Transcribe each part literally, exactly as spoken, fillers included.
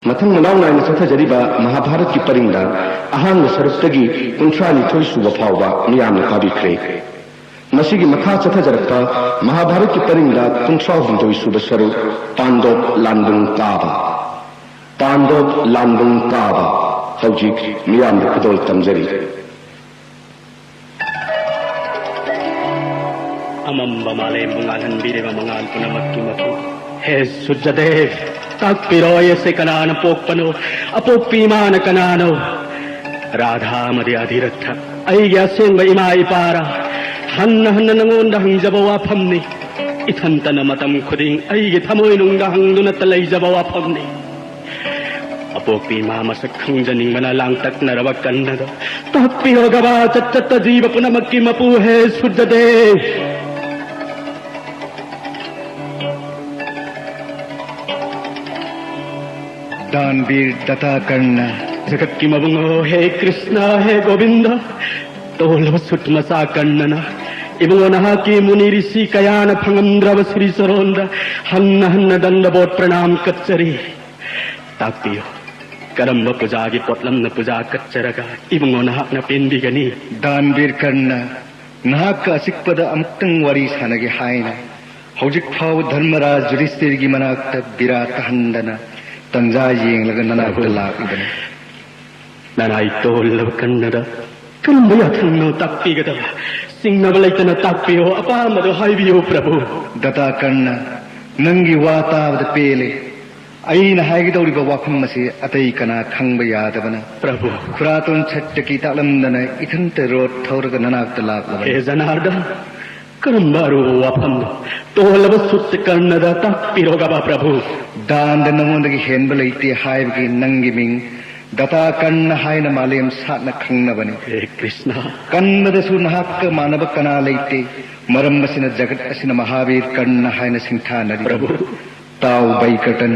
ꯃꯊꯪ ꯃꯅꯥꯎ ꯅꯥꯏꯅ ꯆꯠꯊꯖꯔꯤꯕ ꯃꯍꯥꯚꯥꯔꯠꯀꯤ ꯄꯔꯤꯡꯗ ꯑꯍꯥꯟꯕ ꯁꯔꯨꯛꯇꯒꯤ ꯀꯨꯟꯊ꯭ꯔꯥ ꯅꯤꯊꯣꯏ ꯁꯨꯕ ꯐꯥꯎꯕ ꯃꯤꯌꯥꯝꯅ ꯇꯥꯕꯤꯈ꯭ꯔꯦ꯫ ꯃꯁꯤꯒꯤ ꯃꯈꯥ ꯆꯠꯊꯖꯔꯛꯄ ꯃꯍꯥꯚꯥꯔꯠꯀꯤ ꯄꯔꯤꯡꯗ ꯀꯨꯟꯊ꯭ꯔꯥ ꯍꯨꯝꯗꯣꯏ ꯁꯨꯕ ꯁꯔꯨꯛ, ꯄꯥꯟꯗꯣꯞ ꯂꯥꯟꯕꯨꯡ ꯀꯥꯕ, ꯄꯥꯟꯗꯣꯞ ꯂꯥꯟꯕꯨꯡ ꯀꯥꯕ ꯍꯧꯖꯤꯛ ꯃꯤꯌꯥꯝꯗ ꯈꯨꯗꯣꯜ ꯇꯝꯖꯔꯤ꯫ ꯑꯃꯝꯕ ꯃꯥꯂꯦꯝꯕꯨ ꯉꯥꯜꯍꯟꯕꯤꯔꯤꯕ ꯃꯉꯥꯜ ꯄꯨꯝꯅꯃꯛꯀꯤ ꯃꯄꯨ ꯍꯦ ꯁꯨꯔꯖꯗꯦꯕ, ꯇꯥꯛꯄꯤꯔꯣ, ꯑꯩ ꯑꯁꯤ ꯀꯅꯥꯅ ꯄꯣꯛꯄꯅꯣ? ꯑꯄꯣꯛꯄꯤ ꯏꯃꯥꯅ ꯀꯅꯥꯅꯣ? ꯔꯥꯙꯥ ꯑꯃꯗꯤ ꯑꯙꯤꯔꯠꯊ ꯑꯩꯒꯤ ꯑꯁꯦꯡꯕ ꯏꯃꯥ ꯏꯄꯥꯔꯥ? ꯍꯟꯅ ꯍꯟꯅ ꯅꯉꯣꯟꯗ ꯍꯪꯖꯕ ꯋꯥꯐꯝꯅꯤ꯫ ꯏꯊꯟꯇꯅ ꯃꯇꯝ ꯈꯨꯗꯤꯡ ꯑꯩꯒꯤ ꯊꯃꯣꯏꯅꯨꯡꯗ ꯍꯪꯗꯨꯅꯇ ꯂꯩꯖꯕ ꯋꯥꯐꯝꯅꯤ꯫ ꯑꯄꯣꯛꯄꯤ ꯏꯃꯥ ꯃꯁꯛ ꯈꯪꯖꯅꯤꯡꯕꯅ ꯂꯥꯡꯇꯛꯅꯔꯕ ꯀꯟꯅꯗ ꯇꯥꯛꯄꯤꯔꯣ ꯒꯕꯥ ꯆꯠꯆꯠꯇ ꯖꯤꯕ ꯄꯨꯝꯅꯃꯛꯀꯤ ꯃꯄꯨ ꯍꯦ ꯁꯨꯔꯖꯗꯦꯕ꯫ ꯗꯥꯟꯕꯤꯔ ꯗꯇꯥ ꯀꯔꯅ꯫ ꯖꯒꯠꯀꯤ ꯃꯕꯨꯡꯉꯣ ꯍꯦ ꯀ꯭ꯔꯤꯁꯅ ꯍꯦ ꯒꯣꯕꯤꯟꯗ, ꯇꯣꯜꯂꯕ ꯁꯨꯠ ꯃꯆꯥ ꯀꯔꯅꯅ ꯏꯕꯨꯡꯉꯣ ꯅꯍꯥꯛꯀꯤ ꯃꯨꯅꯤ ꯔꯤꯁꯤ ꯀꯌꯥꯅ ꯐꯪꯉꯝꯗ꯭ꯔꯕ ꯁ꯭ꯔꯤ ꯆꯔꯣꯟꯗ ꯍꯟꯅ ꯍꯟꯅ ꯗꯟꯗꯕꯣꯠ ꯄ꯭ꯔꯅꯥꯝ ꯀꯠꯆꯔꯤ꯫ ꯇꯥꯛꯄꯤꯌꯨ, ꯀꯔꯝꯕ ꯄꯨꯖꯥꯒꯤ ꯄꯣꯠꯂꯝꯅ ꯄꯨꯖꯥ ꯀꯠꯆꯔꯒ ꯏꯕꯨꯡꯉꯣ ꯅꯍꯥꯛꯅ ꯄꯦꯟꯕꯤꯒꯅꯤ? ꯗꯥꯟꯕꯤꯔ ꯀꯔꯅ, ꯅꯍꯥꯛꯀ ꯑꯆꯤꯛꯄꯗ ꯑꯃꯨꯛꯇꯪ ꯋꯥꯔꯤ ꯁꯥꯟꯅꯒꯦ ꯍꯥꯏꯅ ꯍꯧꯖꯤꯛ ꯐꯥꯎꯕ ꯙꯔꯃꯔꯥꯖ ꯌꯨꯙꯤꯁꯇꯤꯔꯒꯤ ꯃꯅꯥꯛꯇ ꯕꯤꯔꯥ ꯇꯥꯍꯟꯗꯅ ꯇꯟꯖꯥ ꯌꯦꯡꯂꯒ ꯅꯅꯥꯛꯇ ꯄ꯭ꯔꯚꯨ꯫ ꯂꯥꯛꯂꯤꯕꯅꯤ꯫ ꯅꯅꯥꯏ ꯇꯣꯜꯂꯕ ꯀꯟꯅꯗ ꯀꯔꯝꯕ ꯌꯥꯊꯪꯅꯣ ꯇꯥꯛꯄꯤꯒꯗꯕ? ꯆꯤꯡꯅꯕ ꯂꯩꯇꯅ ꯇꯥꯛꯄꯤꯌꯨ, ꯑꯄꯥꯝꯕꯗꯣ ꯍꯥꯏꯕꯤꯌꯨ ꯄ꯭ꯔꯚꯨ꯫ ꯗꯇꯥ ꯀꯔꯅ, ꯅꯪꯒꯤ ꯋꯥ ꯇꯥꯕꯗ ꯄꯦꯜꯂꯦ꯫ ꯑꯩꯅ ꯍꯥꯏꯒꯗꯧꯔꯤꯕ ꯋꯥꯐꯝ ꯑꯁꯤ ꯑꯇꯩ ꯀꯅꯥ ꯈꯪꯕ ꯌꯥꯗꯕꯅ ꯄ꯭ꯔꯚꯨ꯫ ꯈꯨꯔꯥꯇꯣꯟ ꯁꯠꯇꯀꯤ ꯇꯥꯛꯂꯝꯗꯅ ꯏꯊꯟꯇ ꯔꯣꯠ ꯊꯧꯔꯒ ꯅꯅꯥꯛꯇ ꯂꯥꯛꯂꯕꯅꯤ꯫ ꯍꯦ ꯖꯅꯥꯔꯗꯟ, ꯀꯔꯝꯕ ꯑꯔꯨꯕ ꯋꯥꯐꯝꯅꯣ? ꯇꯣꯜꯂꯕ ꯁꯨꯠꯇ ꯀꯔꯅꯗ ꯇꯥꯛꯄꯤꯔꯣꯒꯕ ꯄ꯭ꯔꯚꯨ꯫ ꯗꯥꯟꯗ ꯅꯉꯣꯟꯗꯒꯤ ꯍꯦꯟꯕ ꯂꯩꯇꯦ ꯍꯥꯏꯕꯒꯤ ꯅꯪꯒꯤ ꯃꯤꯡ ꯗꯇꯥ ꯀꯔꯅ ꯍꯥꯏꯅ ꯃꯥꯂꯦꯝ ꯁꯥꯠꯅ ꯈꯪꯅꯕꯅꯤ꯫ ꯍꯦ ꯀ꯭ꯔꯤꯁꯅ꯫ ꯀꯟꯕꯗꯁꯨ ꯅꯍꯥꯛꯀ ꯃꯥꯟꯅꯕ ꯀꯅꯥ ꯂꯩꯇꯦ꯫ ꯃꯔꯝ ꯑꯁꯤꯅ ꯖꯒꯠ ꯑꯁꯤꯅ ꯃꯍꯥꯕꯤꯔ ꯀꯔꯅ ꯍꯥꯏꯅ ꯁꯤꯡꯊꯥꯅꯔꯤ꯫ ꯄ꯭ꯔꯚꯨ꯫ ꯇꯥꯎ ꯕꯩꯀꯔꯇꯟ,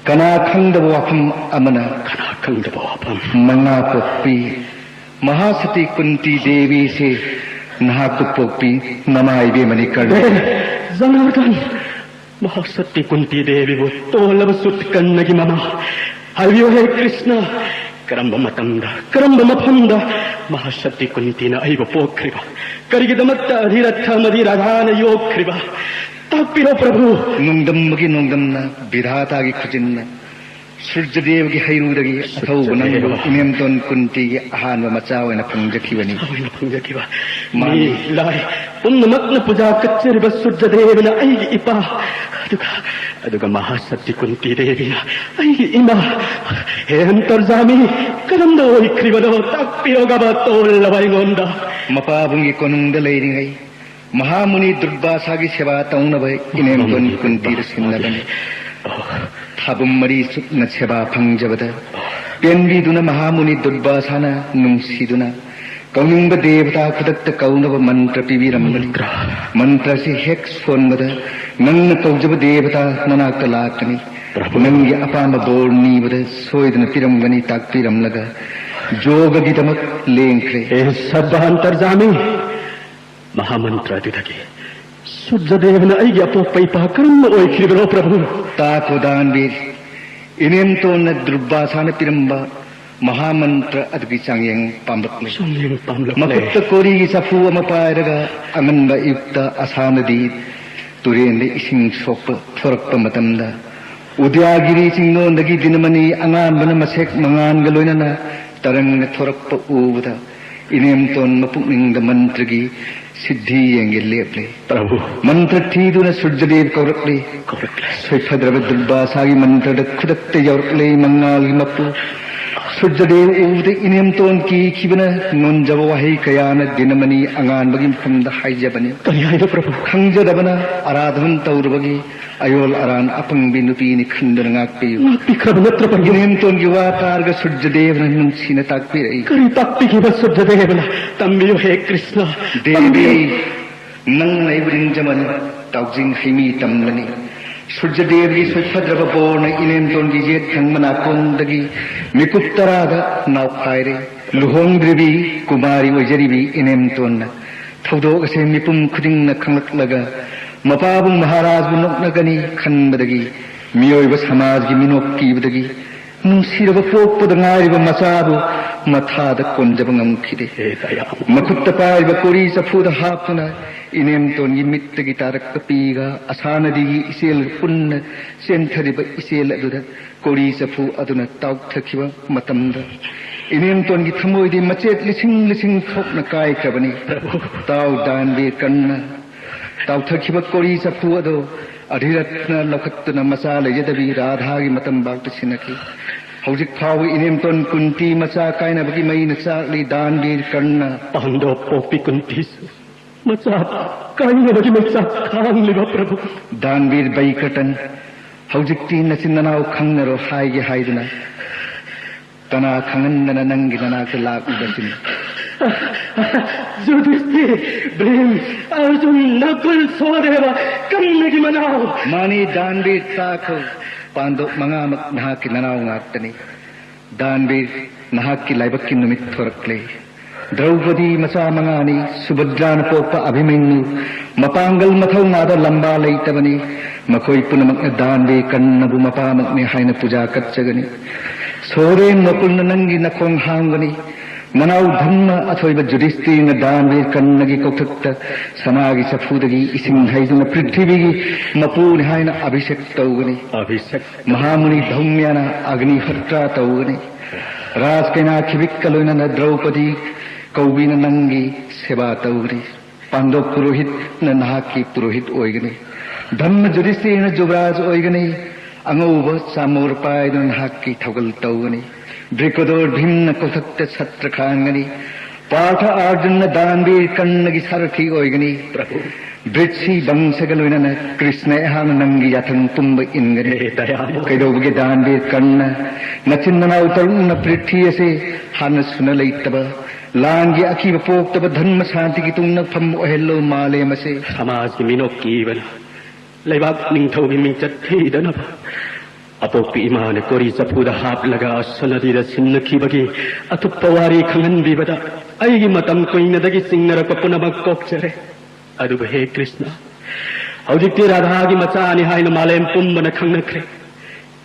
ꯀꯅꯥ ꯈꯪꯗꯕ ꯋꯥꯐꯝ ꯑꯃꯅ ꯀꯅꯥ ꯈꯪꯗꯕ ꯋꯥꯐꯝ? ꯃꯉꯥ ꯄꯣꯛꯄꯤ ꯃꯍꯥꯁꯇꯤ ꯀꯨꯟꯇꯤ ꯗꯦꯕꯤꯁꯤ ꯅꯍꯥꯛꯄꯨ ꯄꯣꯛꯄꯤ ꯅꯃꯥ ꯏꯕꯦꯝꯃꯅꯤ ꯀꯔꯅ꯫ ꯍꯦ ꯖꯅꯥꯔꯗꯟ, ꯃꯍꯥꯁꯛꯇꯤ ꯀꯨꯟꯇꯤ ꯗꯦꯕꯤꯕꯨ ꯇꯣꯜꯂꯕꯁꯨ ꯀꯟꯅꯒꯤ ꯃꯃꯥ, ꯍꯥꯏꯕꯤꯌꯨ ꯍꯦ ꯀ꯭ꯔꯤꯁꯅ, ꯀꯔꯝꯕ ꯃꯇꯝꯗ, ꯀꯔꯝꯕ ꯃꯐꯝꯗ ꯃꯍꯥꯁꯛꯇꯤ ꯀꯨꯟꯇꯤꯅ ꯑꯩꯕꯨ ꯄꯣꯛꯈ꯭ꯔꯤꯕ? ꯀꯔꯤꯒꯤꯗꯃꯛꯇ ꯑꯙꯤꯔꯊ ꯑꯃꯗꯤ ꯔꯥꯙꯥꯅ ꯌꯣꯛꯈ꯭ꯔꯤꯕ? ꯇꯥꯛꯄꯤꯔꯣ ꯄ꯭ꯔꯚꯨ꯫ ꯅꯣꯡꯗꯝꯕꯒꯤ ꯅꯣꯡꯗꯝꯅ, ꯕꯤꯙꯥꯇꯥꯒꯤ ꯈꯨꯖꯤꯟꯅ ꯁꯨꯔꯖꯗꯦꯕꯒꯤ ꯍꯩꯔꯨꯗꯒꯤ ꯑꯊꯧꯕ ꯅꯪꯕꯨ ꯁꯨꯔꯖꯗꯦꯕ꯫ ꯏꯅꯦꯝꯇꯣꯟ ꯀꯨꯟꯇꯤꯒꯤ ꯑꯍꯥꯟꯕ ꯃꯆꯥ ꯑꯣꯏꯅ ꯐꯪꯖꯈꯤꯕꯅꯤ꯫ ꯃꯆꯥ ꯑꯣꯏꯅ ꯐꯪꯖꯈꯤꯕ꯫ ꯃꯥꯅꯤ꯫ ꯃꯤ ꯂꯥꯏ ꯄꯨꯝꯅꯃꯛꯅ ꯄꯨꯖꯥ ꯀꯠꯆꯔꯤꯕ ꯁꯨꯔꯖꯗꯦꯕꯅ ꯑꯩꯒꯤ ꯏꯄꯥ꯫ ꯑꯗꯨꯒ, ꯑꯗꯨꯒ ꯃꯍꯥꯁꯛꯇꯤ ꯀꯨꯟꯇꯤ ꯗꯦꯕꯤꯅ ꯑꯩꯒꯤ ꯏꯃꯥ꯫ ꯍꯦ ꯑꯟꯇꯔꯖꯥꯃꯤ, ꯀꯔꯝꯅ ꯑꯣꯏꯈ꯭ꯔꯤꯕꯅꯣ? ꯇꯥꯛꯄꯤꯌꯣ ꯒꯕ ꯇꯣꯜꯂꯕ ꯑꯩꯉꯣꯟꯗ꯫ ꯃꯄꯥꯕꯨꯡꯒꯤ ꯀꯣꯅꯨꯡꯗ ꯂꯩꯔꯤꯉꯩ ꯃꯍꯥꯃꯨꯅꯤ ꯗꯨꯔꯕꯥꯁꯥꯒꯤ ꯁꯦꯕꯥ ꯇꯧꯅꯕ ꯏꯅꯦꯝꯇꯣꯟ ꯀꯨꯟꯇꯤꯗ ꯁꯤꯟꯅꯕꯅꯤ꯫ ꯊꯥꯕꯨꯝ ꯃꯔꯤ ꯆꯨꯞꯅ ꯁꯦꯕꯥ ꯐꯪꯖꯕꯗ ꯄꯦꯟꯕꯤꯗꯨꯅ ꯃꯍꯥꯃꯨꯅꯤ ꯗꯨꯔꯕꯥꯁꯥꯅ ꯅꯨꯡꯁꯤꯗꯨꯅ ꯀꯧꯅꯤꯡꯕ ꯗꯦꯕꯇꯥ ꯈꯨꯗꯛꯇ ꯀꯧꯅꯕ ꯃꯟꯇ꯭ꯔ ꯄꯤꯕꯤꯔꯝꯕꯅꯤ꯫ ꯃꯟꯇ꯭ꯔ꯫ ꯃꯟꯇ꯭ꯔꯁꯤ ꯍꯦꯛ ꯁꯣꯟꯕꯗ ꯅꯪꯅ ꯀꯧꯖꯕ ꯗꯦꯕꯇꯥ ꯅꯅꯥꯛꯇ ꯂꯥꯛꯀꯅꯤ꯫ ꯄ꯭ꯔꯚꯨ꯫ ꯅꯪꯒꯤ ꯑꯄꯥꯝꯕ ꯕꯣꯔ ꯅꯤꯕꯗ ꯁꯣꯏꯗꯅ ꯄꯤꯔꯝꯒꯅꯤ ꯇꯥꯛꯄꯤꯔꯝꯂꯒ ꯌꯣꯒꯒꯤꯗꯃꯛ ꯂꯦꯡꯈ꯭ꯔꯦ꯫ ꯍꯦ ꯁꯕ ꯑꯟꯇꯔꯖꯥꯃꯤ, ꯃꯍꯥꯃꯟꯇ꯭ꯔ ꯑꯗꯨꯗꯒꯤ ꯁꯨꯔꯖꯗꯦꯕꯅ ꯑꯩꯒꯤ ꯑꯄꯣꯛꯄ ꯏꯄꯥ ꯀꯔꯝꯅ ꯑꯣꯏꯈꯤꯕꯅꯣ ꯄ꯭ꯔꯚꯨ? ꯇꯥꯈꯣ ꯗꯥꯟꯕꯤꯔ, ꯏꯅꯦꯝꯇꯣꯟꯅ ꯗꯨꯔꯕꯥꯁꯥꯅ ꯄꯤꯔꯝꯕ ꯃꯍꯥꯃꯟꯇ꯭ꯔ ꯑꯗꯨꯒꯤ ꯆꯥꯡꯌꯦꯡ ꯄꯥꯝꯂꯛꯂꯦ꯫ ꯆꯥꯡꯌꯦꯡ ꯄꯥꯝꯂꯛꯂꯦ꯫ ꯃꯈꯨꯠꯇ ꯀꯣꯔꯤꯒꯤ ꯆꯐꯨ ꯑꯃ ꯄꯥꯏꯔꯒ ꯑꯉꯟꯕ ꯑꯌꯨꯛꯇ ꯑꯁꯥ ꯅꯗꯤ ꯇꯨꯔꯦꯟꯗ ꯏꯁꯤꯡ ꯁꯣꯛꯄ ꯊꯣꯔꯛꯄ ꯃꯇꯝꯗ ꯎꯗꯌꯥꯒꯤꯔꯤ ꯆꯤꯡꯗꯣꯟꯗꯒꯤ ꯗꯤꯅꯃꯅꯤ ꯑꯉꯥꯟꯕꯅ ꯃꯁꯦꯛ ꯃꯉꯥꯟꯒ ꯂꯣꯏꯅꯅ ꯇꯔꯪꯅ ꯊꯣꯔꯛꯄ ꯎꯕꯗ ꯏꯅꯦꯝꯇꯣꯟ ꯃꯄꯨꯛꯅꯤꯡꯗ ꯃꯟꯇ꯭ꯔꯒꯤ ꯁꯤꯗꯤ ꯌꯦꯡꯒꯦ ꯂꯦꯞꯂꯦ꯫ ꯄ꯭ꯔꯚꯨ꯫ ꯃꯟꯇ꯭ꯔ ꯊꯤꯗꯨꯅ ꯁꯨꯔꯖꯗꯦꯕ ꯀꯧꯔꯛꯂꯤ꯫ ꯀꯧꯔꯛꯂꯦ꯫ ꯁꯣꯏꯐꯗ꯭ꯔꯕ ꯗꯨꯔꯕꯥꯁꯥꯒꯤ ꯃꯟꯇ꯭ꯔꯗ ꯈꯨꯗꯛꯇ ꯌꯧꯔꯛꯂꯦ ꯃꯉꯥꯜꯒꯤ ꯃꯄꯨ꯫ ꯁꯨꯔꯖꯗꯦꯕ ꯎꯕꯗ ꯏꯅꯦꯝꯇꯣꯟ ꯀꯤꯈꯤꯕꯅ ꯅꯣꯟꯖꯕ ꯋꯥꯍꯩ ꯀꯌꯥꯅ ꯗꯤꯅꯃꯅꯤ ꯑꯉꯥꯟꯕꯒꯤ ꯃꯐꯝꯗ ꯍꯥꯏꯖꯕꯅꯤ꯫ ꯀꯔꯤ ꯍꯥꯏꯅꯣ ꯄ꯭ꯔꯚꯨ? ꯈꯪꯖꯗꯕꯅ ꯑꯔꯥꯙꯃꯟ ꯇꯧꯔꯨꯕꯒꯤ ꯑꯌꯣꯜ ꯑꯔꯥꯟ ꯑꯄꯪꯕꯤ ꯅꯨꯄꯤꯅꯤ ꯈꯟꯗꯨꯅ ꯉꯥꯛꯄꯤꯌꯨ꯫ ꯉꯥꯛꯄꯤꯈ꯭ꯔꯕ ꯅꯠꯇ꯭ꯔꯣ ꯄ꯭ꯔꯚꯨ? ꯏꯅꯦꯝꯇꯣꯟꯒꯤ ꯋꯥ ꯇꯥꯔꯒ ꯁꯨꯔꯖꯗꯦꯕꯅ ꯅꯨꯡꯁꯤꯅ ꯇꯥꯛꯄꯤꯔꯛꯏ꯫ ꯀꯔꯤ ꯇꯥꯛꯄꯤꯈꯤꯕ ꯁꯨꯔꯖꯗꯦꯕꯅ? ꯇꯝꯕꯤꯌꯨ ꯍꯦ ꯀ꯭ꯔꯤꯁꯅ꯫ ꯗꯦꯕꯤ, ꯇꯝꯕꯤꯌꯨ꯫ ꯅꯪꯅ ꯑꯩꯕꯨ ꯅꯤꯡꯖꯃꯅꯤ, ꯇꯥꯎꯖꯤꯡ ꯍꯩꯃꯤ ꯇꯝꯂꯅꯤ꯫ ꯁꯨꯔꯖꯗꯦꯕꯒꯤ ꯁꯣꯏꯐꯗ꯭ꯔꯕ ꯕꯣꯔꯅ ꯏꯅꯦꯝꯇꯣꯟꯒꯤ ꯌꯦꯠ ꯊꯪꯕ ꯅꯥꯀꯣꯡꯗꯒꯤ ꯃꯤꯀꯨꯞ ꯇꯔꯥꯗ ꯅꯥꯎꯈꯥꯏꯔꯦ꯫ ꯂꯨꯍꯣꯡꯗ꯭ꯔꯤꯕꯤ ꯀꯨꯃꯥꯔꯤ ꯑꯣꯏꯖꯔꯤꯕꯤ ꯏꯅꯦꯝꯇꯣꯟꯅ ꯊꯧꯗꯣꯛ ꯑꯁꯦ ꯃꯤꯄꯨꯝ ꯈꯨꯗꯤꯡꯅ ꯈꯪꯂꯛꯂꯒ ꯃꯄꯥꯕꯨ ꯃꯍꯥꯔꯥꯖꯕꯨ ꯅꯣꯛꯅꯒꯅꯤ ꯈꯟꯕꯗꯒꯤ, ꯃꯤꯑꯣꯏꯕ ꯁꯃꯥꯖꯒꯤ ꯃꯤꯅꯣꯛ ꯀꯤꯕꯗꯒꯤ, ꯅꯨꯡꯁꯤꯔꯕ ꯄꯣꯛꯄꯗ ꯉꯥꯏꯔꯤꯕ ꯃꯆꯥꯕꯨ ꯃꯊꯥꯗ ꯀꯣꯟꯖꯕ ꯉꯝꯈꯤꯗꯦ꯫ ꯃꯈꯨꯠꯇ ꯄꯥꯏꯔꯤꯕ ꯀꯣꯔꯤ ꯆꯐꯨꯗ ꯍꯥꯞꯇꯨꯅ ꯏꯅꯦꯝꯇꯣꯟꯒꯤ ꯃꯤꯠꯇꯒꯤ ꯇꯥꯔꯛꯄ ꯄꯤꯒ ꯑꯁꯥ ꯅꯗꯤꯒꯤ ꯏꯆꯦꯜꯒ ꯄꯨꯟꯅ ꯆꯦꯟꯊꯔꯤꯕ ꯏꯆꯦꯜ ꯑꯗꯨꯗ ꯀꯣꯔꯤ ꯆꯐꯨ ꯑꯗꯨꯅ ꯇꯥꯎꯊꯈꯤꯕ ꯃꯇꯝꯗ, ꯏꯅꯦꯝꯇꯣꯟꯒꯤ ꯊꯃꯣꯏꯗꯤ ꯃꯆꯦꯠ ꯂꯤꯁꯤꯡ ꯂꯤꯁꯤꯡ ꯊꯣꯛꯅ ꯀꯥꯏꯈ꯭ꯔꯕꯅꯤ꯫ ꯇꯥꯎ ꯗꯥꯟꯕꯤꯔ ꯀꯔꯅ, ꯇꯥꯎꯊꯈꯤꯕ ꯀꯣꯔꯤ ꯆꯐꯨ ꯑꯗꯨ ꯑꯙꯤꯔꯠꯅ ꯂꯧꯈꯠꯇꯨꯅ ꯃꯆꯥ ꯂꯩꯖꯗꯕꯤ ꯔꯥꯙꯥꯒꯤ ꯃꯇꯝ ꯐꯥꯎꯗ ꯁꯤꯟꯅꯈꯤ꯫ ꯍꯧꯖꯤꯛ ꯐꯥꯎꯕ ꯏꯅꯦꯝꯇꯣꯟ ꯀꯨꯟꯇꯤ ꯃꯆꯥ ꯀꯥꯏꯅꯕꯒꯤ ꯃꯩꯅ ꯆꯥꯛꯂꯤ꯫ ꯗꯥꯟꯕꯤꯔ ꯀꯔꯅ, ꯄꯥꯟꯗꯣꯞ ꯄꯣꯛꯄꯤ ꯀꯨꯟꯇꯤꯁꯨ ꯃꯆꯥ ꯀꯥꯏꯅꯕꯒꯤ ꯃꯩꯆꯥꯛ ꯈꯥꯡꯂꯤꯕ ꯄ꯭ꯔꯚꯨ꯫ ꯗꯥꯟꯕꯤꯔ ꯕꯩꯀꯇꯟ, ꯍꯧꯖꯤꯛꯇꯤ ꯅꯆꯤꯟ ꯅꯅꯥꯎ ꯈꯪꯅꯔꯣ ꯍꯥꯏꯒꯦ ꯍꯥꯏꯗꯨꯅ ꯀꯅꯥ ꯈꯪꯍꯟꯗꯅ ꯅꯪꯒꯤ ꯅꯅꯥꯛꯇ ꯂꯥꯛꯂꯤꯕꯁꯤꯅꯤ? ꯌꯨꯙꯤꯁꯊꯤꯔ, ꯚꯤꯝ, ꯑꯔꯖꯨꯟ, ꯅꯀꯨꯜ, ꯁꯍꯗꯦꯕ, ꯀꯝꯅꯒꯤ ꯃꯅꯥꯎ꯫ ꯃꯥꯅꯤ ꯗꯥꯟꯕꯤꯔ, ꯇꯥꯈꯣ꯫ ꯄꯥꯟꯗꯣꯞ ꯃꯉꯥꯃꯛ ꯅꯍꯥꯛꯀꯤ ꯅꯅꯥꯎ ꯉꯥꯛꯇꯅꯤ꯫ ꯗꯥꯟꯕꯤꯔ, ꯅꯍꯥꯛꯀꯤ ꯂꯥꯏꯕꯛꯀꯤ ꯅꯨꯃꯤꯠ ꯊꯣꯔꯛꯂꯦ꯫ ꯗ꯭ꯔꯧꯄꯗꯤ ꯃꯆꯥ ꯃꯉꯥꯅꯤ꯫ ꯁꯨꯚꯗ꯭ꯔꯥꯅ ꯄꯣꯛꯄ ꯑꯚꯤꯃꯟꯌꯨ ꯃꯄꯥꯡꯒꯜ ꯃꯊꯧꯅꯥꯗ ꯂꯝꯕꯥ ꯂꯩꯇꯕꯅꯤ꯫ ꯃꯈꯣꯏ ꯄꯨꯝꯅꯃꯛꯅ ꯗꯥꯟꯕꯤꯔ ꯀꯔꯅꯕꯨ ꯃꯄꯥꯃꯛꯅꯤ ꯍꯥꯏꯅ ꯄꯨꯖꯥ ꯀꯠꯆꯒꯅꯤ꯫ ꯁꯣꯔꯦꯟ ꯅꯀꯨꯜꯅ ꯅꯪꯒꯤ ꯅꯈꯣꯡ ꯍꯥꯝꯒꯅꯤ꯫ ꯃꯅꯥꯎ ꯙꯔꯃ ꯑꯊꯣꯏꯕ ꯌꯨꯙꯤꯁꯊꯤꯔꯅ ꯗꯥꯟꯕꯤꯔ ꯀꯔꯅꯒꯤ ꯀꯣꯛꯊꯛꯇ ꯁꯅꯥꯒꯤ ꯆꯐꯨꯗꯒꯤ ꯏꯁꯤꯡ ꯍꯩꯗꯨꯅ ꯄ꯭ꯔꯤꯊꯤꯕꯤꯒꯤ ꯃꯄꯨꯅꯤ ꯍꯥꯏꯅ ꯑꯚꯤꯁꯦꯛ ꯇꯧꯒꯅꯤ꯫ ꯑꯚꯤꯁꯦꯛ꯫ ꯃꯍꯥꯃꯨꯅꯤ ꯙꯧꯃ꯭ꯌꯥꯅ ꯑꯒꯅꯤꯍꯣꯇ꯭ꯔ ꯇꯧꯒꯅꯤ꯫ ꯔꯥꯖꯀꯩꯅꯥ ꯈꯤꯕꯤꯛꯀ ꯂꯣꯏꯅꯅ ꯗ꯭ꯔꯧꯄꯗꯤ ꯀꯧꯕꯤꯅ ꯅꯪꯒꯤ ꯁꯦꯕꯥ ꯇꯧꯒꯅꯤ꯫ ꯄꯥꯟꯗꯣꯞ ꯄꯨꯔꯣꯍꯤꯠꯅ ꯅꯍꯥꯛꯀꯤ ꯄꯨꯔꯣꯍꯤꯠ ꯑꯣꯏꯒꯅꯤ꯫ ꯙꯝꯃ ꯌꯨꯙꯤꯁꯊꯤꯔꯅ ꯖꯨꯕꯔꯥꯖ ꯑꯣꯏꯒꯅꯤ꯫ ꯑꯉꯧꯕ ꯆꯥꯃꯣꯔ ꯄꯥꯏꯗꯨꯅ ꯅꯍꯥꯛꯀꯤ ꯊꯧꯒꯜ ꯇꯧꯒꯅꯤ꯫ ꯗ꯭ꯔꯤꯀꯣꯗꯣꯔ ꯚꯤꯝꯅ ꯀꯣꯊꯛꯇ ꯁꯠꯇ꯭ꯔ ꯈꯥꯡꯒꯅꯤ꯫ ꯄꯥꯔꯊ ꯑꯥꯔꯖꯨꯟꯅ ꯗꯥꯟꯕꯤꯔ ꯀꯔꯅꯒꯤ ꯁꯥꯔꯊꯤ ꯑꯣꯏꯒꯅꯤ꯫ ꯄ꯭ꯔꯚꯨ꯫ ꯕ꯭ꯔꯤꯠꯁꯤ ꯕꯪꯁꯒ ꯂꯣꯏꯅꯅ ꯀ꯭ꯔꯤꯁꯅ ꯑꯩꯍꯥꯛꯅ ꯅꯪꯒꯤ ꯌꯥꯊꯪ ꯄꯨꯝꯕ ꯏꯟꯒꯅꯤ꯫ ꯍꯦ ꯗꯌꯥꯂꯨ꯫ ꯀꯩꯗꯧꯕꯒꯤ ꯗꯥꯟꯕꯤꯔ ꯀꯔꯅ ꯅꯆꯤꯟ ꯅꯅꯥꯎ ꯇꯔꯨꯛꯅ ꯄ꯭ꯔꯤꯊꯤ ꯑꯁꯤ ꯍꯥꯟꯅ ꯁꯨꯅ ꯂꯩꯇꯕ ꯂꯥꯟꯒꯤ ꯑꯀꯤꯕ ꯄꯣꯛꯇꯕ ꯙꯔꯃ ꯁꯥꯟꯇꯤꯒꯤ ꯇꯨꯡꯅꯐꯝ ꯑꯣꯏꯍꯜꯂꯣ ꯃꯥꯂꯦꯝ ꯑꯁꯤ꯫ ꯁꯃꯥꯖꯒꯤ ꯃꯤꯅꯣꯛ ꯀꯤꯕꯅ ꯂꯩꯕꯥꯛ ꯅꯤꯡꯊꯧꯒꯤ ꯃꯤꯡꯆꯠ ꯊꯤꯗꯅꯕ ꯑꯄꯣꯛꯄꯤ ꯏꯃꯥꯅ ꯀꯣꯔꯤ ꯆꯐꯨꯗ ꯍꯥꯞꯂꯒ ꯑꯁꯅꯗꯤꯗ ꯁꯤꯟꯅꯈꯤꯕꯒꯤ ꯑꯊꯨꯞꯄ ꯋꯥꯔꯤ ꯈꯪꯍꯟꯕꯤꯕꯗ ꯑꯩꯒꯤ ꯃꯇꯝ ꯀꯨꯏꯅꯗꯒꯤ ꯆꯤꯡꯅꯔꯛꯄ ꯄꯨꯝꯅꯃꯛ ꯀꯣꯛꯆꯔꯦ꯫ ꯑꯗꯨꯕꯨ ꯍꯦ ꯀ꯭ꯔꯤꯁꯅ, ꯍꯧꯖꯤꯛꯇꯤ ꯔꯥꯙꯥꯒꯤ ꯃꯆꯥꯅꯤ ꯍꯥꯏꯅ ꯃꯥꯂꯦꯝ ꯄꯨꯝꯕꯅ ꯈꯪꯅꯈ꯭ꯔꯦ꯫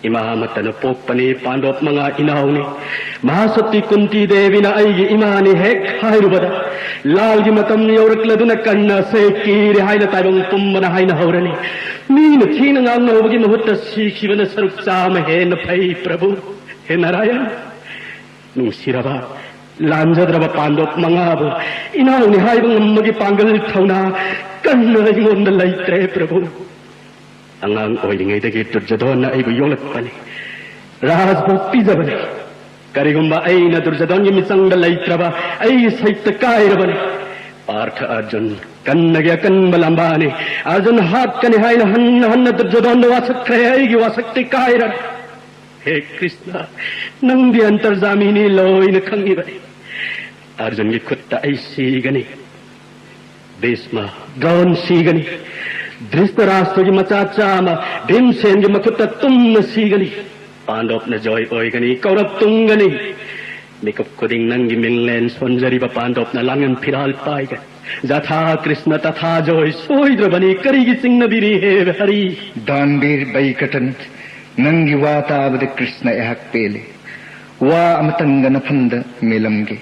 ꯏꯃꯥ ꯑꯃꯠꯇꯅ ꯄꯣꯛꯄꯅꯤ, ꯄꯥꯟꯗꯣꯞ ꯃꯉꯥ ꯏꯅꯥꯎꯅꯤ꯫ ꯃꯍꯥꯁꯛꯇꯤ ꯀꯨꯟꯇꯤ ꯗꯦꯕꯤꯅ ꯑꯩꯒꯤ ꯏꯃꯥꯅꯤ ꯍꯦꯛ ꯍꯥꯏꯔꯨꯕꯗ, ꯂꯥꯜꯒꯤ ꯃꯇꯝ ꯌꯧꯔꯛꯂꯗꯨꯅ ꯀꯟꯅ ꯑꯁꯦ ꯀꯤꯔꯦ ꯍꯥꯏꯅ ꯇꯥꯏꯕꯪ ꯄꯨꯝꯕꯅ ꯍꯥꯏꯅꯍꯧꯔꯅꯤ꯫ ꯃꯤꯅ ꯊꯤꯅ ꯉꯥꯡꯅꯍꯧꯕꯒꯤ ꯃꯍꯨꯠꯇ ꯁꯤꯈꯤꯕꯅ ꯁꯔꯨꯛ ꯆꯥꯝꯃ ꯍꯦꯟꯅ ꯐꯩ, ꯄ꯭ꯔꯚꯨ꯫ ꯍꯦ ꯅꯥꯔꯥꯌꯟ, ꯅꯨꯡꯁꯤꯔꯕ, ꯂꯥꯟꯖꯗ꯭ꯔꯕ ꯄꯥꯟꯗꯣꯞ ꯃꯉꯥꯕꯨ ꯏꯅꯥꯎꯅꯤ ꯍꯥꯏꯕ ꯉꯝꯕꯒꯤ ꯄꯥꯡꯒꯜ ꯊꯧꯅꯥ ꯀꯟꯅ ꯑꯩꯉꯣꯟꯗ ꯂꯩꯇ꯭ꯔꯦ, ꯄ꯭ꯔꯚꯨ꯫ ꯑꯉꯥꯡ ꯑꯣꯏꯔꯤꯉꯩꯗꯒꯤ ꯗꯨꯔꯖꯣꯙꯟꯅ ꯑꯩꯕꯨ ꯌꯣꯛꯂꯛꯄꯅꯤ, ꯔꯥꯖꯕꯣꯛ ꯄꯤꯖꯕꯅꯤ꯫ ꯀꯔꯤꯒꯨꯝꯕ ꯑꯩꯅ ꯗꯨꯔꯖꯣꯙꯟꯒꯤ ꯃꯤꯆꯪꯗ ꯂꯩꯇ꯭ꯔꯕ, ꯑꯩꯒꯤ ꯁꯩꯇ ꯀꯥꯏꯔꯕꯅꯤ꯫ ꯄꯥꯔꯊ ꯑꯔꯖꯨꯟ, ꯀꯟꯅꯒꯤ ꯑꯀꯟꯕ ꯂꯝꯕꯥꯅꯤ꯫ ꯑꯔꯖꯨꯟ ꯍꯥꯠꯀꯅꯤ ꯍꯥꯏꯅ ꯍꯟꯅ ꯍꯟꯅ ꯗꯨꯔꯖꯣꯙꯟꯗ ꯋꯥꯁꯛꯈ꯭ꯔꯦ, ꯑꯩꯒꯤ ꯋꯥꯁꯛꯇꯤ ꯀꯥꯏꯔꯔꯣꯏ꯫ ꯍꯦ ꯀ꯭ꯔꯤꯁꯅ, ꯅꯪꯗꯤ ꯑꯟꯇꯔꯖꯥꯃꯤꯅꯤ, ꯂꯣꯏꯅ ꯈꯪꯉꯤꯕꯅꯤ꯫ ꯑꯔꯖꯨꯟꯒꯤ ꯈꯨꯠꯇ ꯑꯩ ꯁꯤꯒꯅꯤ, ꯚꯤꯁꯃ, ꯗ꯭ꯔꯣꯟ ꯁꯤꯒꯅꯤ, ꯙ꯭ꯔꯤꯇꯔꯥꯁ꯭ꯇ꯭ꯔꯒꯤ ꯃꯆꯥ ꯆꯥꯝꯃ ꯚꯤꯝꯁꯦꯟꯒꯤ ꯃꯈꯨꯠꯇ ꯇꯨꯝꯅ ꯁꯤꯒꯅꯤ꯫ ꯄꯥꯟꯗꯣꯞꯅ ꯖꯣꯏ ꯑꯣꯏꯒꯅꯤ, ꯀꯧꯔꯕ ꯇꯨꯡꯒꯅꯤ꯫ ꯃꯤꯀꯨꯞ ꯈꯨꯗꯤꯡ ꯅꯪꯒꯤ ꯃꯤꯡꯂꯦꯟ ꯁꯣꯟꯖꯔꯤꯕ ꯄꯥꯟꯗꯣꯞꯅ ꯂꯥꯡꯉꯟ ꯐꯤꯔꯥꯜ ꯄꯥꯏꯒꯅꯤ꯫ ꯖꯊꯥ ꯀ꯭ꯔꯤꯁꯅ ꯇꯊꯥ ꯖꯣꯏ, ꯁꯣꯏꯗ꯭ꯔꯕꯅꯤ꯫ ꯀꯔꯤꯒꯤ ꯆꯤꯡꯅꯕꯤꯔꯤ, ꯍꯦ ꯍꯔꯤ? ꯗꯥꯟꯕꯤꯔ ꯕꯩꯀꯇꯟ, ꯅꯪꯒꯤ ꯋꯥ ꯇꯥꯕꯗ ꯀ꯭ꯔꯤꯁꯅ ꯑꯩꯍꯥꯛ ꯄꯦꯜꯂꯦ꯫ ꯋꯥ ꯑꯃꯇꯪꯒ ꯅꯐꯝꯗ ꯃꯦꯜꯂꯝꯒꯦ꯫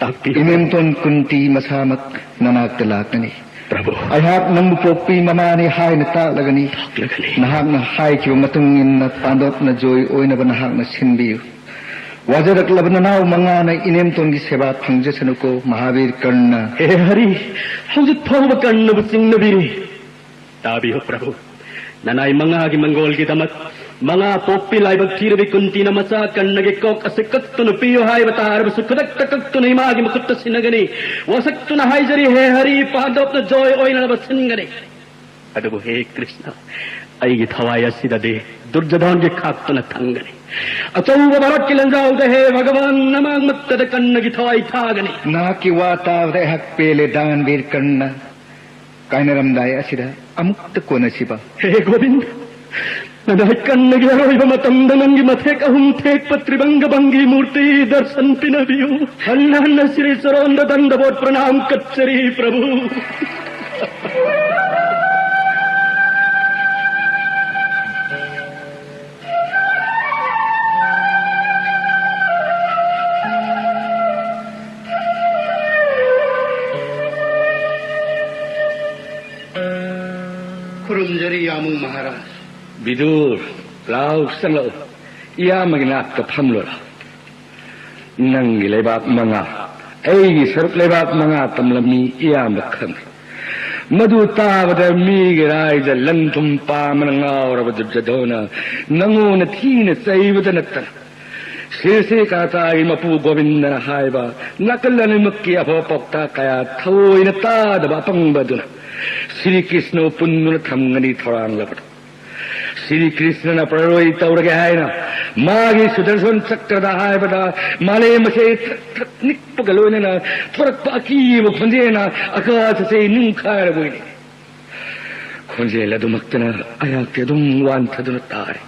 ꯇꯥꯛꯄꯤꯌꯨ꯫ ꯏꯅꯦꯝꯇꯣꯟ ꯀꯨꯟꯇꯤ ꯃꯁꯥꯃꯛ ꯅꯅꯥꯛꯇ ꯂꯥꯛꯀꯅꯤ꯫ ꯄ꯭ꯔꯚꯨ꯫ ꯑꯩꯍꯥꯛ ꯅꯪꯕꯨ ꯄꯣꯛꯄꯤ ꯃꯃꯥꯅꯤ ꯍꯥꯏꯅ ꯇꯥꯛꯂꯒꯅꯤ꯫ ꯇꯥꯛꯂꯒꯅꯤ꯫ ꯅꯍꯥꯛꯅ ꯍꯥꯏꯈꯤꯕ ꯃꯇꯨꯡ ꯏꯟꯅ ꯄꯥꯟꯗꯣꯞꯅ ꯖꯣꯏ ꯑꯣꯏꯅꯕ ꯅꯍꯥꯛꯅ ꯁꯤꯟꯕꯤꯌꯨ꯫ ꯋꯥꯖꯔꯛꯂꯕ ꯅꯅꯥꯎ ꯃꯉꯥꯅ ꯏꯅꯦꯝꯇꯣꯟꯒꯤ ꯁꯦꯕꯥ ꯐꯪꯖꯁꯅꯨꯀꯣ, ꯃꯍꯥꯕꯤꯔ ꯀꯔꯅ꯫ ꯍꯦ ꯍꯔꯤ, ꯍꯧꯖꯤꯛ ꯐꯥꯎꯕ ꯀꯔꯅꯕꯨ ꯆꯤꯡꯅꯕꯤꯔꯤ꯫ ꯇꯥꯕꯤꯌꯨ ꯄ꯭ꯔꯚꯨ, ꯅꯅꯥꯏ ꯃꯉꯥꯒꯤ ꯃꯪꯒꯣꯜꯒꯤꯗꯃꯛ ꯃꯉꯥ ꯄꯣꯛꯄꯤ ꯂꯥꯏꯕꯛ ꯊꯤꯔꯕꯤ ꯀꯨꯟꯇꯤꯅ ꯃꯆꯥ ꯀꯔꯅꯒꯤ ꯀꯣꯛ ꯑꯁꯤ ꯀꯛꯇꯨꯅ ꯄꯤꯌꯨ ꯍꯥꯏꯕ ꯇꯥꯔꯕꯁꯨ, ꯈꯨꯗꯛꯇ ꯀꯛꯇꯨꯅ ꯏꯃꯥꯒꯤ ꯃꯈꯨꯠꯇ ꯁꯤꯟꯅꯒꯅꯤ꯫ ꯋꯥꯁꯛꯇꯨꯅ ꯍꯥꯏꯖꯔꯤ, ꯍꯦ ꯍꯔꯤ, ꯄꯥꯟꯗꯣꯞꯅ ꯖꯣꯏ ꯑꯣꯏꯅꯅꯕ ꯁꯤꯟꯒꯅꯤ꯫ ꯑꯗꯨꯕꯨ ꯍꯦ ꯀ꯭ꯔꯤꯁꯅ, ꯑꯩꯒꯤ ꯊꯋꯥꯏ ꯑꯁꯤꯗꯗꯤ ꯗꯨꯔꯖꯣꯙꯟꯒꯤ ꯈꯥꯛꯇꯨꯅ ꯊꯝꯒꯅꯤ꯫ ꯑꯆꯧꯕ ꯚꯥꯔꯠꯀꯤ ꯂꯥꯟꯖꯥꯎꯗ ꯍꯦ ꯚꯒꯋꯥꯟ, ꯅꯃꯥꯡꯃꯛꯇꯗ ꯀꯔꯅꯒꯤ ꯊꯋꯥꯏ ꯊꯥꯒꯅꯤ꯫ ꯅꯍꯥꯛꯀꯤ ꯋꯥ ꯇꯥꯕꯗ ꯑꯩꯍꯥꯛ ꯄꯦꯜꯂꯦ, ꯗꯥꯟꯕꯤꯔ ꯀꯔꯅ꯫ ꯀꯥꯏꯅꯔꯝꯗꯥꯏ ꯑꯁꯤꯗ ꯑꯃꯨꯛꯇ ꯀꯣꯟꯅꯁꯤꯕ꯫ ꯍꯦ ꯒꯣꯕꯤꯟꯗ, ꯅꯅꯥꯏ ꯀꯔꯅꯒꯤ ꯑꯔꯣꯏꯕ ꯃꯇꯝꯗ ꯅꯪꯒꯤ ꯃꯊꯦꯛ ꯑꯍꯨꯝ ꯊꯦꯛꯄ ꯇ꯭ꯔꯤꯚꯪꯒ ꯚꯪꯒꯤ ꯃꯨꯔꯇꯤ ꯗꯔꯁꯟ ꯄꯤꯅꯕꯤꯌꯨ꯫ ꯍꯟꯅ ꯍꯟꯅ ꯁꯤꯔꯤ ꯆꯔꯣꯟꯗ ꯗꯟꯗꯕꯣꯠ ꯄ꯭ꯔꯅꯥꯝ ꯀꯠꯆꯔꯤ ꯄ꯭ꯔꯚꯨ꯫ ꯌꯥꯃꯨ ꯃꯍꯥꯔꯥꯖ꯫ ꯕꯤꯗꯨꯔ, ꯂꯥꯎ ꯆꯪꯂꯛꯎ꯫ ꯏꯌꯥꯝꯕꯒꯤ ꯅꯥꯛꯇ ꯐꯝꯂꯨ ꯂꯥꯎ꯫ ꯅꯪꯒꯤ ꯂꯩꯕꯥꯛ ꯃꯉꯥ, ꯑꯩꯒꯤ ꯁꯔꯨꯛ ꯂꯩꯕꯥꯛ ꯃꯉꯥ ꯇꯝꯂꯝꯃꯤ ꯏꯌꯥꯝꯕ ꯈꯪꯏ꯫ ꯃꯗꯨ ꯇꯥꯕꯗ ꯃꯤꯒꯤ ꯔꯥꯏꯗ ꯂꯟ ꯊꯨꯝ ꯄꯥꯝꯕꯅ ꯉꯥꯎꯔꯕ ꯗꯨꯔꯖꯣꯙꯣꯅ ꯅꯉꯣꯟꯗ ꯊꯤꯅ ꯆꯩꯕꯗ ꯅꯠꯇꯅ, ꯁꯤꯔꯁꯤ ꯀꯥꯇꯥꯒꯤ ꯃꯄꯨ ꯒꯣꯕꯤꯟꯗꯅ ꯍꯥꯏꯕ ꯅꯥꯀꯜ ꯑꯅꯤꯃꯛꯀꯤ ꯑꯐꯕ ꯄꯥꯎꯇꯥꯛ ꯀꯌꯥ ꯊꯑꯣꯏꯅ ꯇꯥꯗꯕ ꯑꯄꯪꯕ ꯑꯗꯨꯅ ꯁ꯭ꯔꯤ ꯀ꯭ꯔꯤꯁꯅꯕꯨ ꯄꯨꯟꯗꯨꯅ ꯊꯝꯒꯅꯤ ꯊꯧꯔꯥꯡꯂꯕꯗ, ꯁ꯭ꯔꯤ ꯀ꯭ꯔꯤꯁꯅꯅ ꯄ꯭ꯔꯔꯣꯏ ꯇꯧꯔꯒꯦ ꯍꯥꯏꯅ ꯃꯥꯒꯤ ꯁꯨꯗꯔꯁꯟ ꯆꯀ꯭ꯔꯗ ꯍꯥꯏꯕꯗ ꯃꯥꯂꯦꯝ ꯑꯁꯦ ꯊꯛ ꯊꯛ ꯅꯤꯛꯄꯒ ꯂꯣꯏꯅꯅ ꯊꯣꯔꯛꯄ ꯑꯀꯤꯕ ꯈꯣꯟꯖꯦꯜꯅ ꯑꯀꯥꯁ ꯑꯁꯦ ꯅꯤꯡꯈꯥꯏꯔꯕꯣꯏꯅꯤ꯫ ꯈꯣꯟꯖꯦꯜ ꯑꯗꯨꯃꯛꯇꯅ ꯑꯩꯍꯥꯛꯇꯤ ꯑꯗꯨꯝ ꯋꯥꯟꯊꯗꯨꯅ ꯇꯥꯔꯦ꯫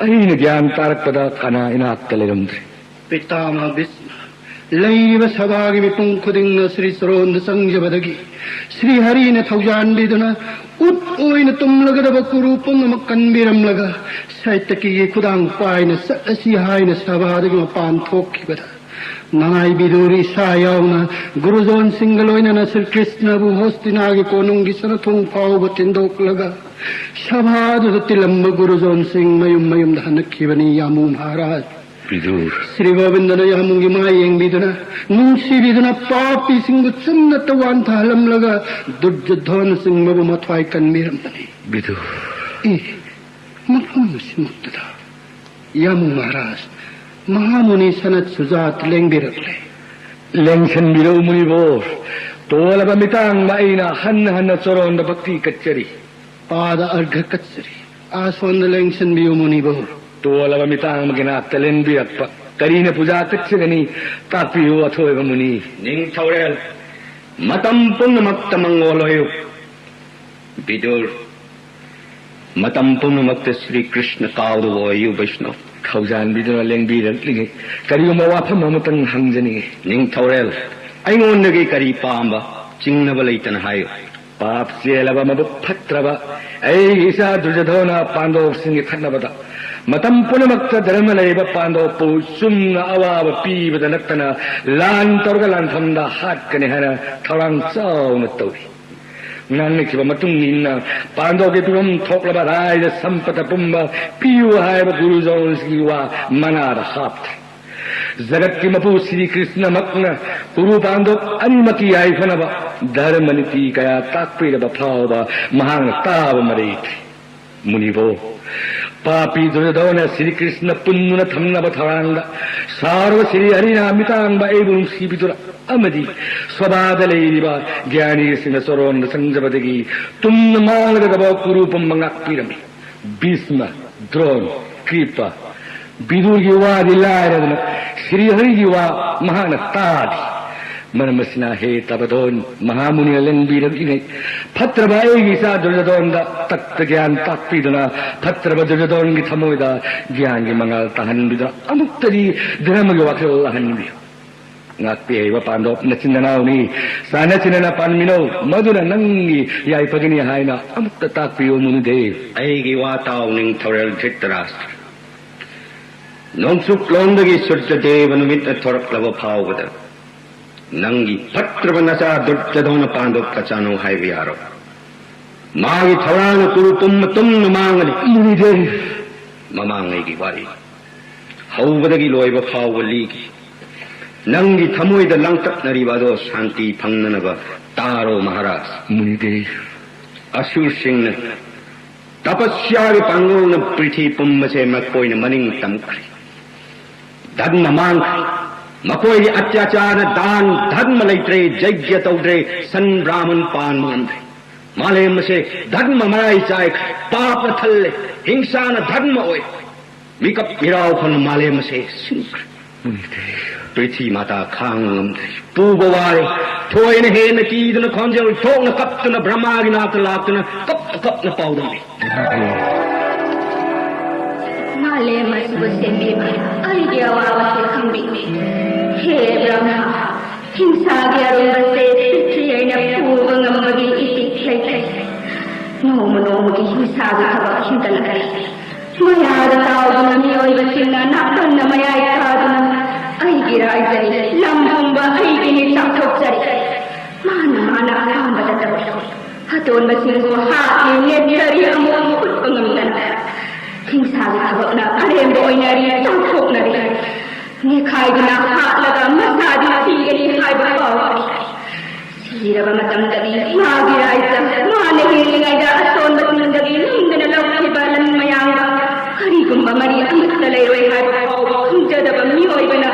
ꯑꯩꯅ ꯒ꯭ꯌꯥꯟ ꯇꯥꯔꯛꯄꯗ ꯀꯅꯥ ꯏꯅꯥꯛꯇ ꯂꯩꯔꯝꯗ꯭ꯔꯦ꯫ ꯄꯤꯇꯥꯃꯍ ꯚꯤꯁꯃ, ꯂꯩꯔꯤꯕ ꯁꯚꯥꯒꯤ ꯃꯤꯄꯨꯝ ꯈꯨꯗꯤꯡꯅ ꯁ꯭ꯔꯤ ꯆꯔꯣꯟꯗ ꯆꯪꯖꯕꯗꯒꯤ ꯁ꯭ꯔꯤ ꯍꯔꯤꯅ ꯊꯧꯖꯥꯟꯕꯤꯗꯨꯅ ꯎꯠ ꯑꯣꯏꯅ ꯇꯨꯝꯂꯒꯗꯕ ꯀꯨꯔꯨ ꯄꯨꯝꯅꯃꯛ ꯀꯟꯕꯤꯔꯝꯂꯒ ꯁꯥꯏꯇꯀꯤꯒꯤ ꯈꯨꯗꯥꯡ ꯄꯥꯏꯅ ꯆꯠꯂꯁꯤ ꯍꯥꯏꯅ ꯁꯚꯥꯗꯒꯤ ꯃꯄꯥꯟ ꯊꯣꯛꯈꯤꯕꯗ ꯃꯉꯥꯏꯕꯤꯗꯨ ꯏꯁꯥ ꯌꯥꯎꯅ ꯒꯨꯔꯨꯖꯣꯟꯁꯤꯡꯒ ꯂꯣꯏꯅꯅ ꯁ꯭ꯔꯤ ꯀ꯭ꯔꯤꯁꯅꯕꯨ ꯍꯣꯁꯇꯤꯅꯥꯒꯤ ꯀꯣꯅꯨꯡꯒꯤ ꯁꯅꯊꯣꯡ ꯐꯥꯎꯕ ꯊꯤꯟꯗꯣꯛꯂꯒ ꯁꯚꯥꯗꯨꯗ ꯇꯤꯜꯂꯝꯕ ꯒꯨꯔꯨꯖꯣꯟꯁꯤꯡ ꯃꯌꯨꯝ ꯃꯌꯨꯝꯗ ꯍꯟꯅꯈꯤꯕꯅꯤ ꯌꯥꯃꯨ ꯃꯍꯥꯔꯥꯖ꯫ ꯕꯤꯗꯨꯔ꯫ ꯁ꯭ꯔꯤ ꯒꯣꯕꯤꯟꯗꯅ ꯌꯥꯃꯨꯒꯤ ꯃꯥꯏ ꯌꯦꯡꯕꯤꯗꯨꯅ ꯅꯨꯡꯁꯤꯕꯤꯗꯨꯅ ꯄꯥꯄꯤꯁꯤꯡꯕꯨ ꯆꯨꯝꯅꯇ ꯋꯥꯟꯊꯍꯜꯂꯝꯂꯒ ꯗꯨꯔꯖꯣꯙꯣꯟꯅꯆꯤꯡꯕꯕꯨ ꯃꯊ꯭ꯋꯥꯏ ꯀꯟꯕꯤꯔꯝꯕꯅꯤ꯫ ꯕꯤꯗꯨꯔ꯫ ꯑꯦ, ꯃꯐꯝ ꯑꯁꯤꯃꯛꯇꯗ ꯌꯥꯃꯨ ꯃꯍꯥꯔꯥꯖ, ꯃꯍꯥꯃꯨꯅꯤ ꯁꯅꯠ ꯁꯨꯖꯥꯠ ꯂꯦꯡꯕꯤꯔꯛꯂꯦ꯫ ꯂꯦꯡꯁꯟꯕꯤꯔꯛꯎ ꯃꯨꯅꯤꯕꯣꯔ꯫ ꯇꯣꯜꯂꯕ ꯃꯤꯇꯥꯡꯕ ꯑꯩꯅ ꯍꯟꯅ ꯍꯟꯅ ꯆꯣꯔꯣꯟꯗ ꯚꯛꯇꯤ ꯀꯠꯆꯔꯤ꯫ ꯄꯥꯗ ꯑꯔꯘ ꯀꯠꯆꯔꯤ꯫ ꯑꯥꯁꯣꯟꯗ ꯂꯦꯡꯁꯟꯕꯤꯌꯨ ꯃꯨꯅꯤꯕꯣꯔ꯫ ꯇꯣꯜꯂꯕ ꯃꯤꯇꯥꯡꯕꯒꯤ ꯅꯥꯛꯇ ꯂꯦꯡꯕꯤꯔꯛꯄ ꯀꯔꯤꯅ ꯄꯨꯖꯥ ꯀꯠꯆꯒꯅꯤ? ꯇꯥꯛꯄꯤꯌꯨ ꯑꯊꯣꯏꯕ ꯃꯨꯅꯤ꯫ ꯅꯤꯡꯊꯧꯔꯦꯜ, ꯃꯇꯝ ꯄꯨꯝꯅꯃꯛꯇ ꯃꯉꯣꯜ ꯑꯣꯏꯌꯨ꯫ ꯕꯤꯗꯨꯔ, ꯃꯇꯝ ꯄꯨꯝꯅꯃꯛꯇ ꯁ꯭ꯔꯤ ꯀ꯭ꯔꯤꯁꯅ ꯀꯥꯎꯗꯕ ꯑꯣꯏꯌꯨ ꯕꯩꯁꯅꯕ꯫ ꯈꯧꯖꯥꯟꯕꯤꯗꯨꯅ ꯂꯦꯡꯕꯤꯔꯛꯂꯤꯉꯩ ꯀꯔꯤꯒꯨꯝꯕ ꯋꯥꯐꯝ ꯑꯃꯇꯪ ꯍꯪꯖꯅꯤꯡꯏ꯫ ꯅꯤꯡꯊꯧꯔꯦꯜ, ꯑꯩꯉꯣꯟꯗꯒꯤ ꯀꯔꯤ ꯄꯥꯝꯕ ꯆꯤꯡꯅꯕ ꯂꯩꯇꯅ ꯍꯥꯏꯌꯨ꯫ ꯄꯥꯞ ꯆꯦꯜꯂꯕ ꯃꯕꯨꯛ ꯐꯠꯇ꯭ꯔꯕ ꯑꯩꯒꯤ ꯏꯆꯥ ꯗꯨꯔꯖꯣꯙꯣꯅ ꯄꯥꯟꯗꯧꯁꯤꯡꯒꯤ ꯈꯠꯅꯕꯗ ꯃꯇꯝ ꯄꯨꯝꯅꯃꯛꯇ ꯙꯔꯃ ꯂꯩꯔꯤꯕ ꯄꯥꯟꯗꯧꯄꯨ ꯆꯨꯝꯅ ꯑꯋꯥꯕ ꯄꯤꯕꯗ ꯅꯠꯇꯅ ꯂꯥꯟ ꯇꯧꯔꯒ ꯂꯥꯟꯐꯝꯗ ꯍꯥꯠꯀꯅꯤ ꯍꯥꯏꯅ ꯊꯧꯔꯥꯡ ꯆꯥꯎꯅ ꯇꯧꯔꯤ꯫ ꯉꯥꯡꯅꯈꯤꯕ ꯃꯇꯨꯡ ꯏꯟꯅ ꯄꯥꯟꯗꯣꯞꯀꯤ ꯄꯤꯐꯝ ꯊꯣꯛꯂꯕ ꯔꯥꯏꯖ ꯁꯝꯄꯇ ꯄꯨꯝꯕ ꯄꯤꯌꯨ ꯍꯥꯏꯕ ꯒꯨꯔꯨ ꯖꯣꯟꯁꯀꯤ ꯋꯥ ꯃꯅꯥꯗ ꯍꯥꯞꯈ꯭ꯔꯦ꯫ ꯖꯒꯠꯀꯤ ꯃꯄꯨ ꯁ꯭ꯔꯤ ꯀ꯭ꯔꯤꯁꯅꯃꯛꯅ ꯀꯨꯔꯨ ꯄꯥꯟꯗꯣꯞ ꯑꯅꯤꯃꯛꯀꯤ ꯌꯥꯏꯐꯅꯕ ꯙꯔꯃ ꯅꯤꯇꯤ ꯀꯌꯥ ꯇꯥꯛꯄꯤꯔꯕ ꯐꯥꯎꯕ ꯃꯍꯥꯛꯅ ꯇꯥꯕ ꯃꯔꯩ ꯊꯤ꯫ ꯃꯨꯅꯤꯕꯣ, ꯄꯥꯄꯤ ꯗꯨꯔꯖꯣꯙꯅ ꯁ꯭ꯔꯤ ꯀ꯭ꯔꯤꯁꯅ ꯄꯨꯟꯗꯨꯅ ꯊꯝꯅꯕ ꯊꯧꯔꯥꯡꯗ ꯁꯥꯔꯕ ꯁ꯭ꯔꯤ ꯍꯔꯤꯅ ꯃꯤꯇꯥꯟꯕ ꯑꯩꯕꯨ ꯅꯨꯡꯁꯤꯕꯤꯗꯨꯅ ꯑꯃꯗꯤ ꯁꯣꯚꯥꯗ ꯂꯩꯔꯤꯕ ꯒ꯭ꯌꯥꯅꯤꯁꯤꯡꯅ ꯆꯣꯔꯣꯟꯗ ꯆꯪꯖꯕꯗꯒꯤ ꯇꯨꯝꯅ ꯃꯥꯡꯂꯒꯗꯕ ꯀꯨꯔꯨ ꯄꯨꯝꯕ ꯉꯥꯛꯄꯤꯔꯝꯃꯤ꯫ ꯚꯤꯁꯃ, ꯗ꯭ꯔꯣꯟ, ꯀ꯭ꯔꯤꯄ, ꯕꯤꯗꯨꯔꯒꯤ ꯋꯥꯗꯤ ꯂꯥꯏꯔꯗꯅ ꯁ꯭ꯔꯤ ꯍꯔꯤꯒꯤ ꯋꯥ ꯃꯍꯥꯛꯅ ꯇꯥꯗꯦ꯫ ꯃꯔꯝ ꯑꯁꯤꯅ ꯍꯦ ꯇꯕꯗꯣꯟ ꯃꯍꯥꯃꯨꯅꯤꯅ ꯂꯦꯡꯕꯤꯔꯛꯂꯤꯉꯩ ꯐꯠꯇ꯭ꯔꯕ ꯑꯩꯒꯤ ꯏꯆꯥ ꯗꯨꯔꯖꯣꯙꯣꯟꯗ ꯇꯛꯇ ꯒ꯭ꯌꯥꯟ ꯇꯥꯛꯄꯤꯗꯨꯅ ꯐꯠꯇ꯭ꯔꯕ ꯗꯨꯔꯖꯣꯙꯣꯟꯒꯤ ꯊꯃꯣꯏꯗ ꯒ꯭ꯌꯥꯟꯒꯤ ꯃꯉꯥꯜ ꯇꯥꯍꯟꯕꯤꯗꯨꯅ ꯑꯃꯨꯛꯇꯗꯤ ꯙꯔꯃꯒꯤ ꯋꯥꯈꯜ ꯂꯥꯛꯍꯟꯕꯤꯌꯨ꯫ ꯉꯥꯛꯄꯤꯍꯩꯕ ꯄꯥꯟꯗꯣꯞ ꯅꯆꯤꯟ ꯅꯅꯥꯎꯅꯤ, ꯆꯥꯟꯅ ꯆꯤꯟꯅꯅ ꯄꯥꯟꯃꯤꯅꯧ, ꯃꯗꯨꯅ ꯅꯪꯒꯤ ꯌꯥꯏꯐꯒꯅꯤ ꯍꯥꯏꯅ ꯑꯃꯨꯛꯇ ꯇꯥꯛꯄꯤꯌꯨ ꯃꯨꯅꯤꯗꯦ꯫ ꯑꯩꯒꯤ ꯋꯥ ꯇꯥꯎ ꯅꯤꯡꯊꯧꯔꯦꯜ ꯙ꯭ꯔꯤꯇꯔꯥꯁꯇ꯭ꯔ꯫ ꯅꯣꯡꯆꯨꯞꯂꯣꯝꯗꯒꯤ ꯁꯨꯔꯖꯗꯦꯕ ꯅꯨꯃꯤꯠꯅ ꯊꯣꯔꯛꯂꯕ ꯐꯥꯎꯕꯗ ꯅꯪꯒꯤ ꯐꯠꯇ꯭ꯔꯕ ꯅꯆꯥ ꯗꯨꯔꯖꯣꯙꯅ ꯄꯥꯟꯗꯣꯞ ꯀꯆꯥꯅꯧ ꯍꯥꯏꯕ ꯌꯥꯔꯣꯏ꯫ ꯃꯥꯒꯤ ꯊꯧꯔꯥꯡꯅ ꯀꯨꯔꯨ ꯄꯨꯝꯕ ꯇꯨꯝꯅ ꯃꯥꯡꯒꯅꯤ꯫ ꯃꯨꯅꯤꯗꯦ꯫ ꯃꯃꯥꯡꯉꯩꯒꯤ ꯋꯥꯔꯤ ꯍꯧꯕꯗꯒꯤ ꯂꯣꯏꯕ ꯐꯥꯎꯕ ꯂꯤꯒꯦ꯫ ꯅꯪꯒꯤ ꯊꯃꯣꯏꯗ ꯂꯥꯡꯇꯛꯅꯔꯤꯕ ꯑꯗꯣ ꯁꯥꯟꯇꯤ ꯐꯪꯅꯅꯕ ꯇꯥꯔꯣ ꯃꯍꯥꯔꯥꯖ꯫ ꯃꯨꯅꯤꯗꯦ꯫ ꯑꯁꯨꯔꯁꯤꯡꯅ ꯇꯄꯁ꯭ꯌꯥꯒꯤ ꯄꯥꯡꯒꯜꯅ ꯄ꯭ꯔꯤꯊꯤ ꯄꯨꯝꯕꯁꯦ ꯃꯈꯣꯏꯅ ꯃꯅꯤꯡ ꯇꯝꯈ꯭ꯔꯦ꯫ ꯙꯔꯃ ꯃꯥꯡꯈ꯭ꯔꯦ꯫ ꯃꯈꯣꯏꯒꯤ ꯑꯇ꯭ꯌꯥꯆꯥꯔꯅ ꯗꯥꯟ ꯙꯔꯃ ꯂꯩꯇ꯭ꯔꯦ, ꯌꯩꯖ꯭ꯌ ꯇꯧꯗ꯭ꯔꯦ, ꯁꯟ ꯕ꯭ꯔꯥꯍꯃꯟ ꯄꯥꯟꯕ ꯉꯝꯗ꯭ꯔꯦ꯫ ꯃꯥꯂꯦꯝ ꯑꯁꯦ ꯙꯔꯃ ꯃꯔꯥꯏ ꯆꯥꯏꯈ꯭ꯔꯦ꯫ ꯄꯥꯞꯅ ꯊꯜꯂꯦ꯫ ꯍꯤꯡꯁꯥꯅ ꯙꯔꯃ ꯑꯣꯏ꯫ ꯃꯤꯀꯞ ꯃꯤꯔꯥꯎ ꯐꯪꯅ ꯃꯥꯂꯦꯝ ꯑꯁꯦ ꯁꯤꯟꯈ꯭ꯔꯦ꯫ ꯄ꯭ꯔꯤꯊꯤ ꯃꯥꯇꯥ ꯈꯥꯡꯕ ꯉꯝꯗ꯭ꯔꯦ꯫ ꯄꯨꯕ ꯋꯥꯔꯦ꯫ ꯊꯣꯏꯅ ꯍꯦꯟꯅ ꯀꯤꯗꯨꯅ ꯈꯣꯟꯖꯦꯜ ꯊꯣꯛꯅ ꯀꯞꯇꯨꯅ ꯕ꯭ꯔꯍ꯭ꯃꯥꯒꯤ ꯅꯥꯛꯇ ꯂꯥꯛꯇꯨꯅ ꯀꯞ ꯀꯞꯅ ꯄꯥꯎꯗꯝꯃꯤ꯫ ꯃꯥꯂꯦꯝ ꯑꯁꯤꯕꯨ ꯁꯦꯝꯕꯤꯕ ꯑꯩꯒꯤ ꯑꯋꯥꯕꯁꯦ ꯈꯪꯕꯤꯌꯨ꯫ ꯍꯦ ꯕ꯭ꯔꯍ꯭ꯃ, ꯍꯤꯡꯁꯥꯒꯤ ꯑꯔꯨꯝꯕꯁꯦ ꯄ꯭ꯔꯤꯊꯤ ꯑꯩꯅ ꯄꯨꯕ ꯉꯝꯕꯒꯤ ꯏꯊꯤꯛ ꯂꯩꯇ꯭ꯔꯦ꯫ ꯅꯣꯡꯃ ꯅꯣꯡꯃꯒꯤ ꯍꯤꯡꯁꯥꯒꯤ ꯊꯕꯛ ꯍꯦꯟꯒꯠꯂꯛꯂꯦ꯫ ꯃꯌꯥꯗ ꯇꯥꯎꯗꯨꯅ ꯃꯤꯑꯣꯏꯕꯁꯤꯡꯅ ꯅꯥꯀꯟꯅ ꯃꯌꯥꯏ ꯀꯥꯗꯨꯅ ꯑꯩꯒꯤ ꯔꯥꯏꯖꯅꯤ, ꯂꯝ ꯄꯨꯝꯕ ꯑꯩꯒꯤꯅꯤ ꯆꯥꯎꯊꯣꯛꯆꯔꯤ꯫ ꯃꯥꯅ ꯃꯥꯅ ꯑꯄꯥꯝꯕꯗ ꯇꯧꯔꯤ꯫ ꯑꯇꯣꯟꯕꯁꯤꯡꯕꯨ ꯍꯥꯠꯂꯤ, ꯅꯦꯠꯊꯔꯤ, ꯑꯃꯨꯛ ꯐꯨꯠꯄ ꯉꯝꯗꯅ꯫ ꯍꯤꯡꯁꯥꯒꯤ ꯊꯕꯛꯅ ꯑꯔꯦꯝꯕ ꯑꯣꯏꯅꯔꯤ, ꯆꯥꯊꯣꯛꯅꯔꯤ꯫ ꯅꯦꯈꯥꯏꯗꯨꯅ ꯍꯥꯠꯂꯒ ꯃꯁꯥꯗꯤ ꯁꯤꯒꯅꯤ ꯍꯥꯏꯕ ꯐꯥꯎꯈ꯭ꯔꯦ꯫ ꯁꯤꯔꯕ ꯃꯇꯝꯗꯗꯤ ꯃꯥꯒꯤ ꯔꯥꯏꯖ, ꯃꯥꯅ ꯍꯤꯡꯂꯤꯉꯩꯗ ꯑꯁꯣꯟꯕꯁꯤꯡꯗꯒꯤ ꯅꯝꯗꯅ ꯂꯧꯈꯤꯕ ꯂꯟ ꯃꯌꯥꯝꯒ ꯀꯔꯤꯒꯨꯝꯕ ꯃꯔꯤ ꯑꯃꯠꯇ ꯂꯩꯔꯣꯏ ꯍꯥꯏꯕ ꯐꯥꯎꯕ ꯈꯪꯖꯗꯕ ꯃꯤꯑꯣꯏꯕꯅ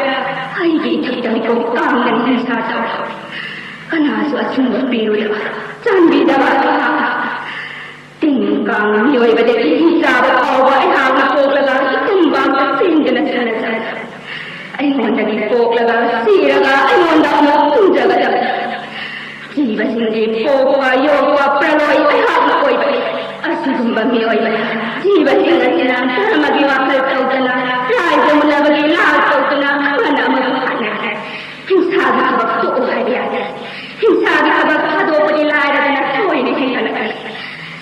ꯑꯩꯒꯤ ꯏꯊꯛꯇ ꯃꯤꯀꯣꯛ ꯇꯥꯡꯗꯅ ꯍꯤꯡꯁꯥ ꯇꯧꯔꯤ꯫ ꯀꯅꯥꯁꯨ ꯑꯊꯤꯡꯕ ꯄꯤꯔꯨꯗꯕ, ꯆꯥꯟꯕꯤꯗꯕ ꯑꯩꯍꯥꯛꯅ ꯇꯤꯟ ꯀꯥꯡ ꯃꯤꯑꯣꯏꯕꯗꯒꯤ ꯆꯥꯕ ꯐꯥꯎꯕ ꯑꯩꯍꯥꯛꯅ ꯄꯣꯛꯂꯒ ꯏꯇꯨꯝꯕꯥꯛꯇ ꯆꯦꯟꯗꯨꯅ ꯁꯥꯟꯅꯖꯕ꯫ ꯑꯩꯉꯣꯟꯗꯒꯤ ꯄꯣꯛꯂꯒ ꯁꯤꯔꯒ ꯑꯩꯉꯣꯟꯗ ꯑꯃꯨꯛ ꯇꯨꯝꯖꯒꯗꯕ꯫ ꯖꯤꯕꯁꯤꯡꯒꯤ ꯄꯣꯛꯄ ꯌꯣꯛꯄ ꯄ꯭ꯔꯂꯣꯏ ꯑꯩꯍꯥꯛꯅ ꯑꯣꯏꯕꯅꯤ꯫ ꯑꯁꯤꯒꯨꯝꯕ ꯃꯤꯑꯣꯏꯕ ꯖꯤꯕꯁꯤꯡ ꯑꯁꯤꯅ ꯙꯔꯃꯒꯤ ꯋꯥꯈꯜ ꯇꯧꯗꯅ, ꯔꯥꯏꯖ ꯃꯨꯟꯅꯕꯒꯤ ꯂꯥꯜ ꯇꯧꯗꯅ ꯑꯃꯅ ꯑꯃꯕꯨ ꯍꯥꯠꯅꯔꯦ꯫ ꯍꯤꯡꯁꯥꯒꯤ ꯊꯕꯛ ꯇꯣꯛꯎ ꯍꯥꯏꯕ ꯌꯥꯗꯦ꯫ ꯍꯤꯡꯁꯥꯒꯤ ꯊꯕꯛ ꯊꯥꯗꯣꯛꯄꯗꯤ ꯂꯥꯏꯔꯗꯅ ꯊꯣꯏꯅ ꯍꯦꯟꯒꯠꯂꯛꯂꯦ꯫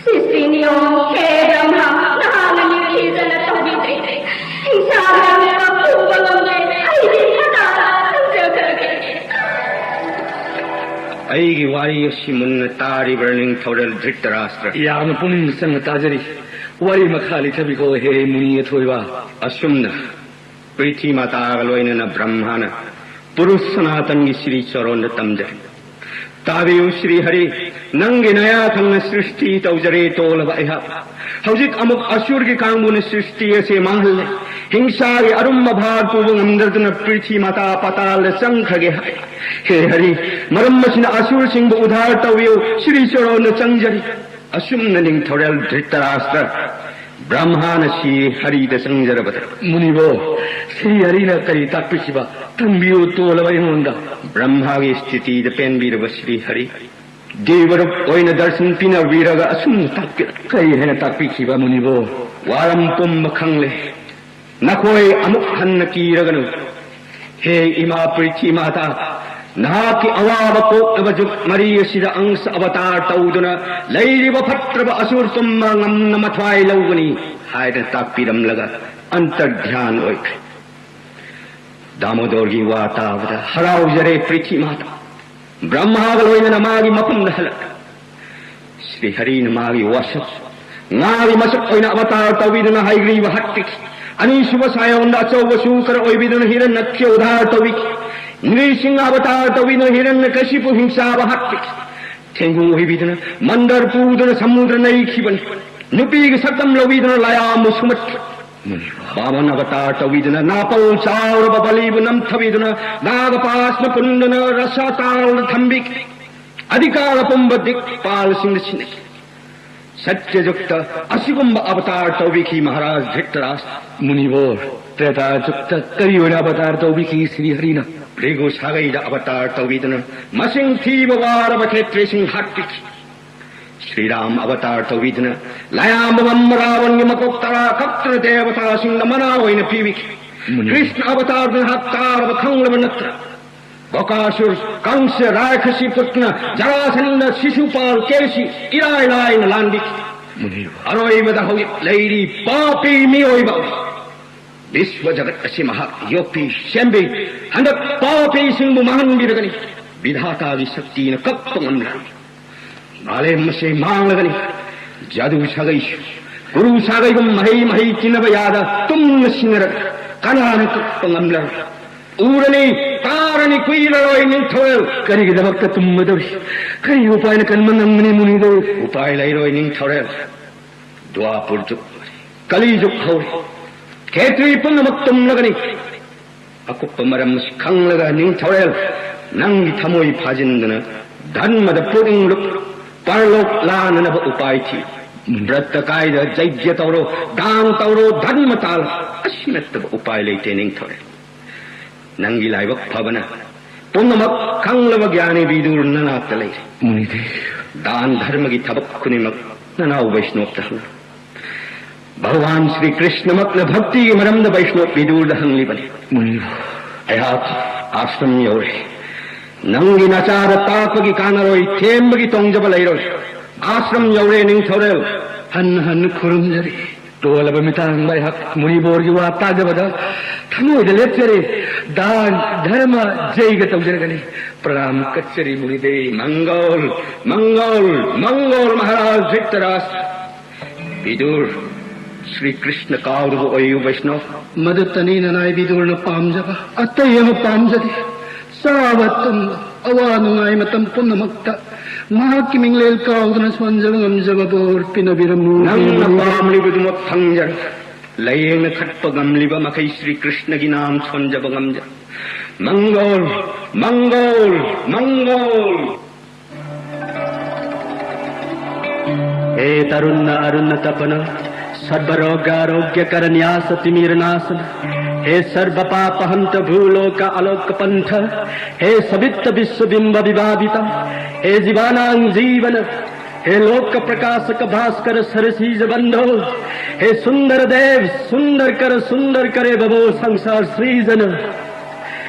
ꯁ꯭ꯔꯤꯁꯇꯤ ꯅꯤꯌꯣꯝ, ꯍꯦ ꯕ꯭ꯔꯍ꯭ꯃ, ꯅꯍꯥꯛꯅ ꯅꯤꯡꯊꯤꯖꯅ ꯇꯧꯕꯤꯗ꯭ꯔꯦ꯫ ꯍꯤꯡꯁꯥꯒꯤ ꯊꯕꯛ ꯄꯨꯕ ꯉꯝꯗꯦ꯫ ꯑꯩꯗꯤ ꯀꯅꯥꯅ ꯈꯪꯖꯈ꯭ꯔꯒꯦ? ꯑꯩꯒꯤ ꯋꯥꯔꯤ ꯑꯁꯤ ꯃꯨꯟꯅ ꯇꯥꯔꯤꯕ꯭ꯔꯥ, ꯅꯤꯡꯊꯧꯔꯦꯜ ꯙ꯭ꯔꯤꯇꯔꯥꯁꯇ꯭ꯔ? ꯌꯥꯝꯅ ꯄꯨꯛꯅꯤꯡ ꯆꯪꯅ ꯇꯥꯖꯔꯤ꯫ ꯋꯥꯔꯤ ꯃꯈꯥ ꯂꯤꯊꯕꯤꯈꯣ, ꯍꯦ ꯃꯨꯅꯤ ꯑꯊꯣꯏꯕ꯫ ꯑꯁꯨꯝꯅ ꯄ꯭ꯔꯤꯊꯤ ꯃꯥꯇꯥꯒ ꯂꯣꯏꯅꯅ ꯕ꯭ꯔꯍ꯭ꯃꯥꯅ ꯄꯨꯔꯨꯁ ꯁꯅꯥꯇꯟꯒꯤ ꯁ꯭ꯔꯤ ꯆꯔꯣꯟꯗ ꯇꯝꯖꯔꯤ꯫ ꯇꯥꯕꯤꯌꯨ ꯁ꯭ꯔꯤ ꯍꯔꯤ, ꯅꯪꯒꯤ ꯅꯌꯥ ꯊꯪꯅ ꯁ꯭ꯔꯤꯁꯇꯤ ꯇꯧꯖꯔꯦ ꯇꯣꯜꯂꯕ ꯑꯩꯍꯥꯛ꯫ ꯍꯧꯖꯤꯛ ꯑꯃꯨꯛ ꯑꯁꯨꯔꯒꯤ ꯀꯥꯡꯕꯨꯅ ꯁ꯭ꯔꯤꯁꯇꯤ ꯑꯁꯦ ꯃꯥꯡꯍꯜꯂꯦ꯫ ꯍꯤꯡꯁꯥꯒꯤ ꯑꯔꯨꯝꯕ ꯚꯥꯔ ꯄꯨꯕ ꯉꯝꯗꯗꯨꯅ ꯄ꯭ꯔꯤꯊꯤ ꯃꯥꯇꯥ ꯄꯥꯇꯥꯜꯗ ꯆꯪꯈ꯭ꯔꯒꯦ ꯍꯥꯏ꯫ ꯍꯦ ꯍꯔꯤ, ꯃꯔꯝ ꯑꯁꯤꯅ ꯑꯁꯨꯔꯁꯤꯡꯕꯨ ꯎꯙꯥꯔ ꯇꯧꯕꯤꯌꯨ, ꯁ꯭ꯔꯤ ꯆꯔꯣꯟꯗ ꯆꯪꯖꯔꯤ꯫ ꯑꯁꯨꯝꯅ ꯅꯤꯡꯊꯧꯔꯦꯜ ꯙ꯭ꯔꯤꯇꯔꯥꯁꯇ꯭ꯔ ꯕ꯭ꯔꯍ꯭ꯃꯥꯅ ꯁꯤ ꯍꯔꯤꯗ ꯆꯪꯖꯔꯕꯗ, ꯃꯨꯅꯤꯕꯣ, ꯁ꯭ꯔꯤ ꯍꯔꯤꯅ ꯀꯔꯤ ꯇꯥꯛꯄꯤꯈꯤꯕ? ꯇꯝꯕꯤꯌꯨ ꯇꯣꯜꯂꯕ ꯑꯩꯉꯣꯟꯗ꯫ ꯕ꯭ꯔꯍ꯭ꯃꯥꯒꯤ ꯁ꯭ꯇꯤꯇꯤꯗ ꯄꯦꯟꯕꯤꯔꯕ ꯁ꯭ꯔꯤ ꯍꯔꯤ, ꯗꯦꯕꯔꯨꯞ ꯑꯣꯏꯅ ꯗꯔꯁꯟ ꯄꯤꯅꯕꯤꯔꯒ ꯑꯁꯨꯝꯅ ꯇꯥꯛꯄꯤ꯫ ꯀꯔꯤ ꯍꯥꯏꯅ ꯇꯥꯛꯄꯤꯈꯤꯕ, ꯃꯨꯅꯤꯕꯣ? ꯋꯥꯔꯝ ꯄꯨꯝꯕ ꯈꯪꯂꯦ꯫ ꯅꯈꯣꯏ ꯑꯃꯨꯛ ꯍꯟꯅ ꯀꯤꯔꯒꯅꯨ꯫ ꯍꯦ ꯏꯃꯥ ꯄ꯭ꯔꯤꯊꯤ ꯃꯥꯇꯥ, ꯅꯍꯥꯛꯀꯤ ꯑꯋꯥꯕ ꯀꯣꯛꯅꯕ ꯖꯨꯛ ꯃꯔꯤ ꯑꯁꯤꯗ ꯑꯪꯁ ꯑꯕꯇꯥꯔ ꯇꯧꯗꯨꯅ ꯂꯩꯔꯤꯕ ꯐꯠꯇ꯭ꯔꯕ ꯑꯁꯨꯔ ꯄꯨꯝꯕ ꯉꯝꯅ ꯃꯊ꯭ꯋꯥꯏ ꯂꯧꯒꯅꯤ ꯍꯥꯏꯅ ꯇꯥꯛꯄꯤꯔꯝꯂꯒ ꯑꯟꯇꯔꯙ꯭ꯌꯥꯟ ꯑꯣꯏꯈ꯭ꯔꯦ꯫ ꯗꯥꯃꯣꯗꯣꯔꯒꯤ ꯋꯥ ꯇꯥꯕꯗ ꯍꯔꯥꯎꯖꯔꯦ ꯄ꯭ꯔꯤꯊꯤ ꯃꯥꯇꯥ꯫ ꯕ꯭ꯔꯍ꯭ꯃꯥꯒ ꯂꯣꯏꯅꯅ ꯃꯥꯒꯤ ꯃꯐꯝꯗ ꯍꯜꯂꯛꯈ꯭ꯔꯦ꯫ ꯁ꯭ꯔꯤ ꯍꯔꯤꯅ ꯃꯥꯒꯤ ꯋꯥꯁꯛ, ꯉꯥꯒꯤ ꯃꯁꯛ ꯑꯣꯏꯅ ꯑꯕꯇꯥꯔ ꯇꯧꯕꯤꯗꯨꯅ ꯍꯩꯒ꯭ꯔꯤꯕ ꯍꯥꯠꯄꯤꯈꯤ꯫ ꯑꯅꯤꯁꯨꯕ ꯁꯥꯌꯣꯟꯗ ꯑꯆꯧꯕ ꯁꯨꯀꯔ ꯑꯣꯏꯕꯤꯗꯨꯅ ꯍꯤꯔꯟꯅꯛꯀꯤ ꯎꯗꯥꯔ ꯇꯧꯕꯤꯈꯤ꯫ ꯅ꯭ꯔꯤꯁꯤꯡ ꯑꯕꯇꯥꯔ ꯇꯧꯕꯤꯗꯨꯅ ꯍꯤꯔꯟꯅꯀꯁꯤꯄꯨ ꯍꯤꯡꯆꯥꯕ ꯍꯥꯠꯄꯤꯈꯤ꯫ ꯊꯦꯡꯒꯨ ꯑꯣꯏꯕꯤꯗꯨꯅ ꯃꯟꯗꯔ ꯄꯨꯗꯨꯅ ꯁꯃꯨꯗ꯭ꯔ ꯅꯩꯈꯤꯕꯅꯤ꯫ ꯅꯨꯄꯤꯒꯤ ꯁꯛꯇꯝ ꯂꯧꯕꯤꯗꯨꯅ ꯂꯥꯌꯥꯝꯕꯨ ꯁꯨꯃꯠꯈꯤ꯫ ꯕꯥꯃꯟ ꯑꯕꯇꯥꯔ ꯇꯧꯕꯤꯗꯨꯅ ꯅꯥꯄꯜ ꯆꯥꯎꯔꯕ ꯕꯂꯤꯕꯨ ꯅꯝꯊꯕꯤꯗꯨꯅ ꯅꯥꯒꯄꯥꯁꯅ ꯄꯨꯟꯗꯨꯅ ꯔꯁꯥꯇꯥꯜꯗ ꯊꯝꯕꯤꯈꯤ꯫ ꯑꯙꯤꯀꯥꯔ ꯄꯨꯝꯕ ꯗꯤꯛꯄꯥꯜꯁꯤꯡꯗ ꯁꯤꯟꯅꯈꯤ꯫ ꯁꯠꯌꯖꯨꯛꯇ ꯑꯁꯤꯒꯨꯝꯕ ꯑꯕꯇꯥꯔ ꯇꯧꯕꯤꯈꯤ ꯃꯍꯥꯔꯥꯖ ꯙ꯭ꯔꯤꯇꯔꯥꯁ꯫ ꯃꯨꯅꯤꯕꯣꯔ, ꯇ꯭ꯔꯦꯇꯥꯖꯨꯛꯇ ꯀꯔꯤ ꯑꯣꯏꯅ ꯑꯕꯇꯥꯔ ꯇꯧꯕꯤꯈꯤ ꯁ꯭ꯔꯤ ꯍꯔꯤꯅ? ꯚ꯭ꯔꯤꯒꯨ ꯁꯥꯒꯩꯗ ꯑꯕꯇꯥꯔ ꯇꯧꯕꯤꯗꯨꯅ ꯃꯁꯤꯡ ꯊꯤꯕ ꯋꯥꯔꯕ ꯈꯦꯇ꯭ꯔꯤꯁꯤꯡ ꯍꯥꯠꯄꯤꯈꯤ꯫ ꯁ꯭ꯔꯤꯔꯥꯝ ꯑꯕꯇꯥꯔ ꯇꯧꯕꯤꯗꯨꯅ ꯂꯥꯌꯥꯝꯕ ꯃꯝ ꯔꯥꯕꯟꯒꯤ ꯃꯀꯣꯛ ꯇꯔꯥ ꯀꯛꯇꯨꯅ ꯗꯦꯕꯇꯥꯁꯤꯡꯗ ꯃꯅꯥ ꯑꯣꯏꯅ ꯄꯤꯕꯤꯈꯤ꯫ ꯃꯨꯅꯤ꯫ ꯀ꯭ꯔꯤꯁꯅ ꯑꯕꯇꯥꯔꯗꯨꯅ ꯍꯥꯞ ꯇꯥꯔꯕ ꯈꯪꯂꯕ ꯅꯠꯇ꯭ꯔꯥ? ꯕꯣꯀꯥꯁꯨꯔ, ꯀꯪꯁ, ꯔꯥꯈꯁꯤ ꯄꯨꯠꯅ ꯖꯔꯥꯁꯟꯗ, ꯁꯤꯁꯨꯄꯥꯜ, ꯀꯦꯁꯤ ꯏꯔꯥꯏ ꯂꯥꯏꯅ ꯂꯥꯟꯕꯤꯈꯤ꯫ ꯃꯨꯅꯤ꯫ ꯑꯔꯣꯏꯕꯗ ꯍꯧꯖꯤꯛ ꯂꯩꯔꯤ ꯄꯥꯄꯤ ꯃꯤꯑꯣꯏꯕ꯫ ꯕꯤꯁ꯭ꯋ ꯖꯒꯠ ꯑꯁꯤ ꯃꯍꯥꯛ ꯌꯣꯛꯄꯤ ꯁꯦꯝꯕꯤ꯫ ꯍꯟꯗꯛ ꯄꯥꯄꯤꯁꯤꯡꯕꯨ ꯃꯥꯡꯍꯟꯕꯤꯔꯒꯅꯤ꯫ ꯕꯤꯙꯥꯇꯥꯒꯤ ꯁꯛꯇꯤꯅ ꯀꯛꯄ ꯉꯝꯂꯔꯣꯏ꯫ ꯃꯥꯂꯦꯝ ꯑꯁꯤ ꯃꯥꯡꯂꯒꯅꯤ꯫ ꯖꯥꯗꯨ ꯁꯥꯒꯩꯁꯨ ꯀꯨꯔꯨ ꯁꯥꯒꯩꯒꯨꯝ ꯃꯍꯩ ꯃꯍꯩ ꯆꯤꯟꯅꯕ ꯌꯥꯗ ꯇꯨꯝꯅ ꯁꯤꯟꯅꯔꯒ ꯀꯅꯥꯅ ꯀꯛꯄ ꯉꯝꯂꯔꯣꯏ꯫ ꯎꯔꯅꯤ, ꯇꯥꯔꯅꯤ, ꯀꯨꯏꯔꯔꯣꯏ ꯅꯤꯡꯊꯧꯔꯦꯜ꯫ ꯀꯔꯤꯒꯤꯗꯃꯛꯇ ꯇꯨꯝꯃꯗꯧꯔꯤ? ꯀꯔꯤ ꯎꯄꯥꯏꯅ ꯀꯟꯕ ꯉꯝꯒꯅꯤ ꯃꯨꯅꯤꯗꯧꯔꯤ? ꯎꯄꯥꯏ ꯂꯩꯔꯣꯏ ꯅꯤꯡꯊꯧꯔꯦꯜ꯫ ꯗ꯭ꯋꯥꯄꯨꯔ ꯖꯨꯛ, ꯀꯂꯤ ꯖꯨꯛ ꯍꯧꯔꯦ꯫ ꯈꯦꯇ꯭ꯔꯤ ꯄꯨꯝꯅꯃꯛ ꯇꯨꯝꯂꯒꯅꯤ꯫ ꯑꯀꯨꯞꯄ ꯃꯔꯝ ꯑꯁꯤ ꯈꯪꯂꯒ ꯅꯤꯡꯊꯧꯔꯦꯜ, ꯅꯪꯒꯤ ꯊꯃꯣꯏ ꯐꯥꯖꯤꯟꯗꯨꯅ ꯙꯔꯃꯗ ꯄꯨꯛꯅꯤꯡ ꯂꯨꯞ, ꯄꯔꯂꯣꯛ ꯂꯥꯟꯅꯅꯕ ꯎꯄꯥꯏ ꯊꯤ꯫ ꯕ꯭ꯔꯠꯇ ꯀꯥꯏꯗ ꯖꯩꯒ꯭ꯌ ꯇꯧꯔꯣ, ꯗꯥꯟ ꯇꯧꯔꯣ, ꯙꯔꯃ ꯇꯥꯜꯂꯣ꯫ ꯑꯁꯤ ꯅꯠꯇꯕ ꯎꯄꯥꯏ ꯂꯩꯇꯦ ꯅꯤꯡꯊꯧꯔꯦꯜ꯫ ꯅꯪꯒꯤ ꯂꯥꯏꯕꯛ ꯐꯕꯅ ꯄꯨꯝꯅꯃꯛ ꯈꯪꯂꯕ ꯒ꯭ꯌꯥꯅꯤ ꯕꯤꯗꯨꯔ ꯅꯅꯥꯛꯇ ꯂꯩꯔꯦ꯫ ꯃꯨꯅꯤꯗꯦ꯫ ꯗꯥꯟ ꯙꯔꯃꯒꯤ ꯊꯕꯛ ꯈꯨꯗꯤꯡꯃꯛ ꯅꯅꯥꯎ ꯕꯩꯁꯅꯣꯞꯇ ꯍꯪꯉꯨ꯫ ꯚꯒꯋꯥꯟ ꯁ꯭ꯔꯤ ꯀ꯭ꯔꯤꯁꯅꯃꯛꯅ ꯚꯛꯇꯤꯒꯤ ꯃꯔꯝꯗ ꯕꯩꯁꯅꯣꯞ ꯕꯤꯗꯨꯔꯗ ꯍꯪꯂꯤꯕꯅꯤ꯫ ꯃꯨꯅꯤꯕꯨ꯫ ꯑꯩꯍꯥꯛ ꯑꯥꯁ꯭ꯔꯝ ꯌꯧꯔꯦ꯫ ꯅꯪꯒꯤ ꯅꯆꯥꯗ ꯇꯥꯛꯄꯒꯤ ꯀꯥꯟꯅꯔꯣꯏ, ꯊꯦꯝꯕꯒꯤ ꯇꯣꯡꯖꯕ ꯂꯩꯔꯣꯏ꯫ ꯑꯥꯁ꯭ꯔꯝ ꯌꯧꯔꯦ ꯅꯤꯡꯊꯧꯔꯦꯜ꯫ ꯍꯟꯅ ꯍꯟꯅ ꯈꯨꯔꯨꯝꯖꯔꯤ꯫ ꯇꯣꯜꯂꯕ ꯃꯤꯇꯥꯡꯗ ꯑꯩꯍꯥꯛ ꯃꯨꯅꯤꯕꯣꯔꯒꯤ ꯋꯥ ꯇꯥꯖꯕꯗ ꯊꯃꯣꯏꯗ ꯂꯦꯞꯆꯔꯦ꯫ ꯗꯥꯟ, ꯙꯔꯃ, ꯖꯩꯒ ꯇꯧꯖꯔꯒꯅꯤ꯫ ꯄ꯭ꯔꯥꯝ ꯀꯠꯆꯔꯤꯕꯅꯤꯗꯦ꯫ ꯃꯪꯒꯣꯜ, ꯃꯪꯒꯣꯜ, ꯃꯪꯒꯣꯜ ꯃꯍꯥꯔꯥꯖ ꯙ꯭ꯔꯤꯇꯔꯥꯁ꯫ ꯕꯤꯗꯨꯔ, ꯁ꯭ꯔꯤ ꯀ꯭ꯔꯤꯁꯅ ꯀꯥꯎꯔꯕ ꯑꯣꯏꯌꯨ ꯕꯩꯁꯅꯕ꯫ ꯃꯗꯨꯇꯅꯤ ꯅꯅꯥꯏ ꯕꯤꯗꯨꯔꯅ ꯄꯥꯝꯖꯕ, ꯑꯇꯩ ꯑꯃ ꯄꯥꯝꯖꯗꯦ꯫ ꯆꯥꯕ ꯇꯨꯝꯕ, ꯑꯋꯥ ꯅꯨꯡꯉꯥꯏ ꯃꯇꯝ ꯄꯨꯝꯅꯃꯛꯇ ꯃꯍꯥꯛꯀꯤ ꯃꯤꯡꯂꯦꯜ ꯀꯥꯎꯗꯅ ꯁꯣꯟꯖꯕ ꯉꯝꯖꯕ ꯕꯣꯔ ꯄꯤꯅꯕꯤꯔꯝꯃꯨ꯫ ꯅꯪꯅ ꯄꯥꯝꯂꯤꯕꯗꯨꯃꯛ ꯐꯪꯖꯔ, ꯂꯥꯏꯌꯦꯡꯅ ꯊꯛꯄ ꯉꯝꯂꯤꯕ ꯃꯈꯩ ꯁ꯭ꯔꯤ ꯀ꯭ꯔꯤꯁꯅꯒꯤ ꯅꯥꯝ ꯁꯣꯟꯖꯕ ꯉꯝꯖꯔ꯫ ꯃꯪꯒꯣꯜ, ꯃꯪꯒꯣꯜ, ꯃꯪꯒꯣꯜ꯫ हे तरुण अरुण तपन, सर्वरोगारोग्यकर न्यास तिमिर नाशन, हे सर्व पाप हंत भूलोक आलोक पंथ, हे सवित विश्वबिंब विभाविता, हे जीवानां जीवन, हे लोक प्रकाशक भास्कर सरसीज बंधो, हे सुंदर देव सुंदर कर सुंदर करे बबो संसार सृजन।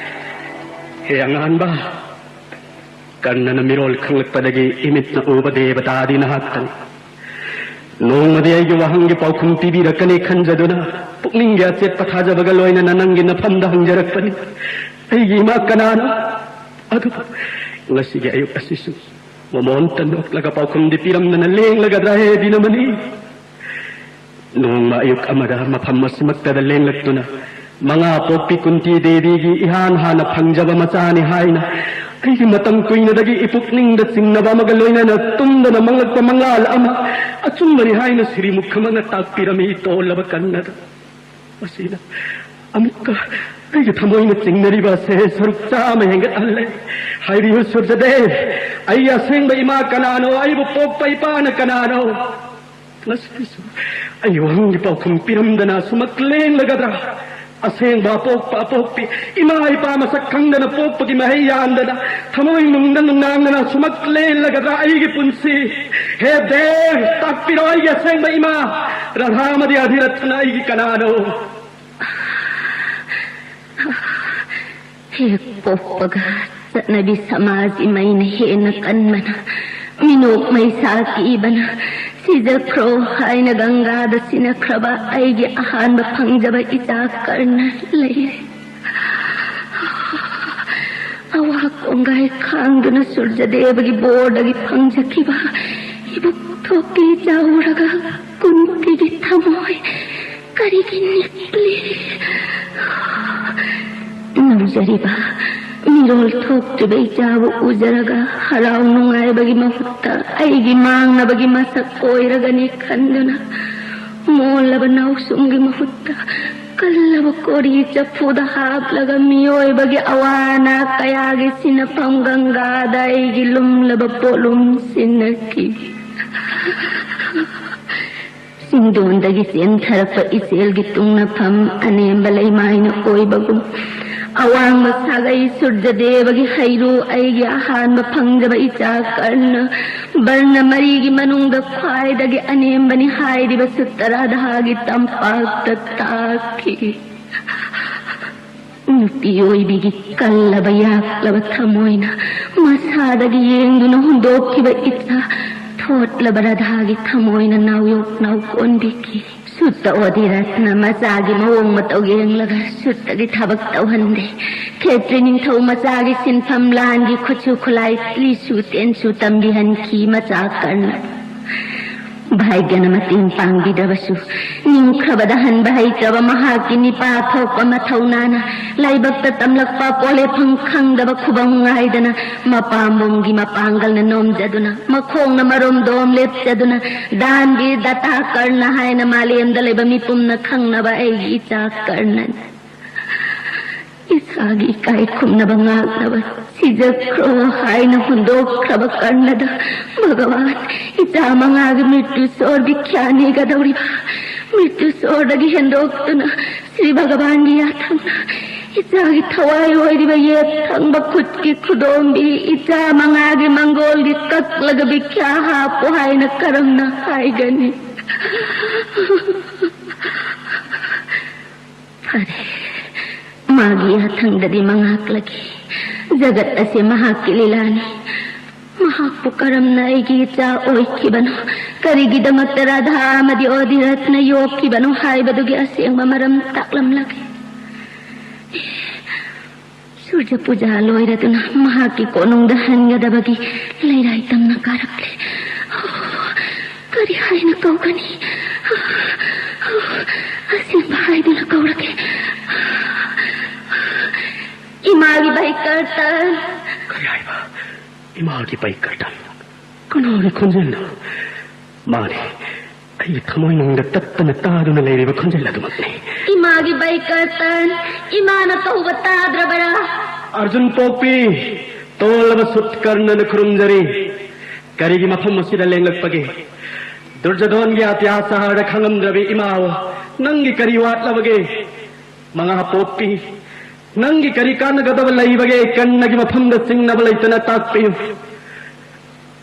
हे अङान्बा, ꯀꯔꯅꯅ ꯃꯤꯔꯣꯜ ꯈꯪꯂꯛꯄꯗꯒꯤ ꯏꯃꯤꯠꯅ ꯎꯕ ꯗꯦꯕꯇꯥꯗꯤ ꯅꯍꯥꯛꯇꯅꯤ꯫ ꯅꯣꯡꯃꯗꯤ ꯑꯩꯒꯤ ꯋꯥꯍꯪꯒꯤ ꯄꯥꯎꯈꯨꯝ ꯄꯤꯕꯤꯔꯛꯀꯅꯤ ꯈꯟꯖꯗꯨꯅ ꯄꯨꯛꯅꯤꯡꯒꯤ ꯑꯆꯦꯠꯄ ꯊꯥꯖꯕꯒ ꯂꯣꯏꯅꯅ ꯅꯪꯒꯤ ꯅꯐꯝꯗ ꯍꯪꯖꯔꯛꯄꯅꯤ꯫ ꯑꯩꯒꯤ ꯏꯃꯥ ꯀꯅꯥꯅꯣ? ꯑꯗꯨꯕꯨ ꯉꯁꯤꯒꯤ ꯑꯌꯨꯛ ꯑꯁꯤꯁꯨ ꯃꯣꯃꯣꯟꯇ ꯅꯣꯛꯂꯒ ꯄꯥꯎꯈꯨꯝꯗꯤ ꯄꯤꯔꯝꯗꯅ ꯂꯦꯡꯂꯒꯗ꯭ꯔꯥ ꯍꯦ ꯗꯤꯅꯃꯅꯤ? ꯅꯣꯡꯃ ꯑꯌꯨꯛ ꯑꯃꯗ ꯃꯐꯝ ꯑꯁꯤꯃꯛꯇꯗ ꯂꯦꯡꯂꯛꯇꯨꯅ ꯃꯉꯥ ꯄꯣꯛꯄꯤ ꯀꯨꯟꯇꯤ ꯗꯦꯕꯤꯒꯤ ꯏꯍꯥꯟ ꯍꯥꯟꯅ ꯐꯪꯖꯕ ꯃꯆꯥꯅꯤ ꯍꯥꯏꯅ ꯑꯩꯒꯤ ꯃꯇꯝ ꯀꯨꯏꯅꯗꯒꯤ ꯏꯄꯨꯛꯅꯤꯡꯗ ꯆꯤꯡꯅꯕ ꯑꯃꯒ ꯂꯣꯏꯅꯅ ꯇꯨꯝꯗꯅ ꯃꯪꯂꯛꯄ ꯃꯉꯥꯜ ꯑꯃ ꯑꯆꯨꯝꯕꯅꯤ ꯍꯥꯏꯅ ꯁꯤꯔꯤꯃꯨꯈꯃꯛꯅ ꯇꯥꯛꯄꯤꯔꯝꯃꯤ ꯇꯣꯜꯂꯕ ꯀꯟꯅꯗ꯫ ꯃꯁꯤꯅ ꯑꯃꯨꯛꯀ ꯑꯩꯒꯤ ꯊꯃꯣꯏꯅ ꯆꯤꯡꯅꯔꯤꯕ ꯑꯁꯦ ꯁꯔꯨꯛ ꯆꯥꯝꯃ ꯍꯦꯟꯒꯠꯍꯜꯂꯦ꯫ ꯍꯥꯏꯕꯤꯌꯨ ꯁꯨꯔꯖꯗꯦꯕ, ꯑꯩ ꯑꯁꯦꯡꯕ ꯏꯃꯥ ꯀꯅꯥꯅꯣ? ꯑꯩꯕꯨ ꯄꯣꯛꯄ ꯏꯄꯥꯅ ꯀꯅꯥꯅꯣ? ꯉꯁꯤꯁꯨ ꯑꯩ ꯋꯥꯍꯪꯒꯤ ꯄꯥꯎꯈꯨꯝ ꯄꯤꯔꯝꯗꯅ ꯁꯨꯃꯛ ꯂꯦꯡꯂꯒꯗ꯭ꯔꯥ? ꯑꯁꯦꯡꯕ ꯑꯄꯣꯛꯄ ꯑꯄꯣꯛꯄꯤ ꯏꯃꯥ ꯏꯄꯥ ꯃꯁꯛ ꯈꯪꯗꯅ ꯄꯣꯛꯄꯒꯤ ꯃꯍꯩ ꯌꯥꯟꯗꯅ ꯊꯃꯣꯏ ꯅꯨꯡꯗ ꯅꯨꯡꯅꯥꯡꯗꯅ ꯁꯨꯃꯛ ꯂꯦꯜꯂꯒꯗ꯭ꯔꯥ ꯑꯩꯒꯤ ꯄꯨꯟꯁꯤ? ꯍꯦ ꯗꯦꯕ, ꯇꯥꯛꯄꯤꯔꯣ ꯑꯩꯒꯤ ꯑꯁꯦꯡꯕ ꯏꯃꯥ ꯔꯥꯙꯥ ꯑꯃꯗꯤ ꯑꯙꯤꯔꯠꯊꯅ ꯑꯩꯒꯤ ꯀꯅꯥꯅꯣ? ꯍꯦꯛ ꯄꯣꯛꯄꯒ ꯆꯠꯅꯕꯤ ꯁꯃꯥꯖ ꯏꯃꯩꯅ ꯍꯦꯟꯅ ꯀꯟꯕꯅ, ꯃꯤꯅꯣꯛ ꯃꯩꯁꯥ ꯀꯤꯕꯅ, ꯁꯤꯖꯈ꯭ꯔꯣ ꯍꯥꯏꯅ ꯒꯪꯒꯥꯗ ꯁꯤꯟꯅꯈ꯭ꯔꯕ ꯑꯩꯒꯤ ꯑꯍꯥꯟꯕ ꯐꯪꯖꯕ ꯏꯆꯥ ꯀꯔꯅ ꯂꯩꯔꯦ꯫ ꯑꯋꯥ ꯀꯣꯡꯒꯥꯏ ꯈꯥꯡꯗꯨꯅ ꯁꯨꯔꯖꯗꯦꯕꯒꯤ ꯕꯣꯔꯗꯒꯤ ꯐꯪꯖꯈꯤꯕ ꯏꯕꯨꯛ ꯊꯣꯛꯄꯤ ꯆꯥꯎꯔꯒ ꯀꯨꯟꯇꯤꯒꯤ ꯊꯃꯣꯏ ꯀꯔꯤꯒꯤ ꯅꯤꯛꯂꯤ? ꯅꯧꯖꯔꯤꯕ ꯃꯤꯔꯣꯜ ꯊꯣꯛꯇ꯭ꯔꯤꯕ ꯏꯆꯥꯕꯨ ꯎꯖꯔꯒ ꯍꯔꯥꯎ ꯅꯨꯡꯉꯥꯏꯕꯒꯤ ꯃꯍꯨꯠꯇ ꯑꯩꯒꯤ ꯃꯥꯡꯅꯕꯒꯤ ꯃꯁꯛ ꯑꯣꯏꯔꯒꯅꯤ ꯈꯟꯗꯨꯅ, ꯃꯣꯜꯂꯕ ꯅꯥꯎꯁꯨꯝꯒꯤ ꯃꯍꯨꯠꯇ ꯀꯜꯂꯕ ꯀꯣꯔꯤ ꯆꯐꯨꯗ ꯍꯥꯞꯂꯒ ꯃꯤꯑꯣꯏꯕꯒꯤ ꯑꯋꯥ ꯑꯅꯥ ꯀꯌꯥꯒꯤ ꯁꯤꯟꯅꯐꯝ ꯒꯪꯒꯥꯗ ꯑꯩꯒꯤ ꯂꯨꯝꯂꯕ ꯄꯣꯠꯂꯨꯝ ꯁꯤꯟꯅꯈꯤ꯫ ꯆꯤꯡꯗꯣꯟꯗꯒꯤ ꯆꯦꯟꯊꯔꯛꯄ ꯏꯆꯦꯜꯒꯤ ꯇꯨꯡꯅꯐꯝ ꯑꯅꯦꯝꯕ ꯂꯩꯃꯥꯏꯅ ꯑꯣꯏꯕꯒꯨꯝ, ꯑꯋꯥꯡꯕ ꯁꯥꯒꯩ ꯁꯨꯔꯖꯗꯦꯕꯒꯤ ꯍꯩꯔꯨ ꯑꯩꯒꯤ ꯑꯍꯥꯟꯕ ꯐꯪꯖꯕ ꯏꯆꯥ ꯀꯔꯅ, ꯕꯔꯅ ꯃꯔꯤꯒꯤ ꯃꯅꯨꯡꯗ ꯈ꯭ꯋꯥꯏꯗꯒꯤ ꯑꯅꯦꯝꯕꯅꯤ ꯍꯥꯏꯔꯤꯕ ꯁꯨꯠꯇꯔꯥꯙꯥꯒꯤ ꯇꯝꯄꯥꯛꯇ ꯇꯥꯈꯤ꯫ ꯅꯨꯄꯤ ꯑꯣꯏꯕꯤꯒꯤ ꯀꯜꯂꯕ ꯌꯥꯛꯂꯕ ꯊꯃꯣꯏꯅ ꯃꯁꯥꯗꯒꯤ ꯌꯦꯡꯗꯨꯅ ꯍꯨꯟꯗꯣꯛꯈꯤꯕ ꯏꯆꯥ ꯊꯣꯠꯂꯕ ꯔꯥꯙꯥꯒꯤ ꯊꯃꯣꯏꯅ ꯅꯥꯎꯌꯣꯛ ꯅꯥꯎ ꯀꯣꯟꯕꯤꯈꯤ꯫ ꯁꯨꯠꯇ ꯑꯣꯗꯤꯔꯠꯅ ꯃꯆꯥꯒꯤ ꯃꯑꯣꯡ ꯃꯇꯧ ꯌꯦꯡꯂꯒ ꯁꯨꯠꯇꯒꯤ ꯊꯕꯛ ꯇꯧꯍꯟꯗꯦ꯫ ꯈꯦꯇ꯭ꯔꯤ ꯅꯤꯡꯊꯧ ꯃꯆꯥꯒꯤ ꯁꯤꯟꯐꯝ ꯂꯥꯟꯒꯤ ꯈꯨꯠꯁꯨ ꯈꯨꯠꯂꯥꯏ ꯂꯤꯁꯨ ꯇꯦꯟꯁꯨ ꯇꯝꯕꯤꯍꯟꯈꯤ ꯃꯆꯥ ꯀꯔꯅ꯫ ꯚꯥꯏꯒ꯭ꯌꯅ ꯃꯇꯦꯡ ꯄꯥꯡꯕꯤꯗ꯭ꯔꯕꯁꯨ, ꯅꯤꯡꯈ꯭ꯔꯕꯗ ꯍꯟꯕ ꯍꯩꯇ꯭ꯔꯕ ꯃꯍꯥꯛꯀꯤ ꯅꯤꯄꯥ ꯊꯣꯛꯄ ꯃꯊꯧꯅꯥꯅ ꯂꯥꯏꯕꯛꯇ ꯇꯝꯂꯛꯄ ꯄꯣꯂꯦꯐꯝ ꯈꯪꯗꯕ ꯈꯨꯕꯝ ꯉꯥꯏꯗꯅ ꯃꯄꯥꯝꯕꯣꯝꯒꯤ ꯃꯄꯥꯡꯒꯜꯅ ꯅꯣꯝꯖꯗꯨꯅ, ꯃꯈꯣꯡꯅ ꯃꯔꯣꯝꯗꯣꯝ ꯂꯦꯞꯆꯗꯨꯅ, ꯗꯥꯟꯕꯤ ꯗꯇꯥ ꯀꯔꯅ ꯍꯥꯏꯅ ꯃꯥꯂꯦꯝꯗ ꯂꯩꯕ ꯃꯤꯄꯨꯝꯅ ꯈꯪꯅꯕ ꯑꯩꯒꯤ ꯏꯆꯥ ꯀꯔꯅꯅꯤ꯫ ꯏꯁꯥꯒꯤ ꯏꯀꯥꯏ ꯈꯨꯝꯅꯕ ꯉꯥꯛꯅꯕ ꯁꯤꯖꯈ꯭ꯔꯣ ꯍꯥꯏꯅ ꯍꯨꯟꯗꯣꯛꯈ꯭ꯔꯕ ꯀꯔꯅꯗ ꯚꯒꯋꯥꯟ, ꯏꯆꯥ ꯃꯉꯥꯒꯤ ꯃ꯭ꯔꯤꯇ꯭ꯌꯨ ꯁꯣꯔ ꯚꯤꯈ꯭ꯌꯥ ꯅꯤꯒꯗꯧꯔꯤꯕ ꯃ꯭ꯔꯤꯇ꯭ꯌꯨ ꯁꯣꯔꯗꯒꯤ ꯍꯦꯟꯗꯣꯛꯇꯨꯅ ꯁ꯭ꯔꯤ ꯚꯒꯋꯥꯟꯒꯤ ꯌꯥꯊꯪꯅ ꯏꯆꯥꯒꯤ ꯊꯋꯥꯏ ꯑꯣꯏꯔꯤꯕ ꯌꯦꯠ ꯊꯪꯕ ꯈꯨꯠꯀꯤ ꯈꯨꯗꯣꯝꯕꯤ ꯏꯆꯥ ꯃꯉꯥꯒꯤ ꯃꯪꯒꯣꯜꯒꯤ ꯀꯛꯂꯒ ꯚꯤꯈ꯭ꯌꯥ ꯍꯥꯞꯄꯨ ꯍꯥꯏꯅ ꯀꯔꯝꯅ ꯍꯥꯏꯒꯅꯤ? ꯐꯔꯦ, ꯃꯥꯒꯤ ꯌꯥꯊꯪꯗꯗꯤ ꯃꯉꯥꯛꯂꯒꯦ꯫ ꯖꯒꯠ ꯑꯁꯤ ꯃꯍꯥꯛꯀꯤ ꯂꯤꯂꯥꯅꯤ꯫ ꯃꯍꯥꯛꯄꯨ ꯀꯔꯝꯅ ꯑꯩꯒꯤ ꯏꯆꯥ ꯑꯣꯏꯈꯤꯕꯅꯣ, ꯀꯔꯤꯒꯤꯗꯃꯛꯇ ꯔꯥꯙꯥ ꯑꯃꯗꯤ ꯑꯣꯙꯤꯔꯠꯅ ꯌꯣꯛꯈꯤꯕꯅꯣ ꯍꯥꯏꯕꯗꯨꯒꯤ ꯑꯁꯦꯡꯕ ꯃꯔꯝ ꯇꯥꯛꯂꯝꯂꯒꯦ꯫ ꯁꯨꯔꯖ ꯄꯨꯖꯥ ꯂꯣꯏꯔꯗꯨꯅ ꯃꯍꯥꯛꯀꯤ ꯀꯣꯅꯨꯡꯗ ꯍꯟꯒꯗꯕꯒꯤ ꯂꯩꯔꯥꯏ ꯇꯝꯅ ꯀꯥꯔꯛꯂꯦ꯫ ꯀꯔꯤ ꯍꯥꯏꯅ ꯀꯧꯒꯅꯤ? ꯑꯁꯤꯟꯕ ꯍꯥꯏꯗꯨꯅ ꯀꯧꯔꯒꯦ꯫ ꯏꯃꯥꯒꯤ ꯕꯥꯏ ꯀꯔꯇꯟ꯫ ꯀꯔꯤ ꯍꯥꯏꯕ? ꯏꯃꯥꯒꯤ ꯕꯥꯏ ꯀꯔꯇꯟ? ꯀꯅꯥꯒꯤ ꯈꯣꯟꯖꯦꯜꯅꯣ? ꯃꯥꯅꯤ, ꯑꯩꯒꯤ ꯊꯃꯣꯏꯅꯨꯡꯗ ꯇꯠꯇꯅ ꯇꯥꯗꯨꯅ ꯂꯩꯔꯤꯕ ꯈꯣꯟꯖꯦꯜ ꯑꯗꯨꯃꯛꯅꯤ꯫ ꯏꯃꯥꯒꯤ ꯕꯥꯏ ꯀꯔꯇꯟ, ꯏꯃꯥꯅ ꯀꯧꯕ ꯇꯥꯗ꯭ꯔꯕꯔꯥ? ꯑꯔꯖꯨꯟ ꯄꯣꯛꯄꯤ, ꯇꯣꯜꯂꯕ ꯁꯨꯠꯀꯔꯅꯅ ꯈꯨꯔꯨꯝꯖꯔꯤ꯫ ꯀꯔꯤꯒꯤ ꯃꯐꯝ ꯑꯁꯤꯗ ꯂꯦꯡꯂꯛꯄꯒꯦ? ꯗꯨꯔꯖꯗꯣꯟꯒꯤ ꯑꯇꯤꯌꯥ ꯁꯍꯔꯗ ꯈꯪꯉꯝꯗ꯭ꯔꯕꯤ ꯏꯃꯥꯑꯣ, ꯅꯪꯒꯤ ꯀꯔꯤ ꯋꯥꯠꯂꯕꯒꯦ? ꯃꯉꯥ ꯄꯣꯛꯄꯤ, ꯅꯪꯒꯤ ꯀꯔꯤ ꯀꯥꯟꯅꯒꯗꯕ ꯂꯩꯕꯒꯦ? ꯀꯟꯅꯒꯤ ꯃꯐꯝꯗ ꯆꯤꯡꯅꯕ ꯂꯩꯇꯅ ꯇꯥꯛꯄꯤꯌꯨ꯫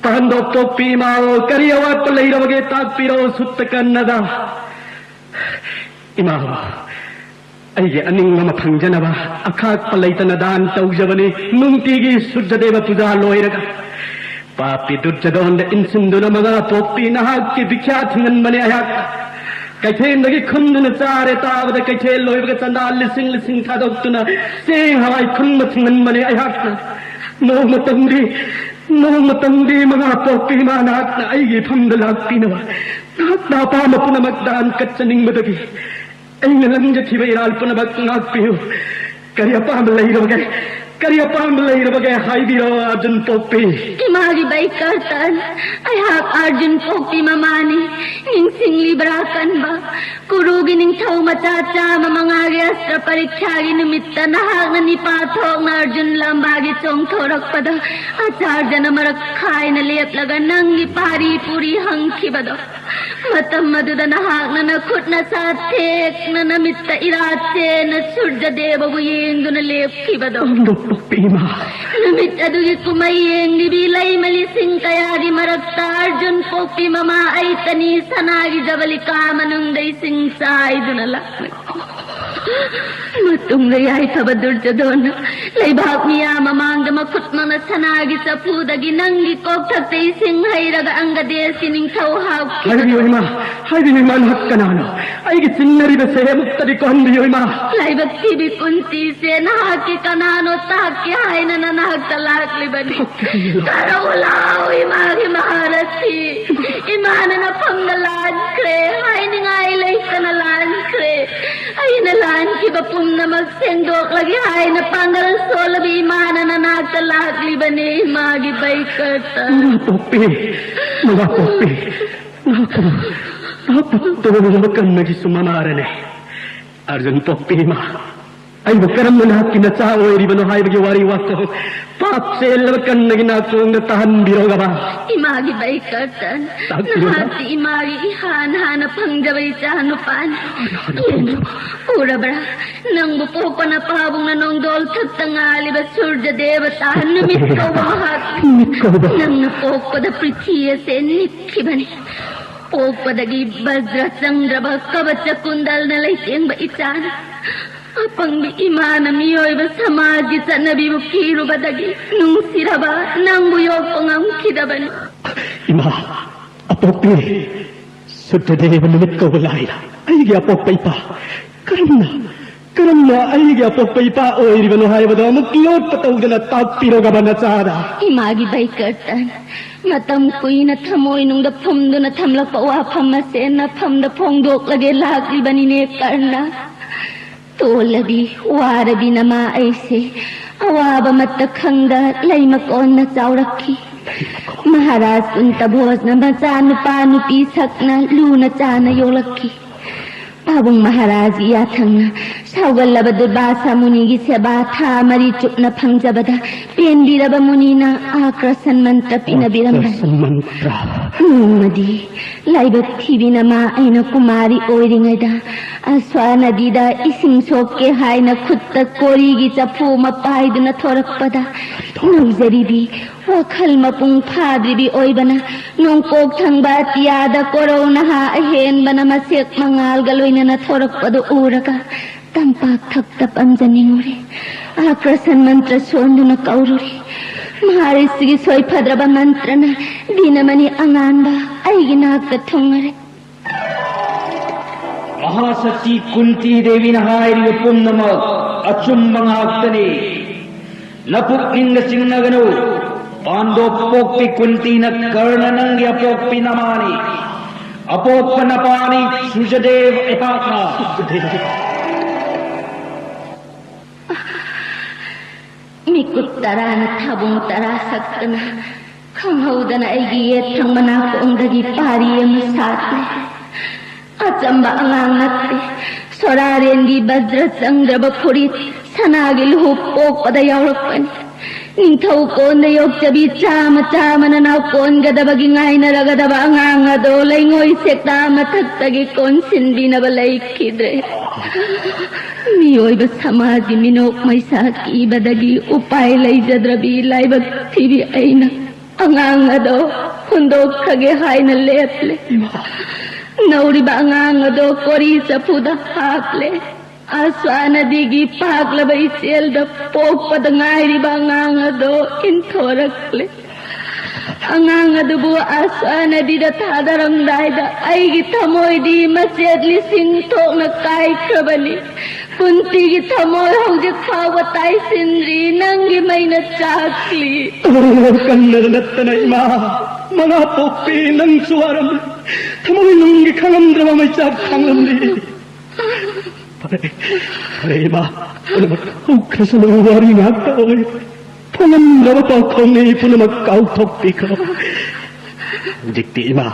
ꯄꯥꯟꯗꯣꯞ ꯄꯣꯛꯄꯤ ꯏꯃꯥꯑꯣ, ꯀꯔꯤ ꯑꯋꯥꯠꯄ ꯂꯩꯔꯕꯒꯦ? ꯇꯥꯛꯄꯤꯔꯛꯑꯣ ꯁꯨꯠꯇ ꯀꯟꯅꯗ꯫ ꯏꯃꯥꯑꯣ, ꯑꯩꯒꯤ ꯑꯅꯤꯡꯕ ꯑꯃ ꯐꯪꯖꯅꯕ ꯑꯈꯥꯛꯄ ꯂꯩꯇꯅ ꯗꯥꯟ ꯇꯧꯖꯕꯅꯤ ꯅꯨꯡꯇꯤꯒꯤ ꯁꯨꯔꯖꯗꯦꯕ ꯄꯨꯖꯥ ꯂꯣꯏꯔꯒ꯫ ꯄꯥꯄꯤ ꯗꯨꯔꯖꯗꯣꯟꯗ ꯏꯟꯁꯤꯟꯗꯨꯅ ꯃꯉꯥ ꯄꯣꯛꯄꯤ ꯅꯍꯥꯛꯀꯤ ꯕꯤꯈ꯭ꯌꯥ ꯊꯤꯡꯍꯟꯕꯅꯤ ꯑꯩꯍꯥꯛ꯫ ꯀꯩꯊꯦꯜꯗꯒꯤ ꯈꯨꯟꯗꯨꯅ ꯆꯥꯔꯦ ꯇꯥꯕꯗ ꯀꯩꯊꯦꯜ ꯂꯣꯏꯕꯒ ꯆꯟꯗꯥ ꯂꯤꯁꯤꯡ ꯂꯤꯁꯤꯡ ꯊꯥꯗꯣꯛꯇꯨꯅ ꯆꯦꯡ ꯍꯋꯥꯏ ꯈꯨꯟꯕ ꯊꯤꯡꯍꯟꯕꯅꯤ ꯑꯩꯍꯥꯛꯅ꯫ ꯅꯣꯡꯃꯇꯪꯗꯤ, ꯅꯣꯡꯃꯇꯪꯗꯤ ꯃꯉꯥ ꯄꯣꯛꯄꯤ ꯏꯃꯥ ꯅꯍꯥꯛꯅ ꯑꯩꯒꯤ ꯏꯐꯝꯗ ꯂꯥꯛꯄꯤꯅꯕ ꯅꯍꯥꯛꯅ ꯑꯄꯥꯝꯕ ꯄꯨꯝꯅꯃꯛ ꯗꯥꯟ ꯀꯠꯆꯅꯤꯡꯕꯗꯒꯤ ꯑꯩꯅ ꯂꯪꯖꯈꯤꯕ ꯏꯔꯥꯜ ꯄꯨꯝꯅꯃꯛ ꯉꯥꯛꯄꯤꯌꯨ꯫ ꯀꯔꯤ ꯑꯄꯥꯝꯕ ꯂꯩꯔꯕꯒꯦ? ꯀꯔꯤ ꯑꯄꯥꯝꯕ ꯂꯩꯔꯕꯒꯦ? ꯍꯥꯏꯕꯤꯔꯣ, ꯑꯔꯖꯨꯟ ꯄꯣꯛꯄꯤ꯫ ꯏꯃꯥꯒꯤ ꯕꯥꯏ ꯀꯔꯇꯟ, ꯑꯩꯍꯥꯛ ꯑꯔꯖꯨꯟ ꯄꯣꯛꯄꯤ ꯃꯃꯥꯅꯤ꯫ ꯅꯤꯡꯁꯤꯡꯂꯤꯕ꯭ꯔꯥ ꯀꯟꯕ? ꯀꯨꯔꯨꯒꯤ ꯅꯤꯡꯊꯧ ꯃꯆꯥ ꯆꯥꯝꯃ ꯃꯉꯥꯒꯤ ꯑꯁꯇ꯭ꯔ ꯄꯔꯤꯈ꯭ꯌꯥꯒꯤ ꯅꯨꯃꯤꯠꯇ ꯅꯍꯥꯛꯅ ꯅꯤꯄꯥ ꯊꯣꯛꯅ ꯑꯔꯖꯨꯟ ꯂꯝꯕꯥꯒꯤ ꯆꯣꯡꯊꯣꯔꯛꯄꯗ ꯑꯆꯥꯔꯖꯅ ꯃꯔꯛ ꯈꯥꯏꯅ ꯂꯦꯞꯂꯒ ꯅꯪꯒꯤ ꯄꯥꯔꯤ ꯄꯨꯔꯤ ꯍꯪꯈꯤꯕꯗꯣ꯫ ꯃꯇꯝ ꯑꯗꯨꯗ ꯅꯍꯥꯛꯅ ꯅꯈꯨꯠ ꯅꯁꯥ ꯊꯦꯛꯅ ꯅꯃꯤꯠꯇ ꯏꯔꯥ ꯆꯦꯅ ꯁꯨꯔꯖꯗꯦꯕꯕꯨ ꯌꯦꯡꯗꯨꯅ ꯂꯦꯞꯈꯤꯕꯗꯣ꯫ ꯄꯥꯟꯗꯣꯞ ꯄꯣꯛꯄꯤ ꯏꯃꯥ꯫ ꯅꯨꯃꯤꯠ ꯑꯗꯨꯒꯤ ꯀꯨꯝꯍꯩ ꯌꯦꯡꯂꯤꯕꯤ ꯂꯩꯃ ꯂꯤꯁꯤꯡ ꯀꯌꯥꯒꯤ ꯃꯔꯛꯇ ꯑꯔꯖꯨꯟ ꯄꯣꯛꯄꯤ ꯃꯃꯥ ꯑꯩꯇꯅꯤ ꯁꯅꯥꯒꯤ ꯖꯕꯂꯤꯀꯥ ꯃꯅꯨꯡꯗ ꯏꯁꯤꯡ ꯆꯥꯏꯗꯨꯅ ꯂꯥꯛꯂꯤ꯫ ꯃꯇꯨꯡꯗ ꯌꯥꯏꯐꯕ ꯗꯨꯔꯖꯣꯙꯣꯟꯅ ꯂꯩꯕꯥꯛ ꯃꯤꯌꯥꯝ ꯃꯃꯥꯡꯗ ꯃꯈꯨꯠꯃꯛꯅ ꯁꯅꯥꯒꯤ ꯆꯐꯨꯗꯒꯤ ꯅꯪꯒꯤ ꯀꯣꯛꯊꯛꯇ ꯏꯁꯤꯡ ꯍꯩꯔꯒ ꯑꯪꯒꯗꯦꯁꯀꯤ ꯅꯤꯡꯊꯧ ꯍꯥꯞꯈꯤ꯫ ꯍꯥꯏꯕꯤꯌꯨ ꯏꯃꯥ, ꯍꯥꯏꯕꯤꯌꯨ ꯏꯃꯥ, ꯅꯍꯥꯛ ꯀꯅꯥꯅꯣ? ꯑꯩꯒꯤ ꯆꯤꯟꯅꯔꯤꯕꯁꯦ ꯑꯃꯨꯛꯇꯗꯤ ꯀꯣꯛꯍꯟꯕꯤꯌꯨ ꯏꯃꯥ꯫ ꯂꯥꯏꯕꯛ ꯊꯤꯕꯤ ꯀꯨꯟꯇꯤꯁꯦ, ꯅꯍꯥꯛꯀꯤ ꯀꯅꯥꯅꯣ ꯇꯥꯛꯀꯦ ꯍꯥꯏꯅ ꯅꯅꯥꯛꯇ ꯂꯥꯛꯂꯤꯕꯅꯤ꯫ ꯀꯔꯧ ꯂꯥꯎ ꯏꯃꯥꯒꯤ ꯃꯍꯥꯔꯊꯤ꯫ ꯏꯃꯥꯅ ꯅꯐꯝꯗ ꯂꯥꯟꯈ꯭ꯔꯦ, ꯍꯥꯏꯅꯤꯡꯉꯥꯏ ꯂꯩꯇꯅ ꯂꯥꯟꯈ꯭ꯔꯦ꯫ ꯑꯩꯅ ꯂꯥꯟꯈꯤꯕ ꯄꯨꯝꯅꯃꯛ ꯁꯦꯡꯗꯣꯛꯂꯒꯦ ꯍꯥꯏꯅ ꯄꯥꯡꯒꯜ ꯁꯣꯜꯂꯕꯤ ꯏꯃꯥꯅ ꯅꯅꯥꯛꯇ ꯂꯥꯛꯂꯤꯕꯅꯤ, ꯏꯃꯥꯒꯤ ꯕꯩꯀꯔꯇ꯫ ꯃꯃꯥ ꯄꯣꯛꯄꯤ, ꯃꯃꯥ ꯄꯣꯛꯄꯤ, ꯅꯍꯥꯛꯄꯨ, ꯅꯍꯥꯛꯄꯨ ꯇꯣꯜꯂꯕ ꯀꯟꯅꯒꯤꯁꯨ ꯃꯃꯥꯔꯅꯦ꯫ ꯑꯔꯖꯨꯟ ꯄꯣꯛꯄꯤ ꯏꯃꯥ, ꯑꯩꯕꯨ ꯀꯔꯝꯅ ꯅꯍꯥꯛꯀꯤ ꯅꯆꯥ ꯑꯣꯏꯔꯤꯕꯅꯣ ꯍꯥꯏꯕꯒꯤ ꯋꯥꯔꯤ ꯋꯥꯇꯣꯛ, ꯄꯥꯞ ꯆꯦꯜꯂꯕ ꯀꯟꯅꯒꯤ ꯅꯥꯀꯣꯡꯗ ꯇꯥꯍꯟꯕꯤꯔꯣꯒꯕ꯫ ꯏꯃꯥꯒꯤ ꯕꯩꯀꯔꯇꯟ, ꯇꯥꯛꯄꯤꯔꯣ꯫ ꯅꯍꯥꯛꯇꯤ ꯏꯃꯥꯒꯤ ꯏꯍꯥꯟ ꯍꯥꯟꯅ ꯐꯪꯖꯕ ꯏꯆꯥ ꯅꯨꯄꯥꯅꯤ꯫ ꯍꯥꯟꯅ ꯐꯪꯖꯕ꯫ ꯎꯔꯕ꯭ꯔꯥ? ꯅꯪꯕꯨ ꯄꯣꯛꯄꯅ ꯄꯥꯕꯨꯡꯅ ꯅꯣꯡꯗꯣꯜ ꯊꯛꯇ ꯉꯥꯜꯂꯤꯕ ꯁꯨꯔꯖ ꯗꯦꯕꯇꯥ ꯅꯨꯃꯤꯠ ꯀꯧꯕ ꯃꯍꯥꯛ꯫ ꯅꯨꯃꯤꯠ ꯀꯧꯕ꯫ ꯅꯪꯅ ꯄꯣꯛꯄꯗ ꯄ꯭ꯔꯤꯊꯤ ꯑꯁꯦ ꯅꯤꯛꯈꯤꯕꯅꯤ꯫ ꯄꯣꯛꯄꯗꯒꯤ ꯕꯖ꯭ꯔ ꯆꯪꯗ꯭ꯔꯕ ꯀꯕꯆ ꯀꯨꯟꯗꯜꯅ ꯂꯩꯇꯦꯡꯕ ꯏꯆꯥꯅꯤ꯫ ꯑꯄꯪꯕꯤ ꯏꯃꯥꯅ ꯃꯤꯑꯣꯏꯕ ꯁꯃꯥꯖꯒꯤ ꯆꯠꯅꯕꯤꯕꯨ ꯀꯤꯔꯨꯕꯗꯒꯤ ꯅꯨꯡꯁꯤꯔꯕ ꯅꯪꯕꯨ ꯌꯣꯛꯄ ꯉꯝꯈꯤꯗꯕꯅꯤ꯫ ꯏꯃꯥ, ꯑꯄꯣꯛꯄꯤ, ꯁꯨꯗ꯭ꯔꯗꯦꯕ ꯅꯨꯃꯤꯠ ꯀꯧꯕ ꯂꯥꯏꯅ ꯑꯩꯒꯤ ꯑꯄꯣꯛꯄ ꯏꯄꯥ ꯀꯔꯝꯅ, ꯀꯔꯝꯅ ꯑꯩꯒꯤ ꯑꯄꯣꯛꯄ ꯏꯄꯥ ꯑꯣꯏꯔꯤꯕꯅꯣ ꯍꯥꯏꯕꯗꯣ ꯑꯃꯨꯛ ꯂꯣꯠꯄ ꯇꯧꯗꯅ ꯇꯥꯛꯄꯤꯔꯣꯒꯕ ꯅꯆꯥꯗ꯫ ꯏꯃꯥꯒꯤ ꯕꯩꯀꯔꯇꯟ, ꯃꯇꯝ ꯀꯨꯏꯅ ꯊꯃꯣꯏꯅꯨꯡꯗ ꯐꯨꯝꯗꯨꯅ ꯊꯝꯂꯛꯄ ꯋꯥꯐꯝ ꯑꯁꯦ ꯅꯐꯝꯗ ꯐꯣꯡꯗꯣꯛꯂꯒꯦ ꯂꯥꯛꯂꯤꯕꯅꯤꯅꯦ ꯀꯔꯅ꯫ ꯇꯣꯜꯂꯕꯤ, ꯋꯥꯔꯕꯤ ꯅꯃꯥ ꯑꯩꯁꯦ ꯑꯋꯥꯕ ꯑꯃꯠꯇ ꯈꯪꯗ ꯂꯩꯃꯀꯣꯟꯅ ꯆꯥꯎꯔꯛꯈꯤ꯫ ꯃꯍꯥꯔꯥꯖ ꯀꯨꯟꯇ ꯚꯣꯖꯅ ꯃꯆꯥꯅꯨꯄꯥ ꯅꯨꯄꯤ ꯁꯛꯅ ꯂꯨꯅ ꯆꯥꯅ ꯌꯣꯛꯂꯛꯈꯤ꯫ ꯄꯥꯕꯨꯡ ꯃꯍꯥꯔꯥꯖꯒꯤ ꯌꯥꯊꯪꯅ ꯁꯥꯎꯒꯜꯂꯕ ꯗꯨꯔꯕꯥꯁꯥ ꯃꯨꯅꯤꯒꯤ ꯁꯦꯕꯥ ꯊꯥ ꯃꯔꯤ ꯆꯨꯞꯅ ꯐꯪꯖꯕꯗ ꯄꯦꯟꯕꯤꯔꯕ ꯃꯨꯅꯤꯅ ꯑꯥꯀ꯭ꯔꯁꯟ ꯃꯟꯇ꯭ꯔ ꯄꯤꯅꯕꯤꯔꯝꯕꯅꯤ꯫ ꯑꯥꯀ꯭ꯔꯁꯟ ꯃꯟꯇ꯭ꯔ꯫ ꯅꯣꯡꯃꯗꯤ ꯂꯥꯏꯕꯛ ꯊꯤꯕꯤ ꯅꯃꯥ ꯑꯩꯅ ꯀꯨꯃꯥꯔꯤ ꯑꯣꯏꯔꯤꯉꯩꯗ ꯑꯁ꯭ꯋꯥ ꯅꯗꯤꯗ ꯏꯁꯤꯡ ꯁꯣꯛꯀꯦ ꯍꯥꯏꯅ ꯈꯨꯠꯇ ꯀꯣꯔꯤꯒꯤ ꯆꯐꯨ ꯑꯃ ꯄꯥꯏꯗꯨꯅ ꯊꯣꯔꯛꯄꯗ ꯅꯧꯖꯔꯤꯕꯤ ꯋꯥꯈꯜ ꯃꯄꯨꯡ ꯐꯥꯗ꯭ꯔꯤꯕꯤ ꯑꯣꯏꯕꯅ ꯅꯣꯡꯄꯣꯛ ꯊꯪꯕ ꯑꯇꯤꯌꯥꯗ ꯀꯣꯔꯧ ꯅꯍꯥ ꯑꯍꯦꯟꯕꯅ ꯃꯁꯦꯛ ꯃꯉꯥꯜꯒ ꯂꯣꯏꯅꯅ ꯊꯣꯔꯛꯄꯗꯨ ꯎꯔꯒ ꯇꯝꯄꯥꯛ ꯊꯛꯇ ꯄꯝꯖꯅꯤꯡꯉꯨꯔꯦ꯫ ꯑꯥꯀ꯭ꯔꯁꯟ ꯃꯟꯇ꯭ꯔ ꯁꯣꯟꯗꯨꯅ ꯀꯧꯔꯨꯔꯦ꯫ ꯃꯍꯥꯔꯤꯁꯤꯒꯤ ꯁꯣꯏꯐꯗ꯭ꯔꯕ ꯃꯟꯇ꯭ꯔꯅ ꯗꯤꯅꯃꯅꯤ ꯑꯉꯥꯟꯕ ꯑꯩꯒꯤ ꯅꯥꯛꯇ ꯊꯨꯡꯉꯔꯦ꯫ ꯃꯍꯥꯁꯛꯇꯤ ꯀꯨꯟꯇꯤ ꯗꯦꯕꯤꯅ ꯍꯥꯏꯔꯤꯕ ꯄꯨꯝꯅꯃꯛ ꯑꯆꯨꯝꯕ ꯉꯥꯛꯇꯅꯤ꯫ ꯅꯄꯨꯛꯅꯤꯡꯗ ꯆꯤꯡꯅꯒꯅꯨ꯫ ꯄꯥꯟꯗꯣꯞ ꯄꯣꯛꯄꯤ ꯀꯨꯟꯇꯤꯅ ꯀꯔꯅ ꯅꯪꯒꯤ ꯑꯄꯣꯛꯄꯤ ꯅꯃꯥꯅꯤ꯫ ꯑꯄꯣꯛꯄ ꯅꯄꯥꯅꯤ ꯁꯨꯖꯗꯦꯕ ꯑꯩꯍꯥꯛꯅ꯫ ꯃꯤꯀꯨꯞ ꯇꯔꯥꯅ ꯊꯥꯕꯨꯡ ꯇꯔꯥ ꯁꯛꯇꯅ, ꯈꯪꯍꯧꯗꯅ ꯑꯩꯒꯤ ꯌꯦꯠ ꯊꯪꯕ ꯅꯥꯀꯣꯡꯗꯒꯤ ꯄꯥꯔꯤ ꯑꯃ ꯁꯥꯠꯂꯦ꯫ ꯑꯆꯝꯕ ꯑꯉꯥꯡ ꯅꯠꯇꯦ꯫ ꯁꯣꯔꯥꯔꯦꯟꯒꯤ ꯕꯖ꯭ꯔ ꯆꯪꯗ꯭ꯔꯕ ꯐꯨꯔꯤꯠ, ꯁꯅꯥꯒꯤ ꯂꯨꯍꯨꯞ ꯄꯣꯛꯄꯗ ꯌꯥꯎꯔꯛꯄꯅꯤ꯫ ꯅꯤꯡꯊꯧ ꯀꯣꯟꯗ ꯌꯣꯛꯆꯕꯤ ꯆꯥꯃ ꯆꯥꯃꯅ ꯅꯥꯎ ꯀꯣꯟꯒꯗꯕꯒꯤ ꯉꯥꯏꯅꯔꯒꯗꯕ ꯑꯉꯥꯡ ꯑꯗꯣ ꯂꯩꯉꯣꯏ ꯁꯦꯛꯇꯥ ꯃꯊꯛꯇꯒꯤ ꯀꯣꯟꯁꯤꯟꯕꯤꯅꯕ ꯂꯩꯈꯤꯗ꯭ꯔꯦ꯫ ꯃꯤꯑꯣꯏꯕ ꯁꯃꯥꯖꯒꯤ ꯃꯤꯅꯣꯛ ꯃꯩꯁꯥ ꯀꯤꯕꯗꯒꯤ ꯎꯄꯥꯏ ꯂꯩꯖꯗ꯭ꯔꯕꯤ ꯂꯥꯏꯕꯛ ꯊꯤꯕꯤ ꯑꯩꯅ ꯑꯉꯥꯡ ꯑꯗꯣ ꯍꯨꯟꯗꯣꯛꯈ꯭ꯔꯒꯦ ꯍꯥꯏꯅ ꯂꯦꯞꯂꯦ꯫ ꯅꯧꯔꯤꯕ ꯑꯉꯥꯡ ꯑꯗꯣ ꯀꯣꯔꯤ ꯆꯐꯨꯗ ꯍꯥꯞꯂꯦ꯫ ꯑꯁ꯭ꯋꯥ ꯅꯗꯤꯒꯤ ꯄꯥꯛꯂꯕ ꯏꯆꯦꯜꯗ ꯄꯣꯛꯄꯗ ꯉꯥꯏꯔꯤꯕ ꯑꯉꯥꯡ ꯑꯗꯣ ꯏꯟꯊꯣꯔꯛꯂꯦ꯫ ꯑꯉꯥꯡ ꯑꯗꯨꯕꯨ ꯑꯁ꯭ꯋꯥ ꯅꯗꯤꯗ ꯊꯥꯗꯔꯝꯗꯥꯏꯗ ꯑꯩꯒꯤ ꯊꯃꯣꯏꯗꯤ ꯃꯆꯦꯠ ꯂꯤꯁꯤꯡ ꯊꯣꯛꯅ ꯀꯥꯏꯈ꯭ꯔꯕꯅꯤ꯫ ꯀꯨꯟꯇꯤꯒꯤ ꯊꯃꯣꯏ ꯍꯧꯖꯤꯛ ꯐꯥꯎꯕ ꯇꯥꯏꯁꯤꯟꯗ꯭ꯔꯤ, ꯅꯪꯒꯤ ꯃꯩꯅ ꯆꯥꯛꯂꯤ꯫ ꯑꯣ, ꯀꯟꯅ ꯅꯠꯇꯅ ꯏꯃꯥ, ꯃꯉꯥ ꯄꯣꯛꯄꯤ ꯅꯪꯁꯨ ꯋꯥꯔꯝꯂꯤ꯫ ꯊꯃꯣꯏ ꯅꯨꯡꯒꯤ ꯈꯪꯉꯝꯗ꯭ꯔꯕ ꯃꯩꯆꯥꯛ ꯈꯥꯡꯂꯝꯂꯤ꯫ ꯐꯔꯦ, ꯐꯔꯦ ꯏꯃꯥ, ꯄꯨꯝꯅꯃꯛ ꯍꯧꯈ꯭ꯔꯁꯅꯨ, ꯋꯥꯔꯤ ꯉꯥꯛꯇ ꯑꯣꯏ꯫ ꯐꯪꯉꯝꯗ꯭ꯔꯕ ꯄꯥꯎꯈꯣꯡꯅꯤ, ꯄꯨꯝꯅꯃꯛ ꯀꯥꯎꯊꯣꯛꯄꯤꯈ꯭ꯔꯣ꯫ ꯍꯧꯖꯤꯛꯇꯤ ꯏꯃꯥ,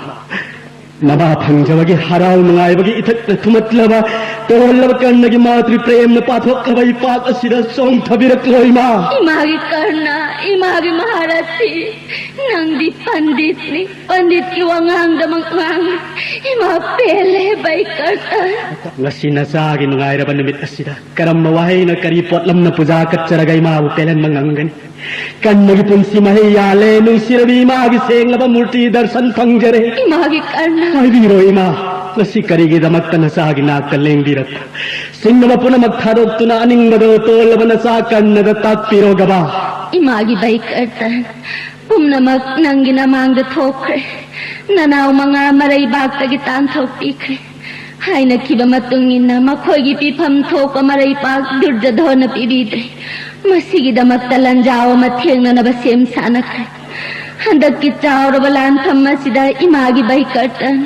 ꯅꯃꯥ ꯐꯪꯖꯕꯒꯤ ꯍꯔꯥꯎ ꯅꯨꯡꯉꯥꯏꯕꯒꯤ ꯏꯊꯛꯇ ꯊꯨꯝꯃꯠꯂꯕ, ꯇꯣꯜꯂꯕ ꯀꯔꯅꯒꯤ ꯃꯥꯇ꯭ꯔꯤ ꯄ꯭ꯔꯦꯝꯅ ꯄꯥꯊꯣꯛꯂꯕ ꯏꯄꯥꯛ ꯑꯁꯤꯗ ꯆꯣꯡꯊꯕꯤꯔꯛꯂꯣ ꯏꯃꯥ꯫ ꯏꯃꯥꯒꯤ ꯀꯔꯅ, ꯏꯃꯥꯒꯤ ꯃꯍꯥꯔꯊꯤ, ꯅꯪꯗꯤ ꯄꯟꯗꯤꯠꯅꯤ꯫ ꯄꯟꯗꯤꯠꯀꯤ ꯋꯥꯉꯥꯡꯗꯃꯛ ꯉꯥꯡꯂꯤ꯫ ꯏꯃꯥ ꯄꯦꯜꯂꯦ, ꯕꯩꯀꯔꯇꯟ꯫ ꯉꯁꯤ ꯅꯆꯥꯒꯤ ꯅꯨꯡꯉꯥꯏꯔꯕ ꯅꯨꯃꯤꯠ ꯑꯁꯤꯗ ꯀꯔꯝꯕ ꯋꯥꯍꯩꯅ, ꯀꯔꯤ ꯄꯣꯠꯂꯝꯅ ꯄꯨꯖꯥ ꯀꯠꯆꯔꯒ ꯏꯃꯥꯕꯨ ꯄꯦꯜꯍꯟꯕ ꯉꯝꯒꯅꯤ? ꯀꯟꯕꯒꯤ ꯄꯨꯟꯁꯤ ꯃꯍꯩ ꯌꯥꯜꯂꯦ꯫ ꯅꯨꯡꯁꯤꯔꯕꯤ ꯏꯃꯥꯒꯤ ꯁꯦꯡꯂꯕ ꯃꯨꯔꯇꯤ ꯗꯔꯁꯟ ꯐꯪꯖꯔꯦ꯫ ꯏꯃꯥꯒꯤ ꯀꯔꯅ꯫ ꯍꯥꯏꯕꯤꯔꯣ ꯏꯃꯥ꯫ ꯉꯁꯤ ꯀꯔꯤꯒꯤꯗꯃꯛꯇ ꯅꯆꯥꯒꯤ ꯅꯥꯛꯇ ꯂꯦꯡꯕꯤꯔꯛꯄ? ꯆꯤꯡꯅꯕ ꯄꯨꯝꯅꯃꯛ ꯊꯥꯗꯣꯛꯇꯨꯅ ꯑꯅꯤꯡꯕꯗ ꯇꯣꯜꯂꯕ ꯅꯆꯥ ꯀꯟꯅꯗ ꯇꯥꯛꯄꯤꯔꯣ, ꯒꯕꯥ꯫ ꯏꯃꯥꯒꯤ ꯕꯩꯀꯔꯇꯟ ꯄꯨꯝꯅꯃꯛ ꯅꯪꯒꯤ ꯅꯃꯥꯡꯗ ꯊꯣꯛꯈ꯭ꯔꯦ꯫ ꯅꯅꯥꯎ ꯃꯉꯥ ꯃꯔꯩꯕꯥꯛꯇꯒꯤ ꯇꯥꯟꯊꯣꯛꯄꯤꯈ꯭ꯔꯦ꯫ ꯍꯥꯏꯅꯈꯤꯕ ꯃꯇꯨꯡ ꯏꯟꯅ ꯃꯈꯣꯏꯒꯤ ꯄꯤꯐꯝ ꯊꯣꯛꯄ ꯃꯔꯩꯕꯥꯛ ꯗꯨꯔꯖꯙꯣꯟꯅ ꯄꯤꯕꯤꯗ꯭ꯔꯦ꯫ ꯃꯁꯤꯒꯤꯗꯃꯛꯇ ꯂꯥꯟꯖꯥꯎ ꯑꯃ ꯊꯦꯡꯅꯅꯕ ꯁꯦꯝ ꯁꯥꯅꯈ꯭ꯔꯦ꯫ ꯍꯟꯗꯛꯀꯤ ꯆꯥꯎꯔꯕ ꯂꯥꯟꯐꯝ ꯑꯁꯤꯗ ꯏꯃꯥꯒꯤ ꯕꯩꯀꯔꯇꯟ,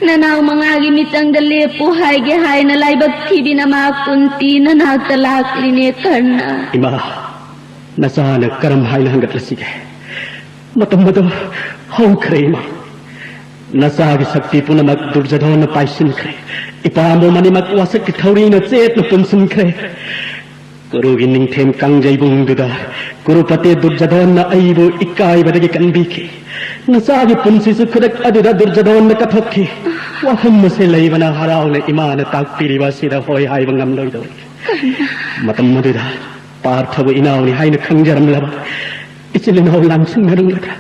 ꯅꯅꯥꯎ ꯃꯉꯥꯒꯤ ꯃꯤꯆꯪꯗ ꯂꯦꯞꯄꯨ ꯍꯥꯏꯒꯦ ꯍꯥꯏꯅ ꯂꯥꯏꯕꯛ ꯊꯤꯕꯤ ꯅꯃꯥ ꯀꯨꯟꯇꯤ ꯅꯅꯥꯛꯇ ꯂꯥꯛꯂꯤꯅꯦ, ꯀꯔꯅ꯫ ꯏꯃꯥ, ꯅꯆꯥꯅ ꯀꯔꯝ ꯍꯥꯏꯅ ꯍꯪꯒꯠꯂꯁꯤꯒꯦ? ꯃꯇꯝ ꯑꯗꯨ ꯍꯧꯈ꯭ꯔꯦ, ꯏꯃꯥ꯫ ꯅꯆꯥꯒꯤ ꯁꯛꯇꯤ ꯄꯨꯝꯅꯃꯛ ꯗꯨꯔꯖꯙꯣꯟꯅ ꯄꯥꯏꯁꯤꯟꯈ꯭ꯔꯦ꯫ ꯏꯄꯥꯝꯕꯣꯝ ꯑꯅꯤꯃꯛ ꯋꯥꯁꯛꯀꯤ ꯊꯧꯔꯤꯅ ꯆꯦꯠꯅ ꯄꯨꯟꯁꯤꯟꯈ꯭ꯔꯦ꯫ ꯀꯨꯔꯨꯒꯤ ꯅꯤꯡꯊꯦꯝ ꯀꯥꯡꯖꯩꯕꯨꯡꯗꯨꯗ ꯀꯨꯔꯨꯄꯇꯦ ꯗꯨꯔꯖꯙꯣꯟꯅ ꯑꯩꯕꯨ ꯏꯀꯥꯏꯕꯗꯒꯤ ꯀꯟꯕꯤꯈꯤ꯫ ꯅꯆꯥꯒꯤ ꯄꯨꯟꯁꯤꯁꯨ ꯈꯨꯗꯛ ꯑꯗꯨꯗ ꯗꯨꯔꯖꯙꯣꯟꯅ ꯀꯠꯊꯣꯛꯈꯤ꯫ ꯋꯥꯐꯝ ꯑꯁꯤ ꯂꯩꯕꯅ ꯍꯔꯥꯎꯅ ꯏꯃꯥꯅ ꯇꯥꯛꯄꯤꯔꯤꯕ ꯑꯁꯤꯗ ꯍꯣꯏ ꯍꯥꯏꯕ ꯉꯝꯂꯣꯏꯗꯧꯔꯤ꯫ ꯃꯇꯝ ꯑꯗꯨꯗ ꯄꯥꯔꯊꯕꯨ ꯏꯅꯥꯎꯅꯤ ꯍꯥꯏꯅ ꯈꯪꯖꯔꯝꯂꯕ ꯏꯆꯤꯜ ꯏꯅꯥꯎ ꯂꯥꯡꯁꯤꯟꯅꯔꯝꯂꯒ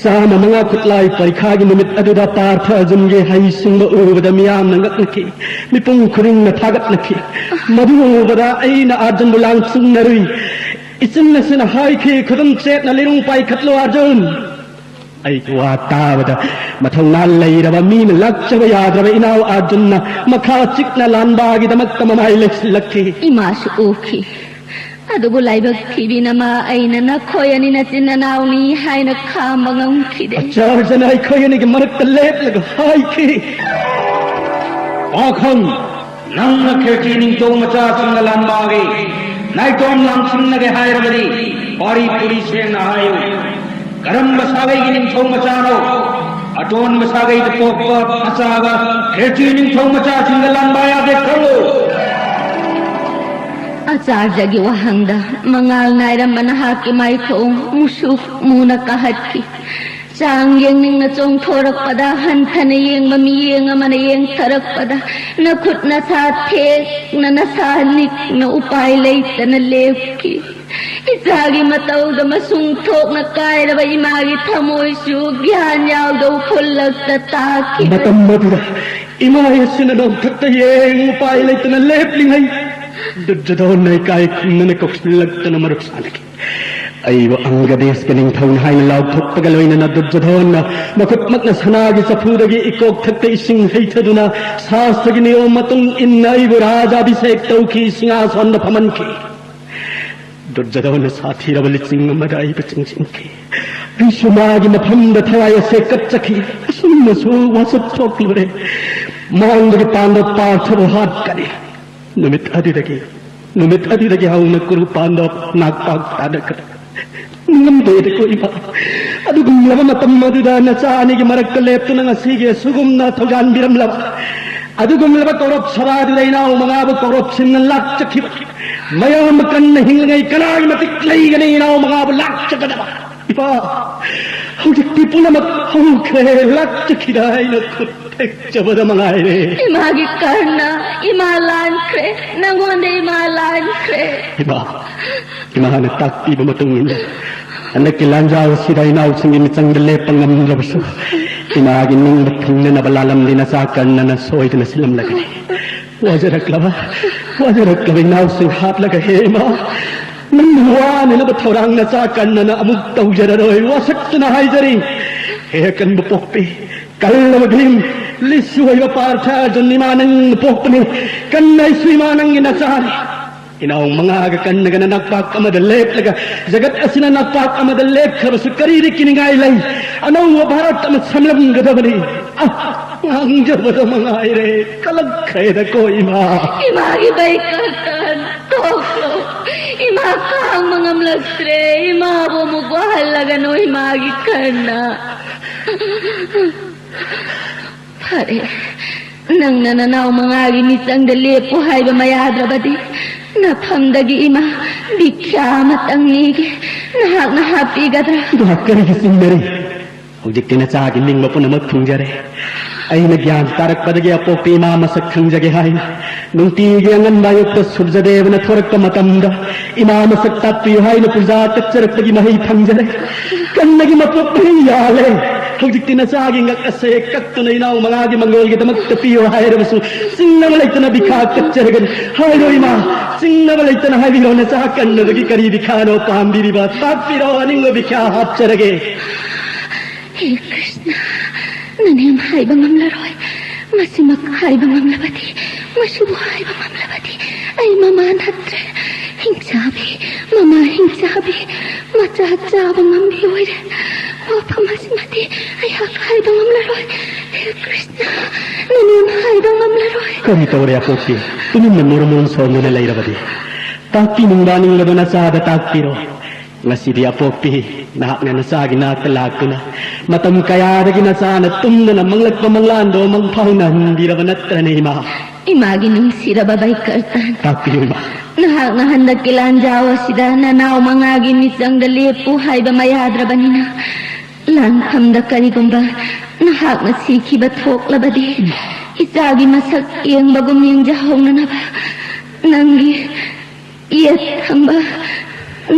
ꯆꯥꯝꯃ ꯃꯉꯥ ꯈꯨꯠꯂꯥꯏ ꯄꯔꯤꯈꯥꯒꯤ ꯅꯨꯃꯤꯠ ꯑꯗꯨꯗ ꯄꯥꯔꯊ ꯑꯔꯖꯨꯟꯒꯤ ꯍꯩꯁꯤꯡꯕ ꯎꯕꯗ ꯃꯤꯌꯥꯝꯅ ꯉꯛꯅꯈꯤ, ꯃꯤꯄꯨꯝ ꯈꯨꯗꯤꯡꯅ ꯊꯥꯒꯠꯅꯈꯤ꯫ ꯃꯗꯨ ꯎꯕꯗ ꯑꯩꯅ ꯑꯔꯖꯨꯟꯕꯨ ꯂꯥꯡꯁꯤꯟꯅꯔꯨꯏ꯫ ꯏꯆꯤꯟ ꯑꯁꯤꯅ ꯍꯥꯏꯈꯤ, "ꯈꯨꯗꯨꯝ ꯆꯦꯠꯅ ꯂꯤꯔꯨꯡ ꯄꯥꯏꯈꯠꯂꯨ ꯑꯔꯖꯨꯟ!" ꯑꯩꯒꯤ ꯋꯥ ꯇꯥꯕꯗ ꯃꯊꯧꯅꯥ ꯂꯩꯔꯕ ꯃꯤꯅ ꯂꯥꯛꯆꯕ ꯌꯥꯗ꯭ꯔꯕ ꯏꯅꯥꯎ ꯑꯔꯖꯨꯟꯅ ꯃꯈꯥ ꯆꯤꯛꯅ ꯂꯥꯟꯕꯒꯤꯗꯃꯛꯇ ꯃꯃꯥꯏ ꯂꯩꯁꯤꯜꯂꯛꯈꯤ꯫ ꯏꯃꯥꯁꯨ ꯎꯈꯤ꯫ ꯑꯗꯨꯕꯨ ꯂꯥꯏꯕꯛ ꯊꯤꯕꯤ ꯅꯃꯥ ꯑꯩꯅ ꯅꯈꯣꯏ ꯑꯅꯤ ꯅꯆꯤꯟ ꯅꯅꯥꯎꯅꯤ ꯍꯥꯏꯅ ꯈꯥꯝꯕ ꯉꯝꯈꯤꯗꯦ꯫ ꯑꯆꯥꯔꯖꯅ ꯑꯩꯈꯣꯏ ꯑꯅꯤꯒꯤ ꯃꯔꯛꯇ ꯂꯦꯞꯂꯒ ꯍꯥꯏꯈꯤ, "ꯄꯥꯈꯪ, ꯅꯪꯅ ꯈꯦꯔꯇꯤ ꯅꯤꯡꯊꯧ ꯃꯆꯥꯁꯤꯡꯅ ꯂꯥꯟꯕꯥꯒꯤ ꯅꯥꯏꯇꯣꯝ ꯂꯥꯡꯁꯤꯟꯅꯒꯦ ꯍꯥꯏꯔꯕꯗꯤ ꯄꯥꯔꯤ ꯄꯨꯔꯤ ꯁꯦꯡꯅ ꯍꯥꯏꯌꯨ꯫ ꯀꯔꯝꯕ ꯁꯥꯒꯩꯒꯤ ꯅꯤꯡꯊꯧ ꯃꯆꯥꯅꯣ? ꯑꯇꯣꯟꯕ ꯁꯥꯒꯩꯗ ꯄꯣꯛꯄ ꯃꯆꯥꯒ ꯈꯦꯔꯇꯤ ꯅꯤꯡꯊꯧ ꯃꯆꯥꯁꯤꯡꯒ ꯂꯥꯟꯕ ꯌꯥꯗꯦ, ꯈꯪꯉꯨ!" ꯑꯆꯥꯔꯖꯒꯤ ꯋꯥꯍꯪꯗ ꯃꯉꯥꯜ ꯅꯥꯏꯔꯝꯕ ꯅꯍꯥꯛꯀꯤ ꯃꯥꯏꯊꯣꯡ ꯃꯨꯁꯨꯛ ꯃꯨꯅ ꯀꯥꯍꯠꯈꯤ꯫ ꯆꯥꯡ ꯌꯦꯡꯅꯤꯡꯅ ꯆꯣꯡꯊꯣꯔꯛꯄꯗ, ꯍꯟꯊꯅ ꯌꯦꯡꯕ ꯃꯤꯠꯌꯦꯡ ꯑꯃꯅ ꯌꯦꯡꯊꯔꯛꯄꯗ, ꯅꯈꯨꯠ ꯅꯁꯥ ꯊꯦꯛꯅ, ꯅꯁꯥ ꯅꯤꯛꯅ ꯎꯄꯥꯏ ꯂꯩꯇꯅ ꯂꯦꯞꯈꯤ꯫ ꯏꯆꯥꯒꯤ ꯃꯇꯧꯗ ꯃꯁꯨꯡ ꯊꯣꯛꯅ ꯀꯥꯏꯔꯕ ꯏꯃꯥꯒꯤ ꯊꯃꯣꯏꯁꯨ ꯒ꯭ꯌꯥꯟ ꯌꯥꯎꯗ ꯎꯐꯨꯜꯂꯛꯇ ꯇꯥꯈꯤ꯫ ꯃꯇꯝ ꯑꯗꯨꯗ ꯏꯃꯥ ꯑꯁꯤꯅ ꯅꯣꯡꯊꯛꯇ ꯌꯦꯡ ꯎꯄꯥꯏ ꯂꯩꯇꯅ ꯂꯦꯞꯂꯤꯉꯩ, ꯗꯨꯔꯖꯣꯙꯣꯟꯅ ꯏꯀꯥꯏ ꯈꯨꯝꯅꯅ ꯀꯧꯁꯤꯜꯂꯛꯇꯅ ꯃꯔꯨꯞ ꯁꯥꯟꯅꯈꯤ꯫ ꯑꯩꯕꯨ ꯑꯪꯒꯗꯦꯁꯀꯤ ꯅꯤꯡꯊꯧꯅꯤ ꯍꯥꯏꯅ ꯂꯥꯎꯊꯣꯛꯄꯒ ꯂꯣꯏꯅꯅ ꯗꯨꯔꯖꯣꯙꯣꯟꯅ ꯃꯈꯨꯠꯃꯛꯅ ꯁꯅꯥꯒꯤ ꯆꯐꯨꯗꯒꯤ ꯏꯀꯣꯛꯊꯛꯇ ꯏꯁꯤꯡ ꯍꯩꯊꯗꯨꯅ ꯁꯥꯁꯇ꯭ꯔꯒꯤ ꯅꯤꯌꯣꯝ ꯃꯇꯨꯡ ꯏꯟꯅ ꯑꯩꯕꯨ ꯔꯥꯖꯥꯕꯤꯁꯦꯛ ꯇꯧꯈꯤ, ꯁꯤꯡꯍꯥꯁꯣꯟꯗ ꯐꯝꯍꯟꯈꯤ꯫ ꯗꯨꯔꯖꯣꯙꯣꯟꯅ ꯁꯥꯊꯤꯔꯕ ꯂꯤꯆꯤꯡ ꯑꯃꯗ ꯑꯩꯕꯨ ꯆꯤꯡꯁꯤꯟꯈꯤ꯫ ꯑꯩꯁꯨ ꯃꯥꯒꯤ ꯃꯐꯝꯗ ꯊꯋꯥꯏ ꯑꯁꯦ ꯀꯠꯆꯈꯤ꯫ ꯑꯁꯨꯝꯅꯁꯨ ꯋꯥꯁꯛ ꯊꯣꯛꯂꯨꯔꯦ꯫ ꯃꯥꯡꯗꯒꯤ ꯄꯥꯟꯗꯕ ꯄꯥꯔꯊꯕꯨ ꯍꯥꯠꯀꯅꯤ꯫ ꯅꯨꯃꯤꯠ ꯑꯗꯨꯗꯒꯤ, ꯅꯨꯃꯤꯠ ꯑꯗꯨꯗꯒꯤ ꯍꯧꯅ ꯀꯨꯔꯨ ꯄꯥꯟꯗꯕ ꯅꯥꯛꯄꯥꯛ ꯇꯥꯅꯈ꯭ꯔꯦ꯫ ꯅꯤꯡꯉꯝꯗꯦꯗꯀꯣ ꯏꯃꯥ꯫ ꯑꯗꯨꯒꯨꯝꯂꯕ ꯃꯇꯝ ꯑꯗꯨꯗ ꯅꯆꯥ ꯑꯅꯤꯒꯤ ꯃꯔꯛꯇ ꯂꯦꯞꯇꯨꯅ ꯉꯁꯤꯒꯤ ꯑꯁꯨꯒꯨꯝꯅ ꯊꯧꯖꯥꯟꯕꯤꯔꯝꯂꯕ ꯑꯗꯨꯒꯨꯝꯂꯕ ꯀꯧꯔꯞ ꯁꯚꯥꯗꯨꯗ ꯏꯅꯥꯎ ꯃꯉꯥꯕꯨ ꯀꯧꯔꯞꯁꯤꯡꯅ ꯂꯥꯛꯆꯈꯤꯕ, ꯃꯌꯥꯝ ꯀꯟꯅ ꯍꯤꯡꯂꯤꯉꯩ ꯀꯅꯥꯒꯤ ꯃꯇꯤꯛ ꯂꯩꯒꯅꯤ ꯏꯅꯥꯎ ꯃꯉꯥꯕꯨ ꯂꯥꯛꯆꯒꯗꯕ? ꯏꯄꯥ, ꯍꯧꯖꯤꯛꯇꯤ ꯄꯨꯝꯅꯃꯛ ꯍꯧꯈ꯭ꯔꯦ, ꯂꯥꯛꯆꯈꯤꯗ ꯑꯩꯅ ꯈꯨꯠ ꯊꯦꯛꯆꯕꯗ ꯃꯉꯥꯏꯔꯦ꯫ ꯏꯃꯥꯒꯤ ꯀꯔꯅ ꯏꯃꯥ ꯂꯥꯟꯈ꯭ꯔꯦ, ꯅꯪꯉꯣꯟꯗ ꯏꯃꯥ ꯂꯥꯟꯈ꯭ꯔꯦ꯫ ꯏꯃꯥ, ꯏꯃꯥꯅ ꯇꯥꯛꯄꯤꯕ ꯃꯇꯨꯡ ꯏꯟꯅ ꯍꯟꯗꯛꯀꯤ ꯂꯥꯟꯖꯥꯎ ꯑꯁꯤꯗ ꯏꯅꯥꯎꯁꯤꯡꯒꯤ ꯃꯤꯆꯪꯗ ꯂꯦꯞꯄ ꯉꯝꯗ꯭ꯔꯕꯁꯨ, ꯏꯃꯥꯒꯤ ꯅꯤꯡꯕ ꯊꯨꯡꯅꯅꯕ ꯂꯥꯜꯂꯝꯗꯤ ꯅꯆꯥ ꯀꯔꯅꯅ ꯁꯣꯏꯗꯅ ꯁꯤꯜꯂꯝꯂꯒꯅꯤ꯫ ꯋꯥꯖꯔꯛꯂꯕ, ꯋꯥꯖꯔꯛꯂꯕ ꯏꯅꯥꯎꯁꯤꯡ ꯍꯥꯠꯂꯒ, ꯍꯦ ꯏꯃꯥ, ꯅꯪꯅ ꯋꯥꯅꯅꯕ ꯊꯧꯔꯥꯡ ꯅꯆꯥ ꯀꯔꯅꯅ ꯑꯃꯨꯛ ꯇꯧꯖꯔꯔꯣꯏ꯫ ꯋꯥꯁꯛꯇꯨꯅ ꯍꯥꯏꯖꯔꯤ, ꯍꯦ ꯑꯀꯟꯕ ꯄꯣꯛꯄꯤ, ꯀꯜꯂꯕ ꯚꯤꯝ, ꯂꯤꯁꯨ ꯑꯣꯏꯕ ꯄꯥꯔꯊ ꯑꯔꯖꯨꯟ, ꯏꯃꯥ ꯅꯪꯅ ꯄꯣꯛꯄꯅꯤ꯫ ꯀꯔꯅ ꯑꯩꯁꯨ ꯏꯃꯥ ꯅꯪꯒꯤ ꯅꯆꯥꯅꯤ꯫ ꯏꯅꯥꯎ ꯃꯉꯥꯒ ꯀꯔꯅꯒꯅ ꯅꯥꯛꯄꯥꯛ ꯑꯃꯗ ꯂꯦꯞꯂꯒ, ꯖꯒꯠ ꯑꯁꯤꯅ ꯅꯥꯛꯄꯥꯛ ꯑꯃꯗ ꯂꯦꯞꯈ꯭ꯔꯕꯁꯨ ꯀꯔꯤꯗꯤ ꯀꯤꯅꯤꯡꯉꯥꯏ ꯂꯩ? ꯑꯅꯧꯕ ꯚꯥꯔꯠ ꯑꯃ ꯁꯦꯝꯂꯝꯒꯗꯕꯅꯤ꯫ ꯑ, ꯉꯥꯡꯖꯕꯗ ꯃꯉꯥꯏꯔꯦ, ꯀꯂꯛꯈ꯭ꯔꯦꯗꯀꯣ ꯏꯃꯥ꯫ ꯏꯃꯥꯒꯤ ꯕꯩꯀꯔꯇꯟ ꯇꯣꯛꯂꯣ꯫ ꯏꯃꯥ ꯈꯥꯡꯕ ꯉꯝꯂꯛꯇ꯭ꯔꯦ꯫ ꯏꯃꯥꯕꯨ ꯑꯃꯨꯛ ꯋꯥꯍꯜꯂꯒꯅꯨ ꯏꯃꯥꯒꯤ ꯀꯔꯅ꯫ ꯐꯔꯦ, ꯅꯪꯅ ꯅꯅꯥꯎ ꯃꯉꯥꯒꯤ ꯃꯤꯆꯪꯗ ꯂꯦꯞꯄꯨ ꯍꯥꯏꯕ ꯃꯌꯥꯗ꯭ꯔꯕꯗꯤ, ꯅꯐꯝꯗꯒꯤ ꯏꯃꯥ ꯚꯤꯈ꯭ꯌꯥ ꯑꯃꯇꯪ ꯅꯤꯒꯦ, ꯅꯍꯥꯛꯅ ꯍꯥꯞꯄꯤꯒꯗ꯭ꯔꯥ? ꯅꯍꯥꯛ ꯀꯔꯤꯒꯤ ꯆꯤꯡꯅꯔꯤ? ꯍꯧꯖꯤꯛꯇꯤ ꯅꯆꯥꯒꯤ ꯅꯤꯡꯕ ꯄꯨꯝꯅꯃꯛ ꯊꯨꯡꯖꯔꯦ꯫ ꯑꯩꯅ ꯒ꯭ꯌꯥꯟ ꯇꯥꯔꯛꯄꯗꯒꯤ ꯑꯄꯣꯛꯄꯤ ꯏꯃꯥ ꯃꯁꯛ ꯈꯪꯖꯒꯦ ꯍꯥꯏꯅ ꯅꯨꯡꯇꯤꯒꯤ ꯑꯉꯟꯕ ꯑꯌꯨꯛꯇ ꯁꯨꯔꯖꯗꯦꯕꯅ ꯊꯣꯔꯛꯄ ꯃꯇꯝꯗ ꯏꯃꯥ ꯃꯁꯛ ꯇꯥꯛꯄꯤꯌꯨ ꯍꯥꯏꯅ ꯄꯨꯖꯥ ꯀꯠꯆꯔꯛꯄꯒꯤ ꯃꯍꯩ ꯐꯪꯖꯔꯦ꯫ ꯀꯔꯅꯒꯤ ꯃꯄꯣꯛ ꯃꯍꯩ ꯌꯥꯜꯂꯦ꯫ ꯍꯧꯖꯤꯛꯇꯤ ꯅꯆꯥꯒꯤ ꯉꯛ ꯑꯁꯦ ꯀꯛꯇꯨꯅ ꯏꯅꯥꯎ ꯃꯉꯥꯒꯤ ꯃꯪꯒꯣꯜꯒꯤꯗꯃꯛꯇ ꯄꯤꯌꯨ ꯍꯥꯏꯔꯕꯁꯨ, ꯆꯤꯡꯅꯕ ꯂꯩꯇꯅ ꯕꯤꯈꯥ ꯀꯠꯆꯔꯒꯅꯤ꯫ ꯍꯥꯏꯔꯣ ꯏꯃꯥ, ꯆꯤꯡꯅꯕ ꯂꯩꯇꯅ ꯍꯥꯏꯕꯤꯔꯣ, ꯅꯆꯥ ꯀꯟꯅꯕꯒꯤ ꯀꯔꯤ ꯕꯤꯈꯥꯅꯣ ꯄꯥꯝꯕꯤꯔꯤꯕ? ꯇꯥꯛꯄꯤꯔꯣ, ꯑꯅꯤꯡꯕ ꯕꯤꯈꯥ ꯍꯥꯞꯆꯔꯒꯦ꯫ ꯍꯦ ꯀ꯭ꯔꯤꯁꯅ, ꯅꯅꯦꯝ ꯍꯥꯏꯕ ꯉꯝꯂꯔꯣꯏ꯫ ꯃꯁꯤꯃꯛ ꯍꯥꯏꯕ ꯉꯝꯂꯕꯗꯤ, ꯃꯁꯤꯕꯨ ꯍꯥꯏꯕ ꯉꯝꯂꯕꯗꯤ, ꯑꯩ ꯃꯃꯥ ꯅꯠꯇ꯭ꯔꯦ꯫ ꯍꯤꯡꯆꯥꯕꯤ, ꯃꯃꯥ ꯍꯤꯡꯆꯥꯕꯤ, ꯃꯆꯥ ꯆꯥꯕ ꯉꯝꯕꯤ ꯑꯣꯏꯔꯦ꯫ ꯋꯥꯐꯝ ꯑꯁꯤꯃꯗꯤ ꯑꯩꯍꯥꯛ ꯍꯥꯏꯕ ꯉꯝꯂꯔꯣꯏ꯫ ꯍꯦ ꯀ꯭ꯔꯤꯁꯅ, ꯅꯅꯦꯝ ꯍꯥꯏꯕ ꯉꯝꯂꯔꯣꯏ꯫ ꯀꯔꯤ ꯇꯧꯔꯦ ꯑꯄꯣꯛꯄꯤ? ꯇꯨꯃꯤꯟꯅ ꯃꯨꯔꯨꯝ ꯃꯨꯔꯨꯝ ꯁꯣꯟꯗꯨꯅ ꯂꯩꯔꯕꯗꯤ? ꯇꯥꯛꯄꯤꯅꯤꯡꯕ ꯑꯅꯤꯡꯕꯗꯨ ꯅꯆꯥꯗ ꯇꯥꯛꯄꯤꯔꯣ꯫ ꯉꯁꯤꯗꯤ ꯑꯄꯣꯛꯄꯤ, ꯅꯍꯥꯛꯅ ꯅꯆꯥꯒꯤ ꯅꯥꯛꯇ ꯂꯥꯛꯇꯨꯅ ꯃꯇꯝ ꯀꯌꯥꯗꯒꯤ ꯅꯆꯥꯅ ꯇꯨꯝꯗꯅ ꯃꯪꯂꯛꯄ ꯃꯪꯂꯥꯟꯗꯣ ꯃꯪꯐꯥꯎꯅꯍꯟꯕꯤꯔꯕ ꯅꯠꯇ꯭ꯔꯅꯦ, ꯏꯃꯥ? ꯏꯃꯥꯒꯤ ꯅꯨꯡꯁꯤꯔꯕ ꯕꯩꯀꯔꯇꯟ꯫ ꯇꯥꯛꯄꯤꯌꯨ, ꯏꯃꯥ꯫ ꯅꯍꯥꯛꯅ ꯍꯟꯗꯛꯀꯤ ꯂꯥꯟꯖꯥꯎ ꯑꯁꯤꯗ ꯅꯅꯥꯎ ꯃꯉꯥꯒꯤ ꯃꯤꯆꯪꯗ ꯂꯦꯞꯄꯨ ꯍꯥꯏꯕ ꯃꯌꯥꯗ꯭ꯔꯕꯅꯤꯅ, ꯂꯥꯟꯐꯝꯗ ꯀꯔꯤꯒꯨꯝꯕ ꯅꯍꯥꯛꯅ ꯁꯤꯈꯤꯕ ꯊꯣꯛꯂꯕꯗꯤ, ꯏꯆꯥꯒꯤ ꯃꯁꯛ ꯌꯦꯡꯕꯒꯨꯝ ꯌꯦꯡꯖꯍꯧꯅꯅꯕ ꯅꯪꯒꯤ ꯌꯦꯠ ꯊꯪꯕ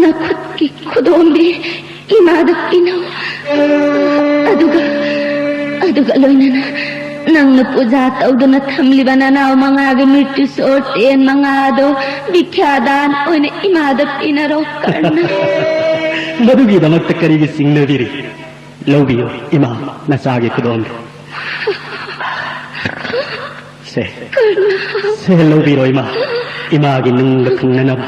ꯅꯈꯨꯠꯀꯤ ꯈꯨꯗꯣꯝꯕꯤ ꯏꯃꯥꯗ ꯄꯤꯅꯧ꯫ ꯑꯗꯨꯒ, ꯑꯗꯨꯒ ꯂꯣꯏꯅꯅ ꯅꯪꯅ ꯄꯨꯖꯥ ꯇꯧꯗꯨꯅ ꯊꯝꯂꯤꯕ ꯅꯅꯥꯎ ꯃꯉꯥꯒꯤ ꯃ꯭ꯔꯤꯇ꯭ꯌꯨ ꯁꯣꯔ ꯇꯦꯟ ꯃꯉꯥꯗꯣ ꯕꯤꯈ꯭ꯌꯥꯗꯥꯟ ꯑꯣꯏꯅ ꯏꯃꯥꯗ ꯄꯤꯅꯔꯣ, ꯀꯔꯅ꯫ ꯃꯗꯨꯒꯤꯗꯃꯛꯇ ꯀꯔꯤꯒꯤ ꯆꯤꯡꯅꯕꯤꯔꯤ? ꯂꯧꯕꯤꯌꯨ, ꯏꯃꯥ, ꯅꯆꯥꯒꯤ ꯈꯨꯗꯣꯝꯕꯤ꯫ ꯁꯦ, ꯁꯦ, ꯂꯧꯕꯤꯔꯣ, ꯏꯃꯥ꯫ ꯏꯃꯥꯒꯤ ꯅꯨꯡꯗ ꯊꯨꯡꯅꯅꯕ,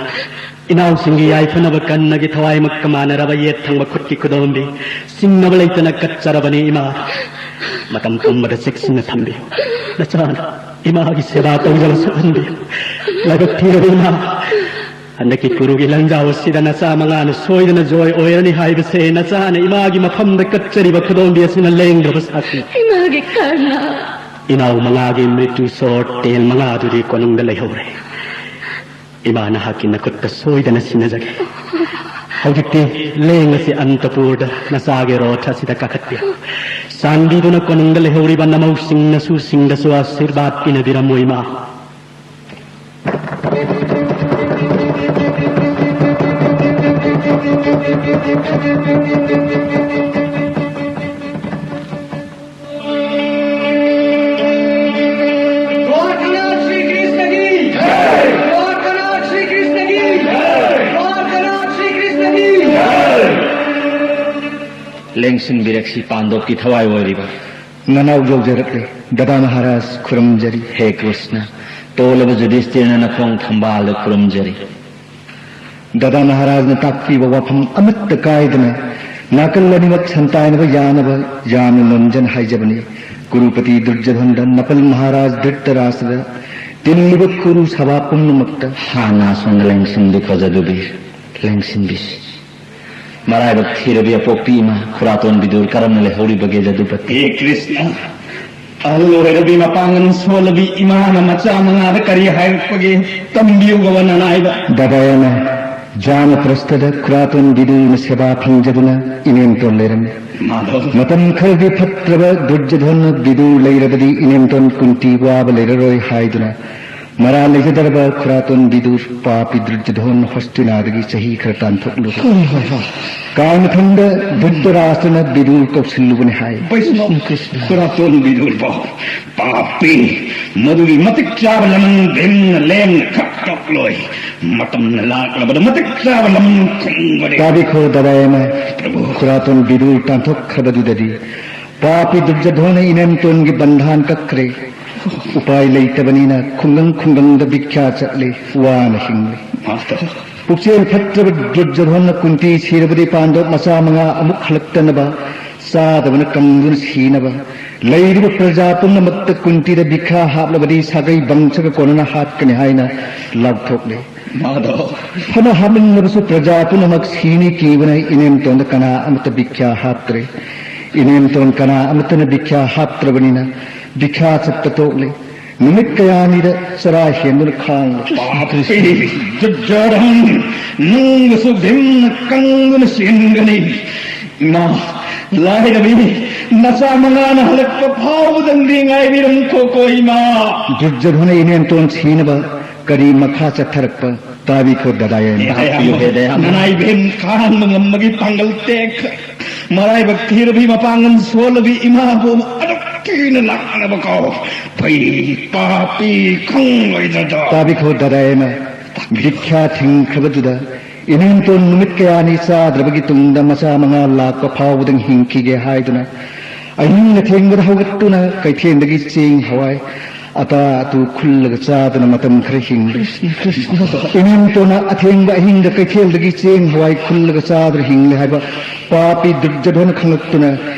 ꯏꯅꯥꯎꯁꯤꯡꯒꯤ ꯌꯥꯏꯐꯅꯕ ꯀꯟꯅꯒꯤ ꯊꯋꯥꯏꯃꯛꯀ ꯃꯥꯟꯅꯔꯕ ꯌꯦꯠ ꯊꯪꯕ ꯈꯨꯠꯀꯤ ꯈꯨꯗꯣꯝꯕꯤ꯫ ꯆꯤꯡꯅꯕ ꯂꯩꯇꯅ ꯀꯠꯆꯔꯕꯅꯤ, ꯏꯃꯥ꯫ ꯃꯇꯝ ꯄꯨꯝꯕꯗ ꯆꯦꯛꯁꯤꯟꯅ ꯊꯝꯕꯤꯌꯨ꯫ ꯅꯆꯥꯅ ꯏꯃꯥꯒꯤ ꯁꯦꯕꯥ ꯇꯧꯖꯕ ꯁꯛꯍꯟꯕꯤꯌꯨ꯫ ꯂꯥꯏꯕꯛ ꯊꯤꯔꯕ ꯏꯃꯥ, ꯍꯟꯗꯛꯀꯤ ꯀꯨꯔꯨꯒꯤ ꯂꯥꯟꯖꯥꯎ ꯑꯁꯤꯗ ꯅꯆꯥ ꯃꯉꯥꯅ ꯁꯣꯏꯗꯅ ꯖꯣꯏ ꯑꯣꯏꯔꯅꯤ ꯍꯥꯏꯕꯁꯦ ꯅꯆꯥꯅ ꯏꯃꯥꯒꯤ ꯃꯐꯝꯗ ꯀꯠꯆꯔꯤꯕ ꯈꯨꯗꯣꯝꯕꯤ ꯑꯁꯤꯅ ꯂꯦꯡꯗ꯭ꯔꯕ ꯁꯥꯈꯤ꯫ ꯏꯃꯥꯒꯤ ꯀꯔꯅ꯫ ꯏꯅꯥꯎ ꯃꯉꯥꯒꯤ ꯃ꯭ꯔꯤꯇ꯭ꯌꯨ ꯁꯣꯔ ꯇꯦꯟ ꯃꯉꯥ ꯑꯗꯨꯗꯤ ꯀꯣꯅꯨꯡꯗ ꯂꯩꯍꯧꯔꯦ꯫ ꯏꯃꯥ, ꯅꯍꯥꯛꯀꯤ ꯅꯈꯨꯠꯇ ꯁꯣꯏꯗꯅ ꯁꯤꯟꯅꯖꯒꯦ꯫ ꯍꯧꯖꯤꯛꯇꯤ ꯂꯦꯡ ꯑꯁꯤ ꯑꯅꯟꯇꯄꯨꯔꯗ ꯅꯆꯥꯒꯤ ꯔꯣꯊ ꯑꯁꯤꯗ ꯀꯥꯈꯠꯄꯤꯌꯨ꯫ ꯆꯥꯟꯕꯤꯗꯨꯅ ꯀꯣꯅꯨꯡꯗ ꯂꯩꯍꯧꯔꯤꯕ ꯅꯃꯧꯁꯤꯡ ꯅꯁꯨꯁꯤꯡꯗꯁꯨ ꯑꯥꯁꯤꯔꯕꯥꯗ ꯄꯤꯅꯕꯤꯔꯝꯃꯨ, ꯏꯃꯥ꯫ ꯂꯦꯡꯁꯤꯟꯕꯤꯔꯛꯁꯤ ꯄꯥꯟꯗꯣꯞꯀꯤ ꯊꯋꯥꯏ ꯑꯣꯏꯔꯤꯕ꯫ ꯅꯅꯥꯎ ꯌꯧꯖꯔꯛꯂꯦ꯫ ꯗꯗꯥ ꯃꯍꯥꯔꯥꯖ ꯈꯨꯔꯨꯝꯖꯔꯤ꯫ ꯍꯦ ꯀ꯭ꯔꯤꯁꯅ, ꯇꯣꯜꯂꯕ ꯖꯨꯙꯤꯁꯇꯤꯔꯅ ꯅꯈꯣꯡ ꯊꯝꯕꯥꯜꯗ ꯈꯨꯔꯨꯝꯖꯔꯤ꯫ ꯗꯗꯥ ꯃꯍꯥꯔꯥꯖꯅ ꯇꯥꯛꯄꯤꯕ ꯋꯥꯐꯝ ꯑꯃꯠꯇ ꯀꯥꯏꯗꯅ ꯅꯥꯀꯜ ꯑꯅꯤꯃꯛ ꯁꯟꯇꯥꯏꯅꯕ ꯌꯥꯅꯕ ꯌꯥꯝꯅ ꯅꯣꯝꯖꯅ ꯍꯥꯏꯖꯕꯅꯤ꯫ ꯀꯨꯔꯨꯄꯇꯤ ꯗꯨꯔꯖꯣꯙꯟꯗ ꯅꯄꯜ ꯃꯍꯥꯔꯥꯖ ꯙ꯭ꯔꯤꯇꯔꯥꯁꯇ꯭ꯔꯗ ꯇꯤꯜꯂꯤꯕ ꯀꯨꯔꯨ ꯁꯚꯥ ꯄꯨꯝꯅꯃꯛꯇ ꯍꯥꯟꯅ ꯑꯁꯣꯝꯗ ꯂꯦꯡꯁꯤꯟꯕꯤꯈꯣ ꯖꯗꯨꯕꯤꯔ, ꯂꯦꯡꯁꯤꯟꯕꯤꯁꯤ꯫ ꯃꯔꯥꯏꯕꯛ ꯊꯤꯔꯕꯤ ꯑꯄꯣꯛꯄꯤ ꯏꯃꯥ, ꯈꯨꯔꯥꯇꯣꯟ ꯕꯤꯗꯨꯔ ꯀꯔꯝꯅ ꯂꯩꯍꯧꯔꯤꯕꯒꯦ ꯖꯗꯨꯄꯇꯤ? ꯍꯦ ꯀ꯭ꯔꯤꯁꯅ, ꯑꯍꯜ ꯑꯣꯏꯔꯕꯤ ꯃꯄꯥꯡꯒꯜ ꯁꯣꯜꯂꯕꯤ ꯏꯃꯥꯅ ꯃꯆꯥ ꯃꯉꯥꯗ ꯀꯔꯤ ꯍꯥꯏꯔꯛꯄꯒꯦ? ꯇꯝꯕꯤꯌꯨ ꯒꯕ ꯅꯅꯥꯏꯕ꯫ ꯗꯗꯥꯌꯅ ꯖꯥꯅ ꯄ꯭ꯔꯁꯊꯗ ꯈꯨꯔꯥꯇꯣꯟ ꯕꯤꯗꯨꯅ ꯁꯦꯕꯥ ꯐꯪꯖꯗꯨꯅ ꯏꯅꯦꯝꯇꯣꯟ ꯂꯩꯔꯝꯃꯤ꯫ ꯃꯥꯙꯕ꯫ ꯃꯇꯝ ꯈꯔꯗꯤ ꯐꯠꯇ꯭ꯔꯕ ꯗꯨꯔꯖꯣꯙꯟ ꯕꯤꯗꯨ ꯂꯩꯔꯕꯗꯤ ꯏꯅꯦꯝꯇꯣꯟ ꯀꯨꯟꯇꯤ ꯋꯥꯕ ꯂꯩꯔꯔꯣꯏ ꯍꯥꯏꯗꯨꯅ ꯃꯔꯥ ꯂꯩꯖꯗ꯭ꯔꯕ ꯈꯨꯔꯥꯇꯣꯟ ꯕꯤꯗꯨ ꯄꯥꯄꯤ ꯗꯨꯔꯖꯣꯙꯟ ꯍꯣꯁꯇꯤꯅꯥꯗꯒꯤ ꯆꯍꯤ ꯈꯔ ꯇꯥꯟꯊꯣꯛꯂꯨꯔꯦ꯫ ꯍꯣꯏ, ꯍꯣꯏ, ꯍꯣꯏ꯫ ꯀꯥꯏ ꯃꯊꯪꯗ ꯙ꯭ꯔꯤꯇꯔꯥꯁꯇ꯭ꯔꯅ ꯕꯤꯗꯨ ꯀꯧꯁꯤꯜꯂꯨꯕꯅꯤ ꯍꯥꯏ꯫ ꯕꯩꯁꯅꯣ, ꯈꯨꯔꯥꯇꯣꯟ ꯕꯤꯗꯨꯔꯕꯣ, ꯄꯥꯄꯤ, ꯃꯗꯨꯒꯤ ꯃꯇꯤꯛ ꯆꯥꯕ ꯂꯃꯟ ꯚꯤꯝꯅ ꯂꯦꯝꯅ ꯈꯛ ꯀꯛꯂꯣꯏ꯫ ꯃꯇꯝꯅ ꯂꯥꯛꯂꯕꯗ ꯃꯇꯤꯛ ꯆꯥꯕ ꯂꯃꯟ ꯈꯨꯝꯒꯅꯤ꯫ ꯇꯥꯕꯤꯈꯣ ꯗꯗꯥꯌꯅ, ꯄ꯭ꯔꯚꯨ꯫ ꯈꯨꯔꯥꯇꯣꯟ ꯕꯤꯗꯨ ꯇꯥꯟꯊꯣꯛꯈ꯭ꯔꯕꯗꯨꯗꯗꯤ ꯄꯥꯄꯤ ꯗꯨꯔꯖꯣꯙꯅ ꯏꯅꯦꯝꯇꯣꯟꯒꯤ ꯕꯟꯙꯥꯟ ꯀꯛꯈ꯭ꯔꯦ꯫ ꯎꯄꯥꯏ ꯂꯩꯇꯕꯅꯤꯅ ꯈꯨꯡꯒꯪ ꯈꯨꯡꯒꯪꯗ ꯚꯤꯈ꯭ꯌꯥ ꯆꯠꯂꯤ, ꯋꯥꯅ ꯍꯤꯡꯂꯤ꯫ ꯃꯥꯇꯣ꯫ ꯄꯨꯛꯆꯦꯜ ꯐꯠꯇ꯭ꯔꯕ ꯗꯨꯔꯖꯣꯙꯅ ꯀꯨꯟꯇꯤ ꯁꯤꯔꯕꯗꯤ ꯄꯥꯟꯗꯕ ꯃꯆꯥ ꯃꯉꯥ ꯑꯃꯨꯛ ꯍꯜꯂꯛꯇꯅꯕ, ꯆꯥꯗꯕꯅ ꯀꯪꯗꯨꯅ ꯁꯤꯅꯕ, ꯂꯩꯔꯤꯕ ꯄ꯭ꯔꯖꯥ ꯄꯨꯝꯅꯃꯛꯇ ꯀꯨꯟꯇꯤꯗ ꯚꯤꯈ꯭ꯌꯥ ꯍꯥꯞꯂꯕꯗꯤ ꯁꯥꯒꯩ ꯕꯪꯁꯒ ꯀꯣꯟꯅꯅ ꯍꯥꯠꯀꯅꯤ ꯍꯥꯏꯅ ꯂꯥꯎꯊꯣꯛꯂꯤ꯫ ꯃꯥꯗꯣ꯫ ꯐꯅ ꯍꯥꯞꯅꯤꯡꯂꯕꯁꯨ ꯄ꯭ꯔꯖꯥ ꯄꯨꯝꯅꯃꯛ ꯁꯤꯅꯤ ꯀꯤꯕꯅ ꯏꯅꯦꯝꯇꯣꯟꯗ ꯀꯅꯥ ꯑꯃꯠꯇ ꯚꯤꯈ꯭ꯌꯥ ꯍꯥꯞꯇ꯭ꯔꯦ꯫ ꯏꯅꯦꯝꯇꯣꯟ ꯀꯅꯥ ꯑꯃꯠꯇꯅ ꯚꯤꯈ꯭ꯌꯥ ꯍꯥꯞꯇ꯭ꯔꯕꯅꯤꯅ ꯚꯤꯈ꯭ꯌꯥ ꯆꯠꯄ ꯇꯣꯛꯂꯦ꯫ ꯅꯨꯃꯤꯠ ꯀꯌꯥꯅꯤꯗ ꯆꯔꯥ ꯍꯦꯟꯗꯨꯅ ꯈꯥꯡꯂꯦ꯫ ꯄꯥꯄꯤ ꯗꯨꯔꯖꯣꯙꯟ, ꯅꯪꯕꯨꯁꯨ ꯚꯤꯝꯅ ꯀꯪꯗꯨꯅ ꯁꯤꯍꯟꯒꯅꯤ꯫ ꯏꯃꯥ, ꯂꯥꯏꯔꯕꯤ, ꯅꯆꯥ ꯃꯉꯥꯅ ꯍꯜꯂꯛꯄ ꯐꯥꯎꯕꯗꯪꯗꯤ ꯉꯥꯏꯕꯤꯔꯝꯈꯣꯀꯣ ꯏꯃꯥ꯫ ꯗꯨꯔꯖꯣꯙꯅ ꯏꯅꯦꯝꯇꯣꯟ ꯁꯤꯅꯕ ꯀꯔꯤ ꯃꯈꯥ ꯆꯠꯊꯔꯛꯄ ꯇꯥꯕꯤꯈꯣ ꯗꯗꯥꯌꯦ꯫ ꯍꯦ ꯗꯌꯥ, ꯅꯅꯥꯏ ꯚꯤꯝ ꯈꯥꯡꯕ ꯉꯝꯕꯒꯤ ꯄꯥꯡꯒꯜ ꯇꯦꯛꯈ꯭ꯔꯦ꯫ ꯃꯔꯥꯏꯕꯛ ꯊꯤꯔꯕꯤ ꯃꯄꯥꯡꯒꯜ ꯁꯣꯜꯂꯕꯤ ꯏꯃꯥꯕꯨ ꯑꯗꯨꯛ ꯊꯤꯅ ꯂꯥꯛꯅꯕ ꯀꯥꯎ꯫ ꯐꯩ ꯄꯥꯄꯤ ꯈꯪꯂꯣꯏꯗꯗ꯫ ꯇꯥꯕꯤꯈꯣ ꯗꯗꯥꯌꯦꯅ ꯚꯤꯈ꯭ꯌꯥ ꯊꯤꯡꯈ꯭ꯔꯕꯗꯨꯗ ꯏꯅꯦꯝꯇꯣꯟ ꯅꯨꯃꯤꯠ ꯀꯌꯥꯅꯤ ꯆꯥꯗ꯭ꯔꯕꯒꯤ ꯇꯨꯡꯗ ꯃꯆꯥ ꯃꯉꯥ ꯂꯥꯛꯄ ꯐꯥꯎꯕꯗꯪ ꯍꯤꯡꯈꯤꯒꯦ ꯍꯥꯏꯗꯨꯅ ꯑꯍꯤꯡ ꯑꯊꯦꯡꯕꯗ ꯍꯧꯒꯠꯇꯨꯅ ꯀꯩꯊꯦꯜꯗꯒꯤ ꯆꯦꯡ, ꯍꯋꯥꯏ, ꯑꯇꯥ ꯑꯇꯨ ꯈꯨꯜꯂꯒ ꯆꯥꯗꯨꯅ ꯃꯇꯝ ꯈꯔ ꯍꯤꯡꯂꯤ꯫ ꯏꯅꯦꯝꯇꯣꯟꯅ ꯑꯊꯦꯡꯕ ꯑꯍꯤꯡꯗ ꯀꯩꯊꯦꯜꯗꯒꯤ ꯆꯦꯡ, ꯍꯋꯥꯏ ꯈꯨꯜꯂꯒ ꯆꯥꯗꯨꯅ ꯍꯤꯡꯂꯦ ꯍꯥꯏꯕ ꯄꯥꯄꯤ ꯗꯨꯔꯖꯣꯙꯅ ꯈꯪꯂꯛꯇꯨꯅ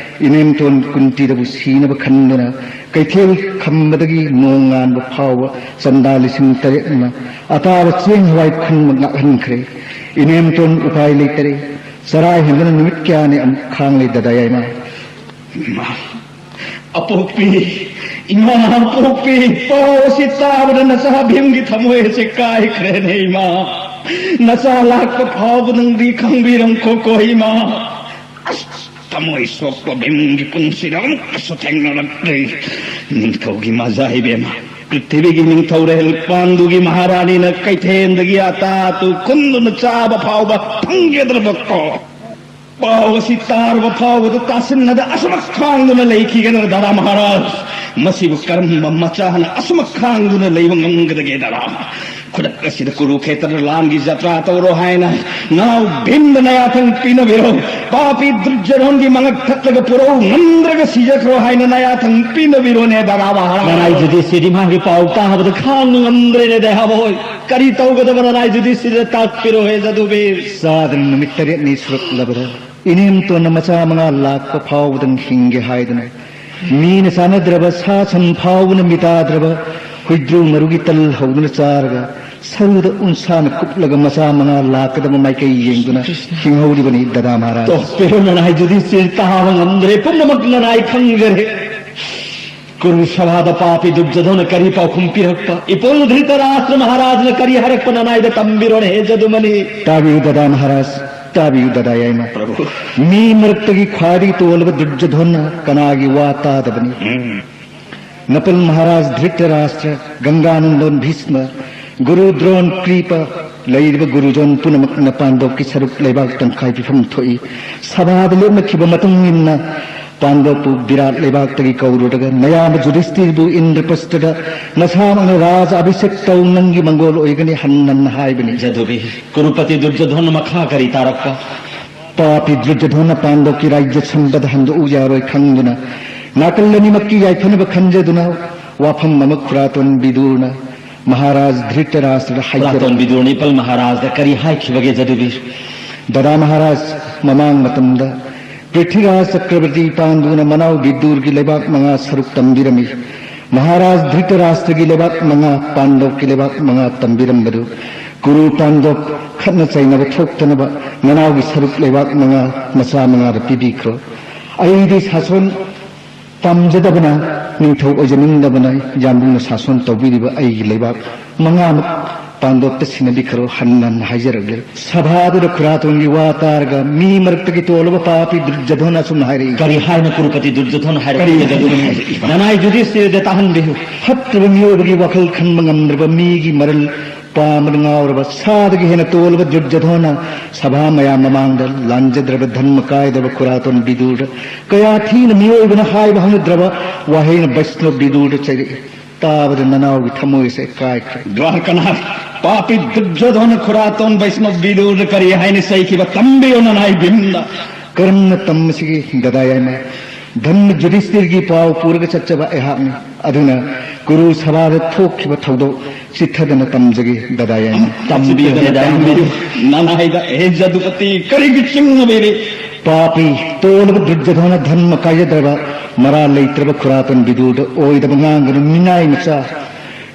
ꯏꯅꯦꯝꯇꯣꯟ ꯀꯨꯟꯇꯤꯗꯕꯨ ꯁꯤꯅꯕ ꯈꯟꯗꯨꯅ ꯀꯩꯊꯦꯜ ꯈꯝꯕꯗꯒꯤ ꯅꯣꯡ ꯉꯥꯟꯕ ꯐꯥꯎꯕ ꯆꯟꯗꯥ ꯂꯤꯁꯤꯡ ꯇꯔꯦꯠꯅ ꯑꯇꯥꯕ ꯆꯦꯡ, ꯍꯋꯥꯏ ꯈꯨꯟꯕ ꯉꯥꯛꯍꯟꯈ꯭ꯔꯦ꯫ ꯏꯅꯦꯝꯇꯣꯟ ꯎꯄꯥꯏ ꯂꯩꯇꯔꯦ꯫ ꯆꯔꯥ ꯍꯦꯟꯗꯨꯅ ꯅꯨꯃꯤꯠ ꯀꯌꯥꯅꯤ ꯑꯃꯨꯛ ꯈꯥꯡꯂꯦ ꯗꯗꯥ ꯌꯥꯏꯃ꯫ ꯏꯃꯥ, ꯑꯄꯣꯛꯄꯤ, ꯏꯃꯥ ꯑꯄꯣꯛꯄꯤ, ꯄꯥꯎ ꯑꯁꯤ ꯇꯥꯕꯗ ꯅꯆꯥ ꯚꯤꯝꯒꯤ ꯊꯃꯣꯏ ꯑꯁꯤ ꯀꯥꯏꯈ꯭ꯔꯦꯅꯦ ꯏꯃꯥ꯫ ꯅꯆꯥ ꯂꯥꯛꯄ ꯐꯥꯎꯕ ꯅꯪꯗꯤ ꯈꯪꯕꯤꯔꯝꯈꯣꯀꯣ ꯏꯃꯥ꯫ ꯑꯁ, ꯊꯃꯣꯏ ꯁꯣꯛꯄ ꯚꯤꯝꯒꯤ ꯄꯨꯟꯁꯤꯗ ꯑꯃꯨꯛꯀꯁꯨ ꯊꯦꯡꯅꯔꯛꯇ꯭ꯔꯤ꯫ ꯅꯤꯡꯊꯧꯒꯤ ꯃꯖꯥ ꯏꯕꯦꯝꯃ, ꯄ꯭ꯔꯤꯊꯤꯕꯤꯒꯤ ꯅꯤꯡꯊꯧꯔꯦꯜ ꯄꯥꯟꯗꯨꯒꯤ ꯃꯍꯥꯔꯥꯅꯤꯅ ꯀꯩꯊꯦꯜꯗꯒꯤ ꯑꯇꯥ ꯑꯇꯨ ꯈꯨꯟꯗꯨꯅ ꯆꯥꯕ ꯐꯥꯎꯕ ꯐꯪꯒꯗ꯭ꯔꯕꯀꯣ? ꯄꯥꯎ ꯑꯁꯤ ꯇꯥꯔꯕ ꯐꯥꯎꯕꯗ ꯇꯥꯁꯤꯟꯅꯗ ꯑꯁꯨꯃꯛ ꯈꯥꯡꯗꯨꯅ ꯂꯩꯈꯤꯒꯗ꯭ꯔꯥ ꯗꯥꯔꯥ ꯃꯍꯥꯔꯥꯖ? ꯃꯁꯤꯕꯨ ꯀꯔꯝꯕ ꯃꯆꯥꯅ ꯑꯁꯨꯃꯛ ꯈꯥꯡꯗꯨꯅ ꯂꯩꯕ ꯉꯝꯒꯗꯒꯦ ꯗꯥꯔꯥ? ꯈꯨꯗꯛ ꯑꯁꯤꯗ ꯀꯨꯔꯨꯈꯦꯇ꯭ꯔ ꯂꯥꯟꯒꯤ ꯖꯇ꯭ꯔꯥ ꯇꯧꯔꯣ ꯍꯥꯏꯅ ꯅꯅꯥꯎ ꯚꯤꯝꯗ ꯅꯌꯥꯊꯪ ꯄꯤꯅꯕꯤꯔꯣ꯫ ꯄꯥꯄꯤ ꯗꯨꯔꯖꯣꯙꯟꯒꯤ ꯃꯉꯛ ꯊꯠꯂꯒ ꯄꯨꯔꯧ ꯉꯝꯗ꯭ꯔꯒ ꯁꯤꯖꯈ꯭ꯔꯣ ꯍꯥꯏꯅ ꯅꯌꯥꯊꯪ ꯄꯤꯅꯕꯤꯔꯣꯅꯦ ꯗꯥꯔꯥ ꯃꯍꯥꯔꯥꯖ꯫ ꯅꯅꯥꯏ ꯖꯨꯗꯤꯁꯤꯗꯤ ꯃꯥꯒꯤ ꯄꯥꯎ ꯇꯥꯕꯗ ꯈꯥꯡꯕ ꯉꯝꯗ꯭ꯔꯦꯅꯦ ꯗꯌꯥꯕꯣꯏ꯫ ꯀꯔꯤ ꯇꯧꯒꯗꯕ ꯅꯅꯥꯏ ꯖꯨꯗꯤꯁꯤꯗ ꯇꯥꯛꯄꯤꯔꯣ ꯍꯦ ꯖꯗꯨꯕꯤꯔ꯫ ꯆꯥꯗꯅ ꯅꯨꯃꯤꯠ ꯇꯔꯦꯠꯅꯤ ꯁꯨꯔꯛꯂꯕꯗ ꯏꯅꯦꯝꯇꯣꯟꯅ ꯃꯆꯥ ꯃꯉꯥ ꯂꯥꯛꯄ ꯐꯥꯎꯕꯗꯪ ꯍꯤꯡꯒꯦ ꯍꯥꯏꯗꯨꯅ ꯃꯤꯅ ꯆꯥꯅꯗ꯭ꯔꯕ ꯁꯥ ꯁꯟ ꯐꯥꯎꯕꯅ ꯃꯤꯇꯥꯗ꯭ꯔꯕ ꯍꯨꯏꯗ꯭ꯔꯨ ꯃꯔꯨꯒꯤ ꯇꯜ ꯍꯧꯗꯨꯅ ꯆꯥꯔꯒ ꯁꯔꯨꯗ ꯎꯟꯁꯥꯅ ꯀꯨꯞꯂꯒ ꯃꯆꯥ ꯃꯉꯥ ꯂꯥꯛꯀꯗꯕ ꯃꯥꯏꯀꯩ ꯌꯦꯡꯗꯨꯅ ꯍꯤꯡꯍꯧꯔꯤꯕꯅꯤ ꯗꯗꯥ ꯃꯍꯥꯔꯥꯖ꯫ ꯇꯣꯛꯄꯤꯔꯣ ꯅꯅꯥꯏ ꯖꯨꯗꯤꯁꯤꯗꯤ ꯇꯥꯕ ꯉꯝꯗ꯭ꯔꯦ, ꯄꯨꯝꯅꯃꯛ ꯅꯅꯥꯏ ꯈꯪꯖꯔꯦ꯫ ꯀꯨꯔꯨ ꯁꯚꯥꯗ ꯄꯥꯄꯤ ꯗꯨꯔꯖꯣꯙꯅ ꯀꯔꯤ ꯄꯥꯎꯈꯨꯝ ꯄꯤꯔꯛꯄ, ꯏꯄꯨ ꯙ꯭ꯔꯤꯇꯔꯥꯁꯇ꯭ꯔ ꯃꯍꯥꯔꯥꯖꯅ ꯀꯔꯤ ꯍꯥꯏꯔꯛꯄ ꯅꯅꯥꯏꯗ ꯇꯝꯕꯤꯔꯣꯅꯦ ꯍꯦ ꯖꯗꯨꯃꯅꯤ꯫ ꯇꯥꯕꯤꯌꯨ ꯗꯗꯥ ꯃꯍꯥꯔꯥꯖ, ꯇꯥꯕꯤꯌꯨ ꯗꯗꯥ ꯌꯥꯏꯃ꯫ ꯄ꯭ꯔꯚꯨ꯫ ꯃꯤ ꯃꯔꯛꯇꯒꯤ ꯈ꯭ꯋꯥꯏꯗꯒꯤ ꯇꯣꯜꯂꯕ ꯗꯨꯔꯖꯣꯙꯅ ꯀꯅꯥꯒꯤ ꯋꯥ ꯇꯥꯗꯕꯅꯤ? ꯎꯝ꯫ ꯅꯄꯜ ꯃꯍꯥꯔꯥꯖ ꯙ꯭ꯔꯤꯇꯔꯥꯁꯇ꯭ꯔ, ꯒꯪꯒꯥꯅꯟꯗꯣꯟ ꯚꯤꯁꯃ, ꯒꯨꯔꯨ ꯗ꯭ꯔꯣꯟ ꯀ꯭ꯔꯤꯄ, ꯂꯩꯔꯤꯕ ꯒꯨꯔꯨꯖꯣꯟ ꯄꯨꯝꯅꯃꯛꯅ ꯄꯥꯟꯗꯧꯀꯤ ꯁꯔꯨꯛ ꯂꯩꯕꯥꯛ ꯇꯪꯈꯥꯏ ꯄꯤꯐꯝ ꯊꯣꯛꯏ꯫ ꯁꯚꯥꯗ ꯂꯦꯞꯅꯈꯤꯕ ꯃꯇꯨꯡ ꯏꯟꯅ ꯄꯥꯟꯗꯕꯄꯨ ꯕꯤꯔꯥꯠ ꯂꯩꯕꯥꯛꯇꯒꯤ ꯀꯧꯔꯨꯔꯒ ꯅꯌꯥꯝꯕ ꯌꯨꯙꯤꯁꯇꯤꯔꯕꯨ ꯏꯟꯗ꯭ꯔꯄ꯭ꯔꯁꯊꯗ ꯅꯁꯥꯃꯛꯅ ꯔꯥꯖ ꯑꯚꯤꯁꯦꯛ ꯇꯧ, ꯅꯪꯒꯤ ꯃꯪꯒꯣꯜ ꯑꯣꯏꯒꯅꯤ ꯍꯟꯅ ꯍꯟꯅ ꯍꯥꯏꯕꯅꯤ꯫ ꯖꯗꯨꯕꯤꯔ, ꯀꯨꯔꯨꯄꯇꯤ ꯗꯨꯔꯖꯣꯙꯅ ꯃꯈꯥ ꯀꯔꯤ ꯇꯥꯔꯛꯄ? ꯄꯥꯄꯤ ꯗꯨꯔꯖꯣꯙꯅ ꯄꯥꯟꯗꯕꯀꯤ ꯔꯥꯖ꯭ꯌ ꯁꯝꯕꯗ ꯍꯟꯗꯣꯛꯎ ꯌꯥꯔꯣꯏ ꯈꯪꯗꯨꯅ, ꯅꯥꯀꯜ ꯑꯅꯤꯃꯛꯀꯤ ꯌꯥꯏꯐꯅꯕ ꯈꯟꯖꯗꯨꯅ ꯋꯥꯐꯝ ꯑꯃ ꯈꯨꯔꯥꯇꯣꯟ ꯕꯤꯗꯨꯔꯅ ꯃꯍꯥꯔꯥꯖ ꯙ꯭ꯔꯤꯇꯔꯥꯁꯇ꯭ꯔꯗ ꯍꯥꯏꯖꯔꯛꯏ꯫ ꯈꯨꯔꯥꯇꯣꯟ ꯕꯤꯗꯨꯔꯅ ꯏꯄꯜ ꯃꯍꯥꯔꯥꯖꯗ ꯀꯔꯤ ꯍꯥꯏꯈꯤꯕꯒꯦ ꯖꯗꯨꯕꯤꯔ? ꯗꯗꯥ ꯃꯍꯥꯔꯥꯖ, ꯃꯃꯥꯡ ꯃꯇꯝꯗ ꯄ꯭ꯔꯤꯊꯤꯔꯥꯖ ꯆꯀ꯭ꯔꯕꯔꯇꯤ ꯄꯥꯟꯗꯨꯅ ꯃꯅꯥꯎ ꯕꯤꯗꯨꯔꯒꯤ ꯂꯩꯕꯥꯛ ꯃꯉꯥ ꯁꯔꯨꯛ ꯇꯝꯕꯤꯔꯝꯃꯤ꯫ ꯃꯍꯥꯔꯥꯖ ꯙ꯭ꯔꯤꯇꯔꯥꯁꯇ꯭ꯔꯒꯤ ꯂꯩꯕꯥꯛ ꯃꯉꯥ, ꯄꯥꯟꯗꯕꯀꯤ ꯂꯩꯕꯥꯛ ꯃꯉꯥ ꯇꯝꯕꯤꯔꯝꯕꯗꯨ ꯀꯨꯔꯨ ꯄꯥꯟꯗꯕ ꯈꯠꯅ ꯆꯩꯅꯕ ꯊꯣꯛꯇꯅꯕ ꯅꯅꯥꯎꯒꯤ ꯁꯔꯨꯛ ꯂꯩꯕꯥꯛ ꯃꯉꯥ, ꯃꯆꯥ ꯃꯉꯥꯗ ꯄꯤꯕꯤꯈ꯭ꯔꯣ꯫ ꯑꯩꯗꯤ ꯁꯥꯁꯣꯟ ꯄꯥꯝꯖꯗꯕꯅ, ꯅꯤꯡꯊꯧ ꯑꯣꯏꯖꯅꯤꯡꯗꯕꯅ ꯌꯥꯝꯕꯨꯡꯅ ꯁꯥꯁꯣꯟ ꯇꯧꯕꯤꯔꯤꯕ ꯑꯩꯒꯤ ꯂꯩꯕꯥꯛ ꯃꯉꯥꯃꯛ ꯄꯥꯟꯗꯕꯇ ꯁꯤꯟꯅꯕꯤꯈ꯭ꯔꯣ ꯍꯟꯅ ꯍꯟꯅ ꯍꯥꯏꯖꯔꯛꯂꯦ꯫ ꯁꯚꯥꯗꯨꯗ ꯈꯨꯔꯥꯇꯣꯟꯒꯤ ꯋꯥ ꯇꯥꯔꯒ ꯃꯤ ꯃꯔꯛꯇꯒꯤ ꯇꯣꯜꯂꯕ ꯄꯥꯄꯤ ꯗꯨꯔꯖꯣꯙꯅ ꯑꯁꯨꯝꯅ ꯍꯥꯏꯔꯛꯏ꯫ ꯀꯔꯤ ꯍꯥꯏꯅ ꯀꯨꯔꯨꯄꯇꯤ ꯗꯨꯔꯖꯣꯙꯅ ꯍꯥꯏꯔꯛꯏ? ꯀꯔꯤ ꯍꯥꯏꯔꯛꯏ? ꯅꯅꯥꯏ ꯌꯨꯙꯤꯁꯇꯤꯔꯗ ꯇꯥꯍꯟꯕꯤꯌꯨ꯫ ꯐꯠꯇꯕ ꯃꯤꯑꯣꯏꯕꯒꯤ ꯋꯥꯈꯜ ꯈꯟꯕ ꯉꯝꯗ꯭ꯔꯕ ꯃꯤꯒꯤ ꯃꯔꯜ ꯄꯥꯝꯕꯗ ꯉꯥꯎꯔꯕ ꯁꯥꯗꯒꯤ ꯍꯦꯟꯅ ꯇꯣꯜꯂꯕ ꯗꯨꯔꯖꯣꯙꯅ ꯁꯚꯥ ꯃꯌꯥꯝ ꯃꯃꯥꯡꯗ ꯂꯥꯟꯖꯗ꯭ꯔꯕ, ꯙꯔꯃ ꯀꯥꯏꯗ꯭ꯔꯕ ꯈꯨꯔꯥꯇꯣꯟ ꯕꯤꯗꯨꯔꯗ ꯀꯌꯥ ꯊꯤꯅ ꯃꯤꯑꯣꯏꯕꯅ ꯍꯥꯏꯕ ꯍꯧꯅꯗ꯭ꯔꯕ ꯋꯥꯍꯩꯅ ꯕꯩꯁꯅꯕ ꯕꯤꯗꯨꯔꯗ ꯆꯩꯔꯛꯏ꯫ ꯇꯥꯕꯗ ꯅꯅꯥꯎꯒꯤ ꯊꯃꯣꯏꯁꯦ ꯀꯥꯏꯈ꯭ꯔꯦ꯫ ꯗ꯭ꯋꯥꯔꯀꯥꯅꯥꯊ, ꯄꯥꯄꯤ ꯗꯨꯔꯖꯣꯙꯅ ꯈꯨꯔꯥꯇꯣꯟ ꯕꯩꯁꯅꯕ ꯕꯤꯗꯨꯔꯗ ꯀꯔꯤ ꯍꯥꯏꯅ ꯆꯩꯈꯤꯕ ꯇꯝꯕꯤꯌꯨ ꯅꯅꯥꯏ ꯚꯤꯝꯗ꯫ ꯀꯔꯝꯅ ꯇꯝꯕꯁꯤꯒꯤ ꯗꯗꯥ ꯌꯥꯏꯃ? ꯙꯟ ꯌꯨꯙꯤꯁꯇꯤꯔꯒꯤ ꯄꯥꯎ ꯄꯨꯔꯒ ꯆꯠꯆꯕ ꯑꯩꯍꯥꯛꯅꯤ꯫ ꯑꯗꯨꯅ ꯀꯨꯔꯨ ꯁꯚꯥꯗ ꯊꯣꯛꯈꯤꯕ ꯊꯧꯗꯣꯛ ꯆꯤꯠꯊꯗꯅ ꯇꯝꯖꯒꯦ ꯗꯗꯥ ꯌꯥꯏꯃ꯫ ꯇꯝꯕꯤꯌꯨ ꯗꯗꯥ ꯌꯥꯏꯃ꯫ ꯅꯅꯥꯏꯗ ꯍꯦ ꯖꯗꯨꯄꯇꯤ ꯀꯔꯤꯒꯤ ꯆꯤꯡꯅꯕꯤꯔꯤ? ꯄꯥꯄꯤ ꯇꯣꯜꯂꯕ ꯗꯨꯔꯖꯣꯙꯅ ꯙꯔꯃ ꯀꯥꯏꯖꯗ꯭ꯔꯕ ꯃꯔꯥꯜ ꯂꯩꯇ꯭ꯔꯕ ꯈꯨꯔꯥꯇꯣꯟ ꯕꯤꯗꯨꯔꯗ ꯑꯣꯏꯗꯕ ꯉꯥꯡꯒꯅꯨ ꯃꯤꯅꯥꯏ ꯃꯆꯥ꯫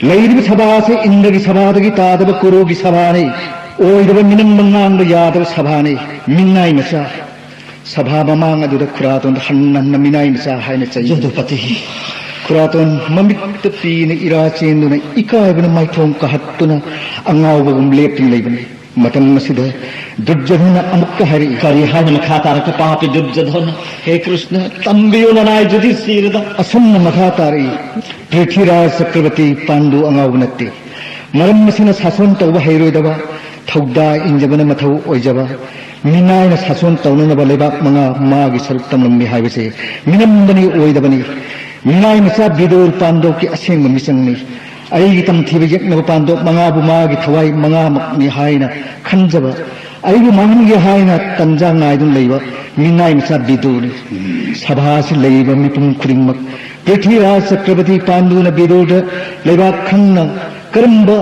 ꯂꯩꯔꯤꯕ ꯁꯚꯥ ꯑꯁꯤ ꯏꯟꯗ꯭ꯔꯒꯤ ꯁꯚꯥꯗꯒꯤ ꯇꯥꯗꯕ ꯀꯨꯔꯨꯒꯤ ꯁꯚꯥꯅꯤ꯫ ꯑꯣꯏꯗꯕ ꯃꯤꯅꯝꯕ ꯉꯥꯡꯕ ꯌꯥꯗꯕ ꯁꯚꯥꯅꯤ꯫ ꯃꯤꯅꯥꯏ ꯃꯆꯥ꯫ ꯁꯚꯥ ꯃꯃꯥꯡ ꯑꯗꯨꯗ ꯈꯨꯔꯥꯇꯣꯟꯗ ꯍꯟꯅ ꯍꯟꯅ ꯃꯤꯅꯥꯏ ꯃꯆꯥ ꯍꯥꯏꯅ ꯆꯩ꯫ ꯖꯗꯨꯄꯇꯤ꯫ ꯈꯨꯔꯥꯇꯣꯟ ꯃꯃꯤꯠꯇ ꯄꯤꯅ ꯏꯔꯥ ꯆꯦꯟꯗꯨꯅ ꯏꯀꯥꯏꯕꯅ ꯃꯥꯏꯊꯣꯡ ꯀꯥꯍꯠꯇꯨꯅ ꯑꯉꯥꯎꯕꯒꯨꯝ ꯂꯦꯞꯇꯨꯅ ꯂꯩꯕꯅꯤ꯫ ꯃꯇꯝ ꯑꯁꯤꯗ ꯗꯨꯔꯖꯣꯙꯅ ꯑꯃꯨꯛꯀ ꯍꯥꯏꯔꯛꯏ꯫ ꯀꯔꯤ ꯍꯥꯏꯅ ꯃꯈꯥ ꯇꯥꯔꯛꯄ ꯄꯥꯄꯤ ꯗꯨꯔꯖꯣꯙꯅ? ꯍꯦ ꯀ꯭ꯔꯤꯁꯅ, ꯇꯝꯕꯤꯌꯨ ꯅꯅꯥꯏ ꯌꯨꯙꯤꯁꯇꯤꯔꯗ꯫ ꯑꯁꯨꯝꯅ ꯃꯈꯥ ꯇꯥꯔꯛꯏ, ꯄ꯭ꯔꯤꯊꯤꯔꯥꯖ ꯆꯀ꯭ꯔꯕꯔꯇꯤ ꯄꯥꯟꯗꯨ ꯑꯉꯥꯎꯕ ꯅꯠꯇꯦ꯫ ꯃꯔꯝ ꯑꯁꯤꯅ ꯁꯥꯁꯣꯟ ꯇꯧꯕ ꯍꯩꯔꯣꯏꯗꯕ, ꯊꯧꯗꯥ ꯏꯟꯖꯕꯅ ꯃꯊꯧ ꯑꯣꯏꯖꯕ, ꯃꯤꯅꯥꯏꯅ ꯁꯥꯁꯣꯟ ꯇꯧꯅꯅꯕ ꯂꯩꯕꯥꯛ ꯃꯉꯥ ꯃꯥꯒꯤ ꯁꯔꯨꯛ ꯇꯝꯂꯝꯃꯤ ꯍꯥꯏꯕꯁꯤ ꯃꯤꯅꯝꯗꯅꯤ ꯑꯣꯏꯗꯕꯅꯤ꯫ ꯃꯤꯅꯥꯏ ꯃꯆꯥ ꯕꯤꯗꯨꯔ ꯄꯥꯟꯗꯣꯞꯀꯤ ꯑꯁꯦꯡꯕ ꯃꯤꯆꯪꯅꯤ꯫ ꯑꯩꯒꯤ ꯇꯝꯊꯤꯕ ꯌꯦꯛꯅꯕ ꯄꯥꯟꯗꯣꯞ ꯃꯉꯥꯕꯨ ꯃꯥꯒꯤ ꯊꯋꯥꯏ ꯃꯉꯥꯃꯛꯅꯤ ꯍꯥꯏꯅ ꯈꯟꯖꯕ, ꯑꯩꯕꯨ ꯃꯥꯡꯍꯟꯒꯦ ꯍꯥꯏꯅ ꯇꯟꯖꯥ ꯉꯥꯏꯗꯨꯅ ꯂꯩꯕ ꯃꯤꯅꯥꯏ ꯃꯆꯥ ꯕꯤꯗꯨꯔꯅꯤ꯫ ꯁꯚꯥꯁꯤ ꯂꯩꯔꯤꯕ ꯃꯤꯄꯨꯝ ꯈꯨꯗꯤꯡꯃꯛ ꯄ꯭ꯔꯤꯊꯤꯔꯥꯖ ꯆꯀ꯭ꯔꯕꯔꯇꯤ ꯄꯥꯟꯗꯨꯅ ꯕꯤꯗꯨꯔꯗ ꯂꯩꯕꯥꯛ ꯈꯪꯅ ꯀꯔꯝꯕ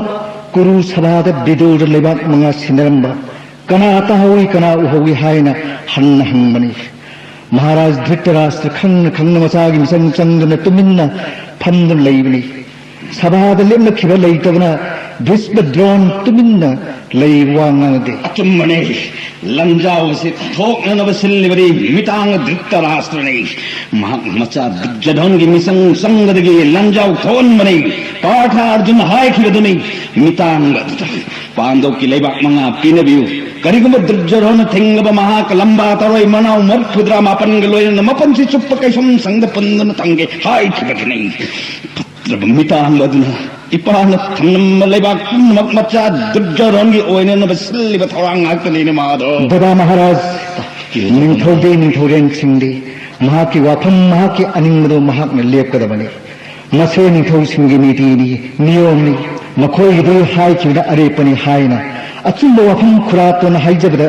ꯀꯨꯔꯨ ꯁꯚꯥꯗ ꯕꯤꯗꯨꯔꯗ ꯂꯩꯕꯥꯛ ꯃꯉꯥ ꯁꯤꯟꯅꯔꯝꯕ ꯀꯅꯥ ꯇꯥꯍꯧꯏ, ꯀꯅꯥ ꯎꯍꯧꯏ ꯍꯥꯏꯅ ꯍꯟꯅ ꯍꯪꯕꯅꯤ꯫ ꯃꯍꯥꯔꯥꯖ ꯙ꯭ꯔꯤꯇꯔꯥꯁꯇ꯭ꯔ ꯈꯪꯅ ꯈꯪꯅ ꯃꯆꯥꯒꯤ ꯃꯤꯆꯪ ꯆꯪꯗꯨꯅ ꯇꯨꯃꯤꯟꯅ ꯐꯝꯗꯨꯅ ꯂꯩꯕꯅꯤ꯫ ꯁꯚꯥꯗ ꯂꯦꯞꯅꯈꯤꯕ ꯂꯩꯇꯕꯅ ꯚꯤꯁꯃ ꯗ꯭ꯔꯣꯟ ꯇꯨꯃꯤꯟꯅ ꯂꯩ, ꯋꯥ ꯉꯥꯡꯗꯦ꯫ ꯑꯆꯨꯝꯕꯅꯦ꯫ ꯂꯟꯖꯥꯎ ꯑꯁꯤ ꯊꯣꯛꯅꯅꯕ ꯁꯤꯜꯂꯤꯕꯗꯤ ꯃꯤꯇꯥꯡ ꯙ꯭ꯔꯤꯇꯔꯥꯁꯇ꯭ꯔꯅꯤ꯫ ꯃꯍꯥꯛ ꯃꯆꯥ ꯗꯨꯔꯖꯣꯙꯟꯒꯤ ꯃꯤꯆꯪ ꯆꯪꯕꯗꯒꯤ ꯂꯟꯖꯥꯎ ꯊꯣꯛꯍꯟꯕꯅꯤ꯫ ꯄꯥꯔꯊ ꯑꯔꯖꯨꯟ ꯍꯥꯏꯈꯤꯕꯗꯨꯅꯤ꯫ ꯃꯤꯇꯥꯡꯕ ꯑꯗꯨꯗ ꯄꯥꯟꯗꯣꯞꯀꯤ ꯂꯩꯕꯥꯛ ꯃꯉꯥ ꯄꯤꯅꯕꯤꯌꯨ꯫ ꯀꯔꯤꯒꯨꯝꯕ ꯗꯨꯔꯖꯣꯙꯅ ꯊꯤꯡꯂꯕ ꯃꯍꯥꯛꯀ ꯂꯝꯕꯥ ꯇꯔꯣꯏ ꯃꯅꯥꯎ ꯃꯔꯤꯐꯨꯇꯔꯥ ꯃꯥꯄꯟꯒ ꯂꯣꯏꯅꯅ ꯃꯄꯟꯁꯤ ꯆꯨꯞꯄ ꯀꯩꯁꯨꯝ ꯁꯪꯗ ꯄꯨꯟꯗꯨꯅ ꯊꯝꯒꯦ ꯍꯥꯏꯈꯤꯕꯗꯨꯅꯤ꯫ ꯐꯠꯇ꯭ꯔꯕ ꯃꯤꯇꯥꯡꯕ ꯑꯗꯨꯅ ꯏꯄꯥꯅ ꯊꯝꯂꯝꯕ ꯂꯩꯕꯥꯛ ꯄꯨꯝꯅꯃꯛ ꯃꯆꯥ ꯗꯨꯔꯖꯣꯙꯟꯒꯤ ꯑꯣꯏꯅꯅꯕ ꯁꯤꯜꯂꯤꯕ ꯊꯧꯔꯥꯡ ꯉꯥꯛꯇꯅꯤꯅꯦ, ꯃꯥꯙꯕ꯫ ꯗꯗꯥ ꯃꯍꯥꯔꯥꯖ, ꯅꯤꯡꯊꯧꯗꯤ ꯅꯤꯡꯊꯧꯔꯦꯜꯁꯤꯡꯗꯤ ꯃꯍꯥꯛꯀꯤ ꯋꯥꯐꯝ, ꯃꯍꯥꯛꯀꯤ ꯑꯅꯤꯡꯕꯗꯨ ꯃꯍꯥꯛꯅ ꯂꯦꯞꯀꯗꯕꯅꯤ꯫ ꯃꯁꯦ ꯅꯤꯡꯊꯧꯁꯤꯡꯒꯤ ꯅꯤꯇꯤꯅꯤ, ꯅꯤꯌꯣꯝꯅꯤ꯫ ꯃꯈꯣꯏꯒꯤꯗꯤ ꯍꯥꯏꯈꯤꯕꯅ ꯑꯔꯦꯞꯄꯅꯤ ꯍꯥꯏꯅ ꯑꯆꯨꯝꯕ ꯋꯥꯐꯝ ꯈꯨꯔꯥꯇꯣꯟꯅ ꯍꯥꯏꯖꯕꯗ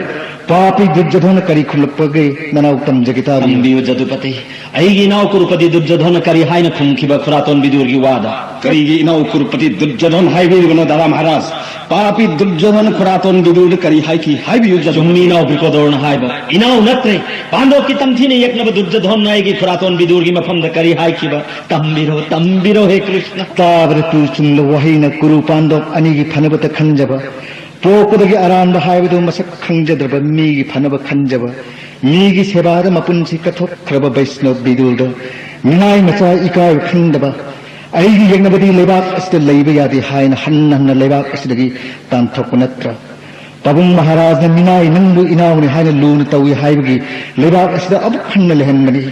ꯄꯥꯄꯤ ꯗꯨꯔꯖꯣꯙꯅ ꯀꯔꯤ ꯈꯨꯝꯂꯛꯄꯒꯦ ꯅꯅꯥꯎ ꯇꯝꯖꯒꯦ, ꯇꯥꯕꯤꯌꯨ꯫ ꯇꯝꯕꯤꯌꯨ ꯖꯗꯨꯄꯇꯤ꯫ ꯑꯩꯒꯤ ꯏꯅꯥꯎ ꯀꯨꯔꯨꯄꯇꯤ ꯗꯨꯔꯖꯣꯙꯅ ꯀꯔꯤ ꯍꯥꯏꯅ ꯈꯨꯝꯈꯤꯕ ꯈꯨꯔꯥꯇꯣꯟ ꯕꯤꯗꯨꯔꯒꯤ ꯋꯥꯗ? ꯀꯔꯤꯒꯤ ꯏꯅꯥꯎ ꯀꯨꯔꯨꯄꯇꯤ ꯗꯨꯔꯖꯣꯙꯟ ꯍꯥꯏꯕꯤꯔꯤꯕꯅꯣ, ꯗꯗꯥ ꯃꯍꯥꯔꯥꯖ? ꯄꯥꯄꯤ ꯗꯨꯔꯖꯣꯙꯟ ꯈꯨꯔꯥꯇꯣꯟ ꯕꯤꯗꯨꯔꯗ ꯀꯔꯤ ꯍꯥꯏꯈꯤ ꯍꯥꯏꯕꯤꯌꯨ ꯖꯗꯨ꯫ ꯆꯨꯝꯃꯤ ꯏꯅꯥꯎ ꯕ꯭ꯔꯤꯀꯣꯗꯣꯔꯅ ꯍꯥꯏꯕ꯫ ꯏꯅꯥꯎ ꯅꯠꯇ꯭ꯔꯦ꯫ ꯄꯥꯟꯗꯣꯞꯀꯤ ꯇꯝꯊꯤꯅ ꯌꯦꯛꯅꯕ ꯗꯨꯔꯖꯣꯙꯟꯅ ꯑꯩꯒꯤ ꯈꯨꯔꯥꯇꯣꯟ ꯕꯤꯗꯨꯔꯒꯤ ꯃꯐꯝꯗ ꯀꯔꯤ ꯍꯥꯏꯈꯤꯕ? ꯇꯝꯕꯤꯔꯣ, ꯇꯝꯕꯤꯔꯣ ꯍꯦ ꯀ꯭ꯔꯤꯁꯅ꯫ ꯇꯥꯕꯗ ꯇꯨ ꯆꯨꯡꯂꯕ ꯋꯥꯍꯩꯅ ꯀꯨꯔꯨ ꯄꯥꯟꯗꯣꯞ ꯑꯅꯤꯒꯤ ꯐꯅꯕꯇ ꯈꯟꯖꯕ꯫ ꯄꯣꯛꯄꯗꯒꯤ ꯑꯔꯥꯟꯕ ꯍꯥꯏꯕꯗꯨ ꯃꯁꯛ ꯈꯪꯖꯗ꯭ꯔꯕ ꯃꯤꯒꯤ ꯐꯅꯕ ꯈꯟꯖꯕ, ꯃꯤꯒꯤ ꯁꯦꯕꯥꯗ ꯃꯄꯨꯟꯁꯤ ꯀꯠꯊꯣꯛꯈ꯭ꯔꯕ ꯕꯩꯁꯅꯕ ꯕꯤꯗꯨꯔꯗ ꯃꯤꯅꯥꯏ ꯃꯆꯥ ꯏꯀꯥꯏꯕ ꯈꯪꯗꯕ, ꯑꯩꯒꯤ ꯌꯦꯛꯅꯕꯗꯤ ꯂꯩꯕꯥꯛ ꯑꯁꯤꯗ ꯂꯩꯕ ꯌꯥꯗꯦ ꯍꯥꯏꯅ ꯍꯟꯅ ꯍꯟꯅ ꯂꯩꯕꯥꯛ ꯑꯁꯤꯗꯒꯤ ꯇꯥꯟꯊꯣꯛꯄ ꯅꯠꯇ꯭ꯔꯥ? ꯄꯥꯕꯨꯡ ꯃꯍꯥꯔꯥꯖꯅ ꯃꯤꯅꯥꯏ ꯅꯪꯕꯨ ꯏꯅꯥꯎꯅꯤ ꯍꯥꯏꯅ ꯂꯨꯅ ꯇꯧꯏ ꯍꯥꯏꯕꯒꯤ ꯂꯩꯕꯥꯛ ꯑꯁꯤꯗ ꯑꯃꯨꯛ ꯍꯟꯅ ꯂꯩꯍꯟꯕꯅꯤ꯫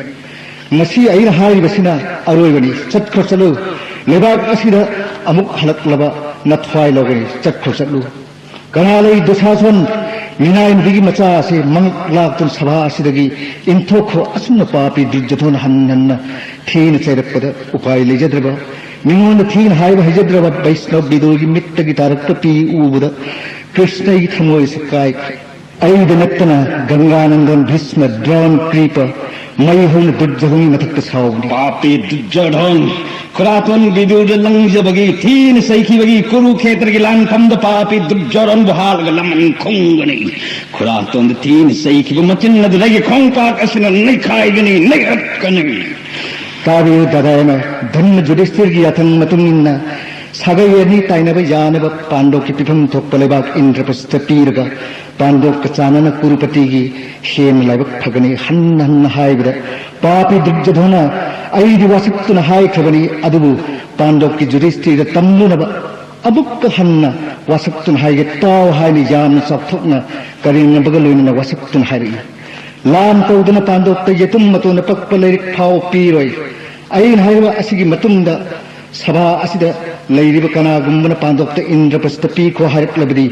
ꯉꯁꯤ ꯑꯩꯅ ꯍꯥꯏꯔꯤꯕꯁꯤꯅ ꯑꯔꯣꯏꯕꯅꯤ꯫ ꯆꯠꯈ꯭ꯔꯣ, ꯆꯠꯂꯨ꯫ ꯂꯩꯕꯥꯛ ꯑꯁꯤꯗ ꯑꯃꯨꯛ ꯍꯜꯂꯛꯂꯕ ꯅꯊ꯭ꯋꯥꯏ ꯂꯧꯒꯅꯤ꯫ ꯆꯠꯈ꯭ꯔꯣ, ꯆꯠꯂꯨ꯫ ꯀꯅꯥ ꯂꯩ ꯗꯨꯁꯥꯁꯣꯟ, ꯃꯤꯅꯥꯏ ꯅꯨꯄꯤꯒꯤ ꯃꯆꯥ ꯑꯁꯤ ꯃꯉꯛ ꯂꯥꯛꯇꯨꯅ ꯁꯚꯥ ꯑꯁꯤꯗꯒꯤ ꯏꯟꯊꯣꯛꯈꯣ꯫ ꯑꯁꯨꯝꯅ ꯄꯥꯄꯤ ꯗꯨꯔꯖꯣꯙꯅ ꯍꯟꯅ ꯍꯟꯅ ꯊꯤꯅ ꯆꯩꯔꯛꯄꯗ ꯎꯄꯥꯏ ꯂꯩꯖꯗ꯭ꯔꯕ, ꯃꯤꯉꯣꯟꯗ ꯊꯤꯅ ꯍꯥꯏꯕ ꯍꯩꯖꯗ꯭ꯔꯕ ꯕꯩꯁꯅꯕ ꯕꯤꯗꯨꯔꯒꯤ ꯃꯤꯠꯇꯒꯤ ꯇꯥꯔꯛꯄ ꯄꯤ ꯎꯕꯗ ꯀ꯭ꯔꯤꯁꯅꯒꯤ ꯊꯃꯣꯏ ꯑꯁꯤ ꯀꯥꯏꯈ꯭ꯔꯦ꯫ ꯑꯩꯗ ꯅꯠꯇꯅ ꯒꯪꯒꯥꯅꯟꯗꯣꯟ, ꯚꯤꯁꯃ, ꯗ꯭ꯔꯣꯟ, ꯀ꯭ꯔꯤꯄ, ꯃꯩ ꯍꯧꯅ ꯗꯨꯔꯖꯣꯙꯟꯒꯤ ꯃꯊꯛꯇ ꯁꯥꯎꯕꯅꯤ꯫ ꯄꯥꯄꯤ ꯗꯨꯔꯖꯣꯙꯟ, ꯈꯨꯔꯥꯇꯣꯟ ꯕꯤꯗꯨꯔꯗ ꯂꯪꯖꯕꯒꯤ, ꯊꯤꯅ ꯆꯩꯈꯤꯕꯒꯤ ꯀꯨꯔꯨꯈꯦꯇ꯭ꯔꯒꯤ ꯂꯥꯟꯐꯝꯗ ꯄꯥꯄꯤ ꯗꯨꯔꯖꯣꯙꯟꯕꯨ ꯍꯥꯠꯂꯒ ꯂꯃꯟ ꯈꯨꯝꯒꯅꯤ꯫ ꯈꯨꯔꯥꯇꯣꯟꯗ ꯊꯤꯅ ꯆꯩꯈꯤꯕ ꯃꯆꯤꯟ ꯑꯗꯨꯗꯒꯤ ꯈꯣꯡꯄꯥꯛ ꯑꯁꯤꯅ ꯅꯩꯈꯥꯏꯒꯅꯤ, ꯅꯩꯔꯛꯀꯅꯤ꯫ ꯇꯥꯕꯤꯌꯨ ꯗꯥꯗꯥ ꯌꯥꯏꯃ, ꯙꯔꯃ ꯖꯨꯙꯤꯁꯇꯤꯔꯒꯤ ꯌꯥꯊꯪ ꯃꯇꯨꯡ ꯏꯟꯅ ꯁꯥꯒꯩ ꯑꯅꯤ ꯇꯥꯏꯅꯕ ꯌꯥꯅꯕ ꯄꯥꯟꯗꯣꯞꯀꯤ ꯄꯤꯐꯝ ꯊꯣꯛꯄ ꯂꯩꯕꯥꯛ ꯏꯟꯗ꯭ꯔꯄ꯭ꯔꯁꯇ ꯄꯤꯔꯒ ꯄꯥꯟꯗꯣꯞꯀ ꯆꯥꯟꯅꯅ ꯀꯨꯔꯨꯄꯇꯤꯒꯤ ꯍꯦꯟꯅ ꯂꯥꯏꯕꯛ ꯐꯒꯅꯤ ꯍꯟꯅ ꯍꯟꯅ ꯍꯥꯏꯕꯗ ꯄꯥꯄꯤ ꯗꯨꯔꯖꯣꯙꯅ ꯑꯩꯗꯤ ꯋꯥꯁꯛꯇꯨꯅ ꯍꯥꯏꯈ꯭ꯔꯕꯅꯤ, ꯑꯗꯨꯕꯨ ꯄꯥꯟꯗꯣꯞꯀꯤ ꯖꯨꯙꯤꯁꯇꯤꯔꯗ ꯇꯝꯂꯨꯅꯕ ꯑꯃꯨꯛꯀ ꯍꯟꯅ ꯋꯥꯁꯛꯇꯨꯅ ꯍꯥꯏꯒꯦ ꯇꯥꯎ ꯍꯥꯏꯅ ꯌꯥꯝꯅ ꯆꯥꯎꯊꯣꯛꯅ ꯀꯔꯦꯝꯅꯕꯒ ꯂꯣꯏꯅꯅ ꯋꯥꯁꯛꯇꯨꯅ ꯍꯥꯏꯔꯛꯏ꯫ ꯂꯥꯟ ꯇꯧꯗꯨꯅ ꯄꯥꯟꯗꯣꯞꯇ ꯌꯦꯇꯨꯝ ꯃꯇꯣꯟꯗ ꯄꯛꯄ ꯂꯥꯏꯔꯤꯛ ꯐꯥꯎ ꯄꯤꯔꯣꯏ꯫ ꯑꯩꯅ ꯍꯥꯏꯔꯤꯕ ꯑꯁꯤꯒꯤ ꯃꯇꯨꯡꯗ ꯁꯚꯥ ꯑꯁꯤꯗ ꯂꯩꯔꯤꯕ ꯀꯅꯥꯒꯨꯝꯕꯅ ꯄꯥꯟꯗꯣꯞꯇ ꯏꯟꯗ꯭ꯔꯄ꯭ꯔꯁꯇ ꯄꯤꯈꯣ ꯍꯥꯏꯔꯛꯂꯕꯗꯤ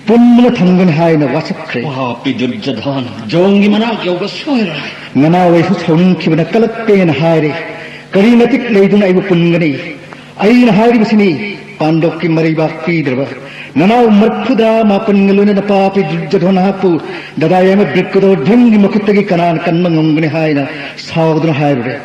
ꯄꯨꯟꯗꯨꯅ ꯊꯝꯒꯅꯤ ꯍꯥꯏꯅ ꯋꯥꯁꯛꯈ꯭ꯔꯦ꯫ ꯄꯥꯄꯤ ꯗꯨꯔꯖꯣꯙꯟ, ꯖꯣꯡꯒꯤ ꯃꯅꯥꯛ ꯌꯧꯕ ꯁꯣꯏꯔꯣꯏ꯫ ꯅꯅꯥꯎ ꯑꯩꯁꯨ ꯁꯥꯎꯅꯤꯡꯈꯤꯕꯅ ꯀꯂꯛꯄꯦꯅ ꯍꯥꯏꯔꯦ꯫ ꯀꯔꯤ ꯃꯇꯤꯛ ꯂꯩꯗꯨꯅ ꯑꯩꯕꯨ ꯄꯨꯟꯒꯅꯤ? ꯑꯩꯅ ꯍꯥꯏꯔꯤꯕꯁꯤꯅꯤ, ꯄꯥꯟꯗꯣꯞꯀꯤ ꯃꯔꯩꯕꯥꯛ ꯄꯤꯗ꯭ꯔꯕ ꯅꯅꯥꯎ ꯃꯔꯐꯨꯗ ꯃꯥꯄꯟꯒ ꯂꯣꯏꯅꯅ ꯄꯥꯄꯤ ꯗꯨꯔꯖꯣꯙꯅ ꯍꯥꯞꯄꯨ, ꯗꯗꯥ ꯌꯥꯏꯃ ꯕ꯭ꯔꯤꯛꯀꯗꯣ ꯚꯤꯝꯒꯤ ꯃꯈꯨꯠꯇꯒꯤ ꯀꯅꯥꯅ ꯀꯟꯕ ꯉꯝꯒꯅꯤ ꯍꯥꯏꯅ ꯁꯥꯎꯗꯨꯅ ꯍꯥꯏꯔꯨꯔꯦ꯫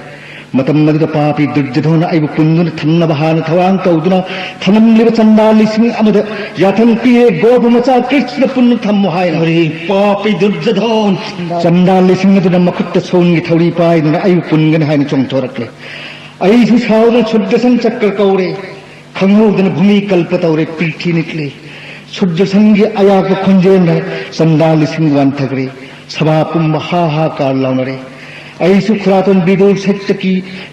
ꯃꯇꯝ ꯑꯗꯨꯗ ꯄꯥꯄꯤ ꯗꯨꯔꯖꯣꯙꯅ ꯑꯩꯕꯨ ꯄꯨꯟꯗꯨꯅ ꯊꯝꯅꯕ ꯍꯥꯟꯅ ꯊꯧꯔꯥꯡ ꯇꯧꯗꯨꯅ ꯊꯝꯂꯝꯂꯤꯕ ꯆꯟꯗꯥ ꯂꯤꯁꯤꯡ ꯑꯃꯗ ꯌꯥꯊꯪ ꯄꯤꯔꯦ, ꯒꯣꯄꯨ ꯃꯆꯥ ꯀ꯭ꯔꯤꯁꯅ ꯄꯨꯟꯅ ꯊꯝꯃꯨ ꯍꯥꯏꯅ꯫ ꯑꯔꯦ ꯄꯥꯄꯤ ꯗꯨꯔꯖꯣꯙꯟ! ꯆꯟꯗꯥ ꯂꯤꯁꯤꯡ ꯑꯗꯨꯅ ꯃꯈꯨꯠꯇ ꯁꯣꯟꯒꯤ ꯊꯧꯔꯤ ꯄꯥꯏꯗꯨꯅ ꯑꯩꯕꯨ ꯄꯨꯟꯒꯅꯤ ꯍꯥꯏꯅ ꯆꯣꯡꯊꯣꯔꯛꯂꯦ꯫ ꯑꯩꯁꯨ ꯁꯥꯎꯗꯨꯅ ꯁꯨꯗ꯭ꯔꯁꯟ ꯆꯀ꯭ꯔ ꯀꯧꯔꯦ꯫ ꯈꯪꯍꯧꯗꯅ ꯚꯨꯃꯤ ꯀꯜꯄ ꯇꯧꯔꯦ, ꯄ꯭ꯔꯤꯊꯤ ꯅꯤꯛꯂꯦ꯫ ꯁꯨꯗ꯭ꯔꯁꯟꯒꯤ ꯑꯌꯥꯛꯄ ꯈꯣꯟꯖꯦꯜꯅ ꯆꯟꯗꯥ ꯂꯤꯁꯤꯡ ꯋꯥꯟꯊꯈ꯭ꯔꯦ꯫ ꯁꯚꯥ ꯄꯨꯝꯕ ꯍꯥ ꯍꯥ ꯀꯥꯔ ꯂꯥꯎꯅꯔꯦ꯫ ꯑꯩꯁꯨ ꯈꯨꯔꯥꯇꯣꯟ ꯕꯤꯗꯨꯔ ꯁꯛꯇꯀꯤ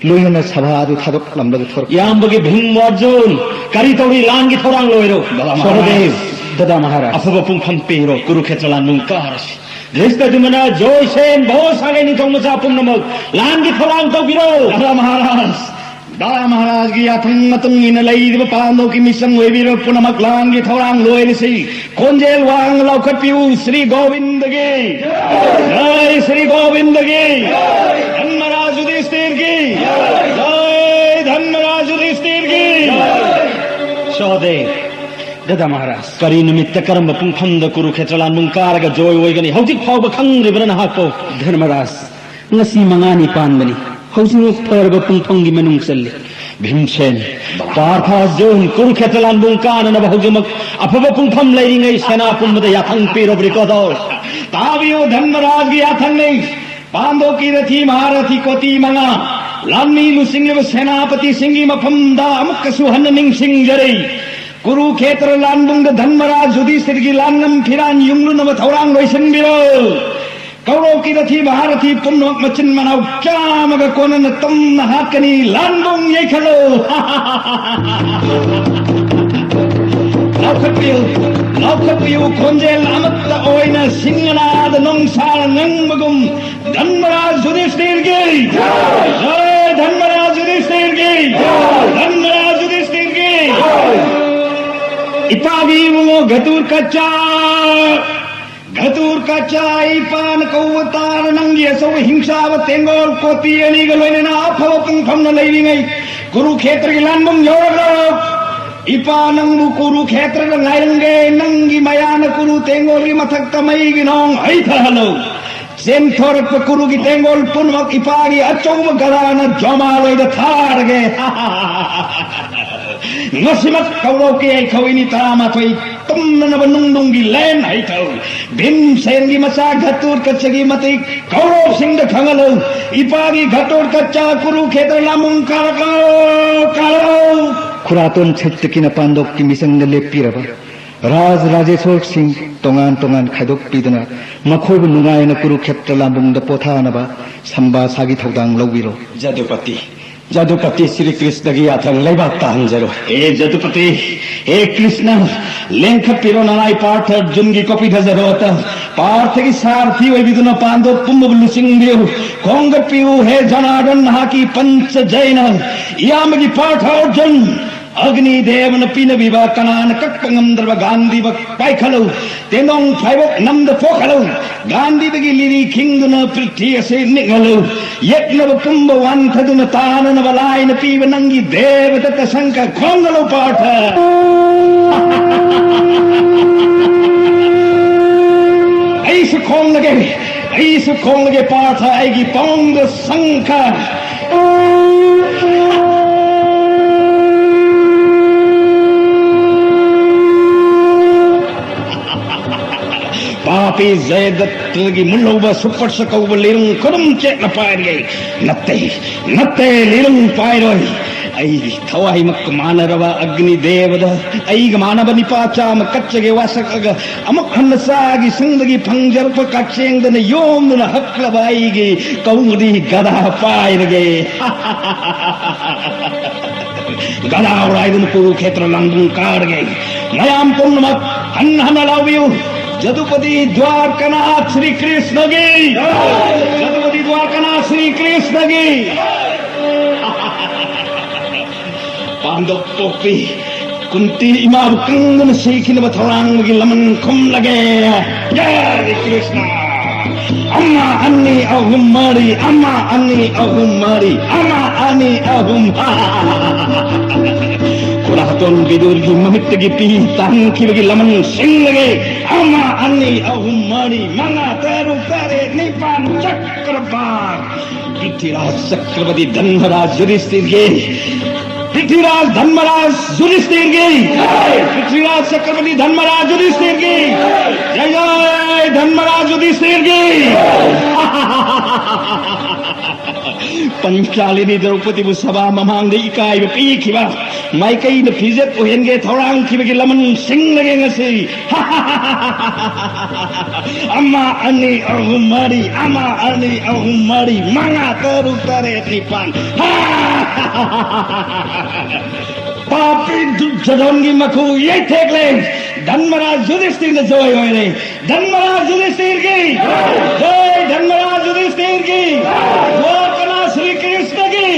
ꯂꯣꯏꯅꯅ ꯁꯚꯥ ꯑꯗꯨ ꯊꯥꯗꯣꯛꯂꯝꯂꯒ ꯊꯣꯔꯛ ꯏꯌꯥꯝꯕꯒꯤ ꯚꯤꯝ ꯑꯔꯖꯨꯟ, ꯀꯔꯤ ꯇꯧꯔꯤ? ꯂꯥꯟꯒꯤ ꯊꯧꯔꯥꯡ ꯂꯣꯏꯔꯣ꯫ ꯗꯗꯥ ꯃꯍꯥꯔꯥꯖ꯫ ꯁꯍꯗꯦꯕ, ꯗꯗꯥ ꯃꯍꯥꯔꯥꯖ꯫ ꯑꯐꯕ ꯄꯨꯡꯐꯝ ꯄꯤꯔꯣ, ꯀꯨꯔꯨꯈꯦꯇ꯭ꯔ ꯂꯥꯟꯕꯨꯡ ꯀꯥꯔꯁꯤ꯫ ꯙ꯭ꯔꯤꯁꯇꯗ꯭ꯌꯨꯃꯅ, ꯖꯣꯏꯁꯦꯟ, ꯚꯧ ꯁꯥꯒꯩ ꯅꯤꯡꯊꯧ ꯃꯆꯥ ꯄꯨꯝꯅꯃꯛ ꯂꯥꯟꯒꯤ ꯊꯧꯔꯥꯡ ꯇꯧꯕꯤꯔꯣ꯫ ꯗꯗꯥ ꯃꯍꯥꯔꯥꯖ, ꯗꯗꯥ ꯃꯍꯥꯔꯥꯖꯒꯤ ꯌꯥꯊꯪ ꯃꯇꯨꯡ ꯏꯟꯅ ꯂꯩꯔꯤꯕ ꯄꯥꯟꯗꯣꯞꯀꯤ ꯃꯤꯆꯪ ꯑꯣꯏꯕꯤꯔꯣ ꯄꯨꯝꯅꯃꯛ ꯂꯥꯟꯒꯤ ꯊꯧꯔꯥꯡ ꯂꯣꯏꯔꯁꯤ꯫ ꯈꯣꯟꯖꯦꯜ ꯋꯥꯡꯅ ꯂꯥꯎꯈꯠꯄꯤꯌꯨ, ꯁ꯭ꯔꯤ ꯒꯣꯕꯤꯟꯗꯒꯤ ꯖꯥꯏ, ꯁ꯭ꯔꯤ ꯒꯣꯕꯤꯟꯗꯒꯤ ꯖꯥꯏ, ꯙꯟꯃꯔꯥꯖ ꯌꯨꯙꯤꯁꯇꯤꯔꯒꯤ ꯖꯥꯏ, ꯙꯟꯃꯔꯥꯖ ꯌꯨꯙꯤꯁꯇꯤꯔꯒꯤ ꯖꯥꯏ꯫ ꯁꯍꯗꯦꯕ, ꯒꯗꯥ ꯃꯍꯥꯔꯥꯖ꯫ ꯀꯔꯤ ꯅꯨꯃꯤꯠꯇ, ꯀꯔꯝꯕ ꯄꯨꯡꯐꯝꯗ ꯀꯨꯔꯨꯈꯦꯇ꯭ꯔ ꯂꯥꯟꯕꯨꯡ ꯀꯥꯔꯒ ꯖꯣꯏ ꯑꯣꯏꯒꯅꯤ? ꯍꯧꯖꯤꯛ ꯐꯥꯎꯕ ꯈꯪꯗ꯭ꯔꯤꯕ꯭ꯔꯥ ꯅꯍꯥꯛꯄꯨ? ꯙꯔꯃꯔꯥꯖ, ꯉꯁꯤ ꯃꯉꯥꯅꯤ ꯄꯥꯟꯕꯅꯤ꯫ ꯍꯧꯖꯤꯛꯃꯛ ꯐꯔꯕ ꯄꯨꯡꯐꯝꯒꯤ ꯃꯅꯨꯡ ꯆꯜꯂꯤ꯫ ꯚꯤꯝꯁꯦꯟ, ꯄꯥꯔꯊ, ꯑꯔꯖꯨꯟ, ꯀꯨꯔꯨꯈꯦꯇ꯭ꯔ ꯂꯥꯟꯕꯨꯡ ꯀꯥꯅꯅꯕ ꯍꯧꯖꯤꯛꯃꯛ ꯑꯐꯕ ꯄꯨꯡꯐꯝ ꯂꯩꯔꯤꯉꯩ ꯁꯦꯅꯥ ꯄꯨꯝꯕꯗ ꯌꯥꯊꯪ ꯄꯤꯔꯕ꯭ꯔꯤꯀꯣꯗꯣ? ꯇꯥꯕꯤꯌꯨ, ꯙꯔꯃꯔꯥꯖꯒꯤ ꯌꯥꯊꯪꯅꯤ꯫ ꯄꯥꯟꯗꯣꯞꯀꯤ ꯔꯊꯤ ꯃꯍꯥꯔꯊꯤ ꯀꯣꯇꯤ ꯃꯉꯥ, ꯂꯥꯟꯃꯤ ꯂꯨꯆꯤꯡꯂꯤꯕ ꯁꯦꯅꯥꯄꯇꯤꯁꯤꯡꯒꯤ ꯃꯐꯝꯗ ꯑꯃꯨꯛꯀꯁꯨ ꯍꯟꯅ ꯅꯤꯡꯁꯤꯡꯖꯔꯤ꯫ ꯀꯨꯔꯨꯈꯦꯇ꯭ꯔ ꯂꯥꯟꯕꯨꯡꯗ ꯙꯔꯃꯔꯥꯖ ꯌꯨꯙꯤꯁꯊꯤꯔꯒꯤ ꯂꯥꯟꯉꯝ ꯐꯤꯔꯥꯟ ꯌꯨꯡꯂꯨꯅꯕ ꯊꯧꯔꯥꯡ ꯂꯣꯏꯁꯤꯟꯕꯤꯔꯣ꯫ ꯀꯧꯔꯣꯛꯀꯤ ꯔꯊꯤ ꯃꯍꯥꯔꯊꯤ ꯄꯨꯝꯅꯃꯛ ꯃꯆꯤꯟ ꯃꯅꯥꯎ ꯆꯥꯝꯃꯒ ꯀꯣꯟꯅꯅ ꯇꯝꯅ ꯍꯥꯠꯀꯅꯤ꯫ ꯂꯥꯟꯕꯨꯡ ꯌꯩꯈꯠꯂꯨ! ꯂꯥꯎꯈꯠꯄꯤꯌꯨ, ꯂꯥꯎꯈꯠꯄꯤꯌꯨ, ꯈꯣꯟꯖꯦꯜ ꯑꯃꯠꯇ ꯑꯣꯏꯅ ꯁꯤꯡꯅꯥꯗ ꯅꯣꯡꯁꯥ ꯉꯪꯕꯒꯨꯝ꯫ ꯙꯟꯃꯔꯥꯖ ꯌꯨꯙꯤꯁꯊꯤꯔꯒꯤ ꯖꯥꯏ! ꯙꯟꯃꯔꯥꯖ ꯌꯨꯙꯤꯁꯊꯤꯔꯒꯤ ꯖꯥꯏ! ꯙꯟꯃꯔꯥꯖ ꯌꯨꯙꯤꯁꯊꯤꯔꯒꯤ ꯖꯥꯏ! ꯏꯄꯥꯒꯤ ꯏꯕꯨꯡꯉꯣ ꯘꯇꯣꯠꯀꯆ, ꯘꯇꯣꯠꯀꯆ, ꯏꯄꯥꯅ ꯀꯧꯕ ꯇꯥꯔ ꯅꯪꯒꯤ ꯑꯆꯧꯕ ꯍꯤꯡꯆꯥꯕ ꯇꯦꯡꯒꯣꯜ ꯀꯣꯇꯤ ꯑꯅꯤꯒ ꯂꯣꯏꯅꯅ ꯑꯐꯕ ꯄꯨꯡꯐꯝꯅ ꯂꯩꯔꯤꯉꯩ ꯀꯨꯔꯨꯈꯦꯇ꯭ꯔꯒꯤ ꯂꯥꯟꯕꯨꯡ ꯌꯧꯔꯛꯂꯣ꯫ ꯏꯄꯥ ꯅꯪꯕꯨ ꯀꯨꯔꯨꯈꯦꯇ꯭ꯔꯗ ꯉꯥꯏꯔꯝꯒꯦ꯫ ꯅꯪꯒꯤ ꯃꯌꯥꯅ ꯀꯨꯔꯨ ꯇꯦꯡꯒꯣꯜꯒꯤ ꯃꯊꯛꯇ ꯃꯩꯒꯤ ꯅꯣꯡ ꯍꯩꯊꯍꯜꯂꯨ꯫ ꯆꯦꯟꯊꯣꯔꯛꯄ ꯀꯨꯔꯨꯒꯤ ꯇꯦꯡꯒꯣꯜ ꯄꯨꯝꯅꯃꯛ ꯏꯄꯥꯒꯤ ꯑꯆꯧꯕ ꯒꯗꯥꯅ ꯖꯣꯃꯥꯂꯣꯏꯗ ꯊꯥꯔꯒꯦ꯫ ꯉꯁꯤꯃꯛ ꯀꯧꯔꯣꯛꯀꯤ ꯌꯥꯏꯈꯧ ꯏꯅꯤ ꯇꯔꯥꯃꯥꯊꯣꯏ ꯇꯨꯝꯅꯅꯕ ꯅꯨꯡꯗꯨꯡꯒꯤ ꯂꯦꯟ ꯍꯩꯊꯧ꯫ ꯚꯤꯝꯁꯦꯟꯒꯤ ꯃꯆꯥ ꯘꯇꯣꯠꯀꯆꯒꯤ ꯃꯇꯤꯛ ꯀꯧꯔꯣꯛꯁꯤꯡꯗ ꯈꯪꯍꯜꯂꯨ꯫ ꯏꯄꯥꯒꯤ ꯘꯇꯣꯠꯀꯆ ꯀꯨꯔꯨꯈꯦꯇ꯭ꯔ ꯂꯥꯟꯕꯨꯡ ꯀꯥꯔꯛꯂꯣ, ꯀꯥꯔꯛꯂꯣ꯫ ꯈꯨꯔꯥꯇꯣꯟ ꯁꯥꯇ꯭ꯌꯀꯤꯅ ꯄꯥꯟꯗꯣꯞꯀꯤ ꯃꯤꯆꯪꯗ ꯂꯦꯞꯄꯤꯔꯕ ꯔꯥꯖ ꯔꯥꯖꯦꯁ꯭ꯋꯔꯁꯤꯡ ꯇꯣꯉꯥꯟ ꯇꯣꯉꯥꯟ ꯈꯥꯏꯗꯣꯛꯄꯤꯗꯨꯅ ꯃꯈꯣꯏꯕꯨ ꯅꯨꯡꯉꯥꯏꯅ ꯀꯨꯔꯨꯈꯦꯇ꯭ꯔ ꯂꯥꯟꯕꯨꯡꯗ ꯄꯣꯊꯥꯅꯕ ꯁꯝꯕꯥꯁꯥꯒꯤ ꯊꯧꯗꯥꯡ ꯂꯧꯕꯤꯔꯣ꯫ ꯖꯗꯨꯄꯇꯤ, ꯖꯗꯨꯄꯇꯤ ꯁ꯭ꯔꯤ ꯀ꯭ꯔꯤꯁꯅꯒꯤ ꯌꯥꯊꯪ ꯂꯩꯕꯥꯛ ꯇꯥꯍꯟꯖꯔꯣ꯫ ꯍꯦ ꯖꯗꯨꯄꯇꯤ, ꯍꯦ ꯀ꯭ꯔꯤꯁꯅ, ꯂꯦꯡꯈꯠꯄꯤꯔꯣ ꯅꯅꯥꯏ ꯄꯥꯔꯊ ꯑꯔꯖꯨꯟꯒꯤ ꯀꯣꯐꯤ ꯊꯥꯖꯔꯣ꯫ ꯄꯥꯔꯊꯒꯤ ꯁꯥꯔꯊꯤ ꯑꯣꯏꯕꯤꯗꯨꯅ ꯄꯥꯟꯗꯣꯞ ꯄꯨꯝꯕꯕꯨ ꯂꯨꯆꯤꯡꯕꯤꯌꯨ꯫ ꯈꯣꯡꯒꯠꯄꯤꯌꯨ ꯍꯦ ꯖꯅꯥꯔꯗꯟ, ꯅꯍꯥꯛꯀꯤ ꯄꯟꯆ ꯖꯩꯅ ꯏꯌꯥꯝꯕꯒꯤ ꯄꯥꯔꯊ ꯑꯔꯖꯨꯟ꯫ ꯑꯒꯅꯤ ꯗꯦꯕꯅ ꯄꯤꯅꯕꯤꯕ ꯀꯅꯥꯅ ꯀꯛꯄ ꯉꯝꯗ꯭ꯔꯕ ꯒꯥꯟꯙꯤꯕ ꯄꯥꯏꯈꯠꯂꯨ꯫ ꯇꯦꯡꯗꯣꯡ ꯐꯥꯏꯕꯣꯛ ꯅꯝꯗ ꯄꯣꯛꯍꯜꯂꯨ꯫ ꯒꯥꯟꯙꯤꯗꯒꯤ ꯂꯤꯔꯤ ꯈꯤꯡꯗꯨꯅ ꯄ꯭ꯔꯤꯊꯤ ꯑꯁꯤ ꯅꯤꯛꯍꯜꯂꯨ꯫ ꯌꯦꯛꯅꯕ ꯄꯨꯝꯕ ꯋꯥꯟꯊꯗꯨꯅ ꯇꯥꯅꯅꯕ ꯂꯥꯏꯅ ꯄꯤꯕ ꯅꯪꯒꯤ ꯗꯦꯕꯗꯠꯇ ꯁꯪꯈ ꯈꯣꯡꯒꯜꯂꯨ ꯄꯥꯔꯊ꯫ ꯑꯩꯁꯨ ꯈꯣꯡꯂꯒꯦ, ꯑꯩꯁꯨ ꯈꯣꯡꯂꯒꯦ ꯄꯥꯔꯊ, ꯑꯩꯒꯤ ꯄꯥꯎꯡꯗ ꯁꯪꯈ꯫ ꯄꯥꯄꯤ ꯖꯌꯗꯠꯇꯒꯤ ꯃꯨꯜꯍꯧꯕ ꯁꯨꯄꯔꯁ ꯀꯧꯕ ꯂꯤꯔꯨꯡ ꯈꯨꯗꯨꯝ ꯆꯦꯠꯅ ꯄꯥꯏꯔꯒꯦ꯫ ꯅꯠꯇꯦ, ꯅꯠꯇꯦ, ꯂꯤꯔꯨꯡ ꯄꯥꯏꯔꯣꯏ꯫ ꯑꯩꯒꯤ ꯊꯋꯥꯏꯃꯛꯀ ꯃꯥꯟꯅꯔꯕ ꯑꯒꯅꯤ ꯗꯦꯕꯗ ꯑꯩꯒ ꯃꯥꯟꯅꯕ ꯅꯤꯄꯥ ꯆꯥꯝꯃ ꯀꯠꯆꯒꯦ ꯋꯥꯁꯛꯑꯒ ꯑꯃꯨꯛ ꯍꯟꯅ ꯆꯥꯒꯤ ꯁꯪꯗꯒꯤ ꯐꯪꯖꯔꯛꯄ ꯀꯛꯆꯦꯡꯗꯅ ꯌꯣꯝꯗꯨꯅ ꯍꯛꯂꯕ ꯑꯩꯒꯤ ꯀꯧꯕꯗꯤ ꯒꯗꯥ ꯄꯥꯏꯔꯒꯦ꯫ ꯒꯗꯥ ꯎꯔꯥꯏꯗꯨꯅ ꯀꯨꯔꯨꯈꯦꯇ꯭ꯔ ꯂꯥꯡꯕꯨꯡ ꯀꯥꯔꯒꯦ꯫ ꯃꯌꯥꯝ ꯄꯨꯝꯅꯃꯛ ꯍꯟꯅ ꯍꯟꯅ ꯂꯥꯎꯕꯤꯌꯨ, "ꯖꯗꯨꯄꯇꯤ ꯗ꯭ꯋꯥꯔꯀꯅꯥꯊ ꯁ꯭ꯔꯤ ꯀ꯭ꯔꯤꯁꯅꯒꯤ! ꯖꯗꯨꯄꯇꯤ ꯗ꯭ꯋꯥꯔꯀꯅꯥꯊ ꯁ꯭ꯔꯤ ꯀ꯭ꯔꯤꯁꯅꯒꯤ!" ꯄꯥꯟꯗꯣꯞ ꯄꯣꯛꯄꯤ ꯀꯨꯟꯇꯤ ꯏꯃꯥꯕꯨ ꯀꯪꯗꯨꯅ ꯁꯤꯈꯤꯅꯕ ꯊꯧꯔꯥꯡꯕꯒꯤ ꯂꯃꯟ ꯈꯨꯝꯂꯒꯦ꯫ ꯖꯥꯏ ꯀ꯭ꯔꯤꯁꯅ꯫ ꯑꯃ, ꯑꯅꯤ, ꯑꯍꯨꯝ, ꯃꯔꯤ, ꯑꯃ, ꯑꯅꯤ, ꯑꯍꯨꯝ, ꯃꯔꯤ, ꯑꯃ, ꯑꯅꯤ, ꯑꯍꯨꯝ꯫ ꯈꯨꯔꯥꯇꯣꯟ ꯕꯤꯗꯨꯔꯒꯤ ꯃꯃꯤꯠꯇꯒꯤ ꯄꯤ ꯇꯥꯍꯟꯈꯤꯕꯒꯤ ꯂꯃꯟ ꯁꯤꯡꯂꯒꯦ꯫ ꯑꯃ, ꯑꯅꯤ, ꯑꯍꯨꯝ, ꯃꯔꯤ, ꯃꯉꯥ, ꯇꯔꯨꯛ, ꯇꯔꯦꯠ, ꯅꯤꯄꯥꯟ, ꯆꯀ꯭ꯔꯄꯥꯟ꯫ ꯄ꯭ꯔꯤꯊꯤꯔꯥꯖ ꯆꯀ꯭ꯔꯕꯇꯤ ꯙꯟꯃꯔꯥꯖ ꯌꯨꯙꯤꯁꯊꯤꯔꯒꯤ, ꯄ꯭ꯔꯤꯊꯤꯔꯥꯖ ꯙꯟꯃꯔꯥꯖ ꯌꯨꯙꯤꯁꯊꯤꯔꯒꯤ, ꯄ꯭ꯔꯤꯊꯤꯔꯥꯖ ꯆꯀ꯭ꯔꯕꯇꯤ ꯙꯟꯃꯔꯥꯖ ꯌꯨꯙꯤꯁꯊꯤꯔꯒꯤ, ꯖꯥꯏ ꯖꯥꯏ ꯙꯟꯃꯔꯥꯖ ꯌꯨꯙꯤꯁꯊꯤꯔꯒꯤ꯫ ꯄꯟꯆꯥꯂꯤꯅꯤ ꯗ꯭ꯔꯧꯄꯗꯤꯕꯨ ꯁꯚꯥ ꯃꯃꯥꯡꯗ ꯏꯀꯥꯏꯕ ꯄꯤꯈꯤꯕ ꯃꯥꯏꯀꯩꯅ ꯐꯤꯖꯦꯠ ꯑꯣꯏꯍꯟꯒꯦ ꯊꯧꯔꯥꯡꯈꯤꯕꯒꯤ ꯂꯃꯟ ꯁꯤꯡꯂꯒꯦ ꯉꯁꯤ꯫ ꯑꯃ, ꯑꯅꯤ, ꯑꯍꯨꯝ, ꯃꯔꯤ, ꯑꯃ, ꯑꯅꯤ, ꯑꯍꯨꯝ, ꯃꯔꯤ, ꯃꯉꯥ, ꯇꯔꯨꯛ, ꯇꯔꯦꯠ, ꯅꯤꯄꯥꯟ꯫ ꯄꯥꯄꯤ ꯗꯨꯔꯖꯣꯙꯟꯒꯤ ꯃꯈꯨ ꯌꯩꯊꯦꯛꯂꯦ꯫ ꯙꯟꯃꯔꯥꯖ ꯌꯨꯙꯤꯁꯊꯤꯔꯅ ꯖꯣꯏ ꯑꯣꯏꯔꯦ꯫ ꯙꯟꯃꯔꯥꯖ ꯌꯨꯙꯤꯁꯊꯤꯔꯒꯤ ꯖꯣꯏ, ꯙꯟꯃꯔꯥꯖ ꯌꯨꯙꯤꯁꯊꯤꯔꯒꯤ, ꯗ꯭ꯋꯥꯔꯀꯥꯅꯥꯊ ꯁ꯭ꯔꯤ ꯀ꯭ꯔꯤꯁꯅꯒꯤ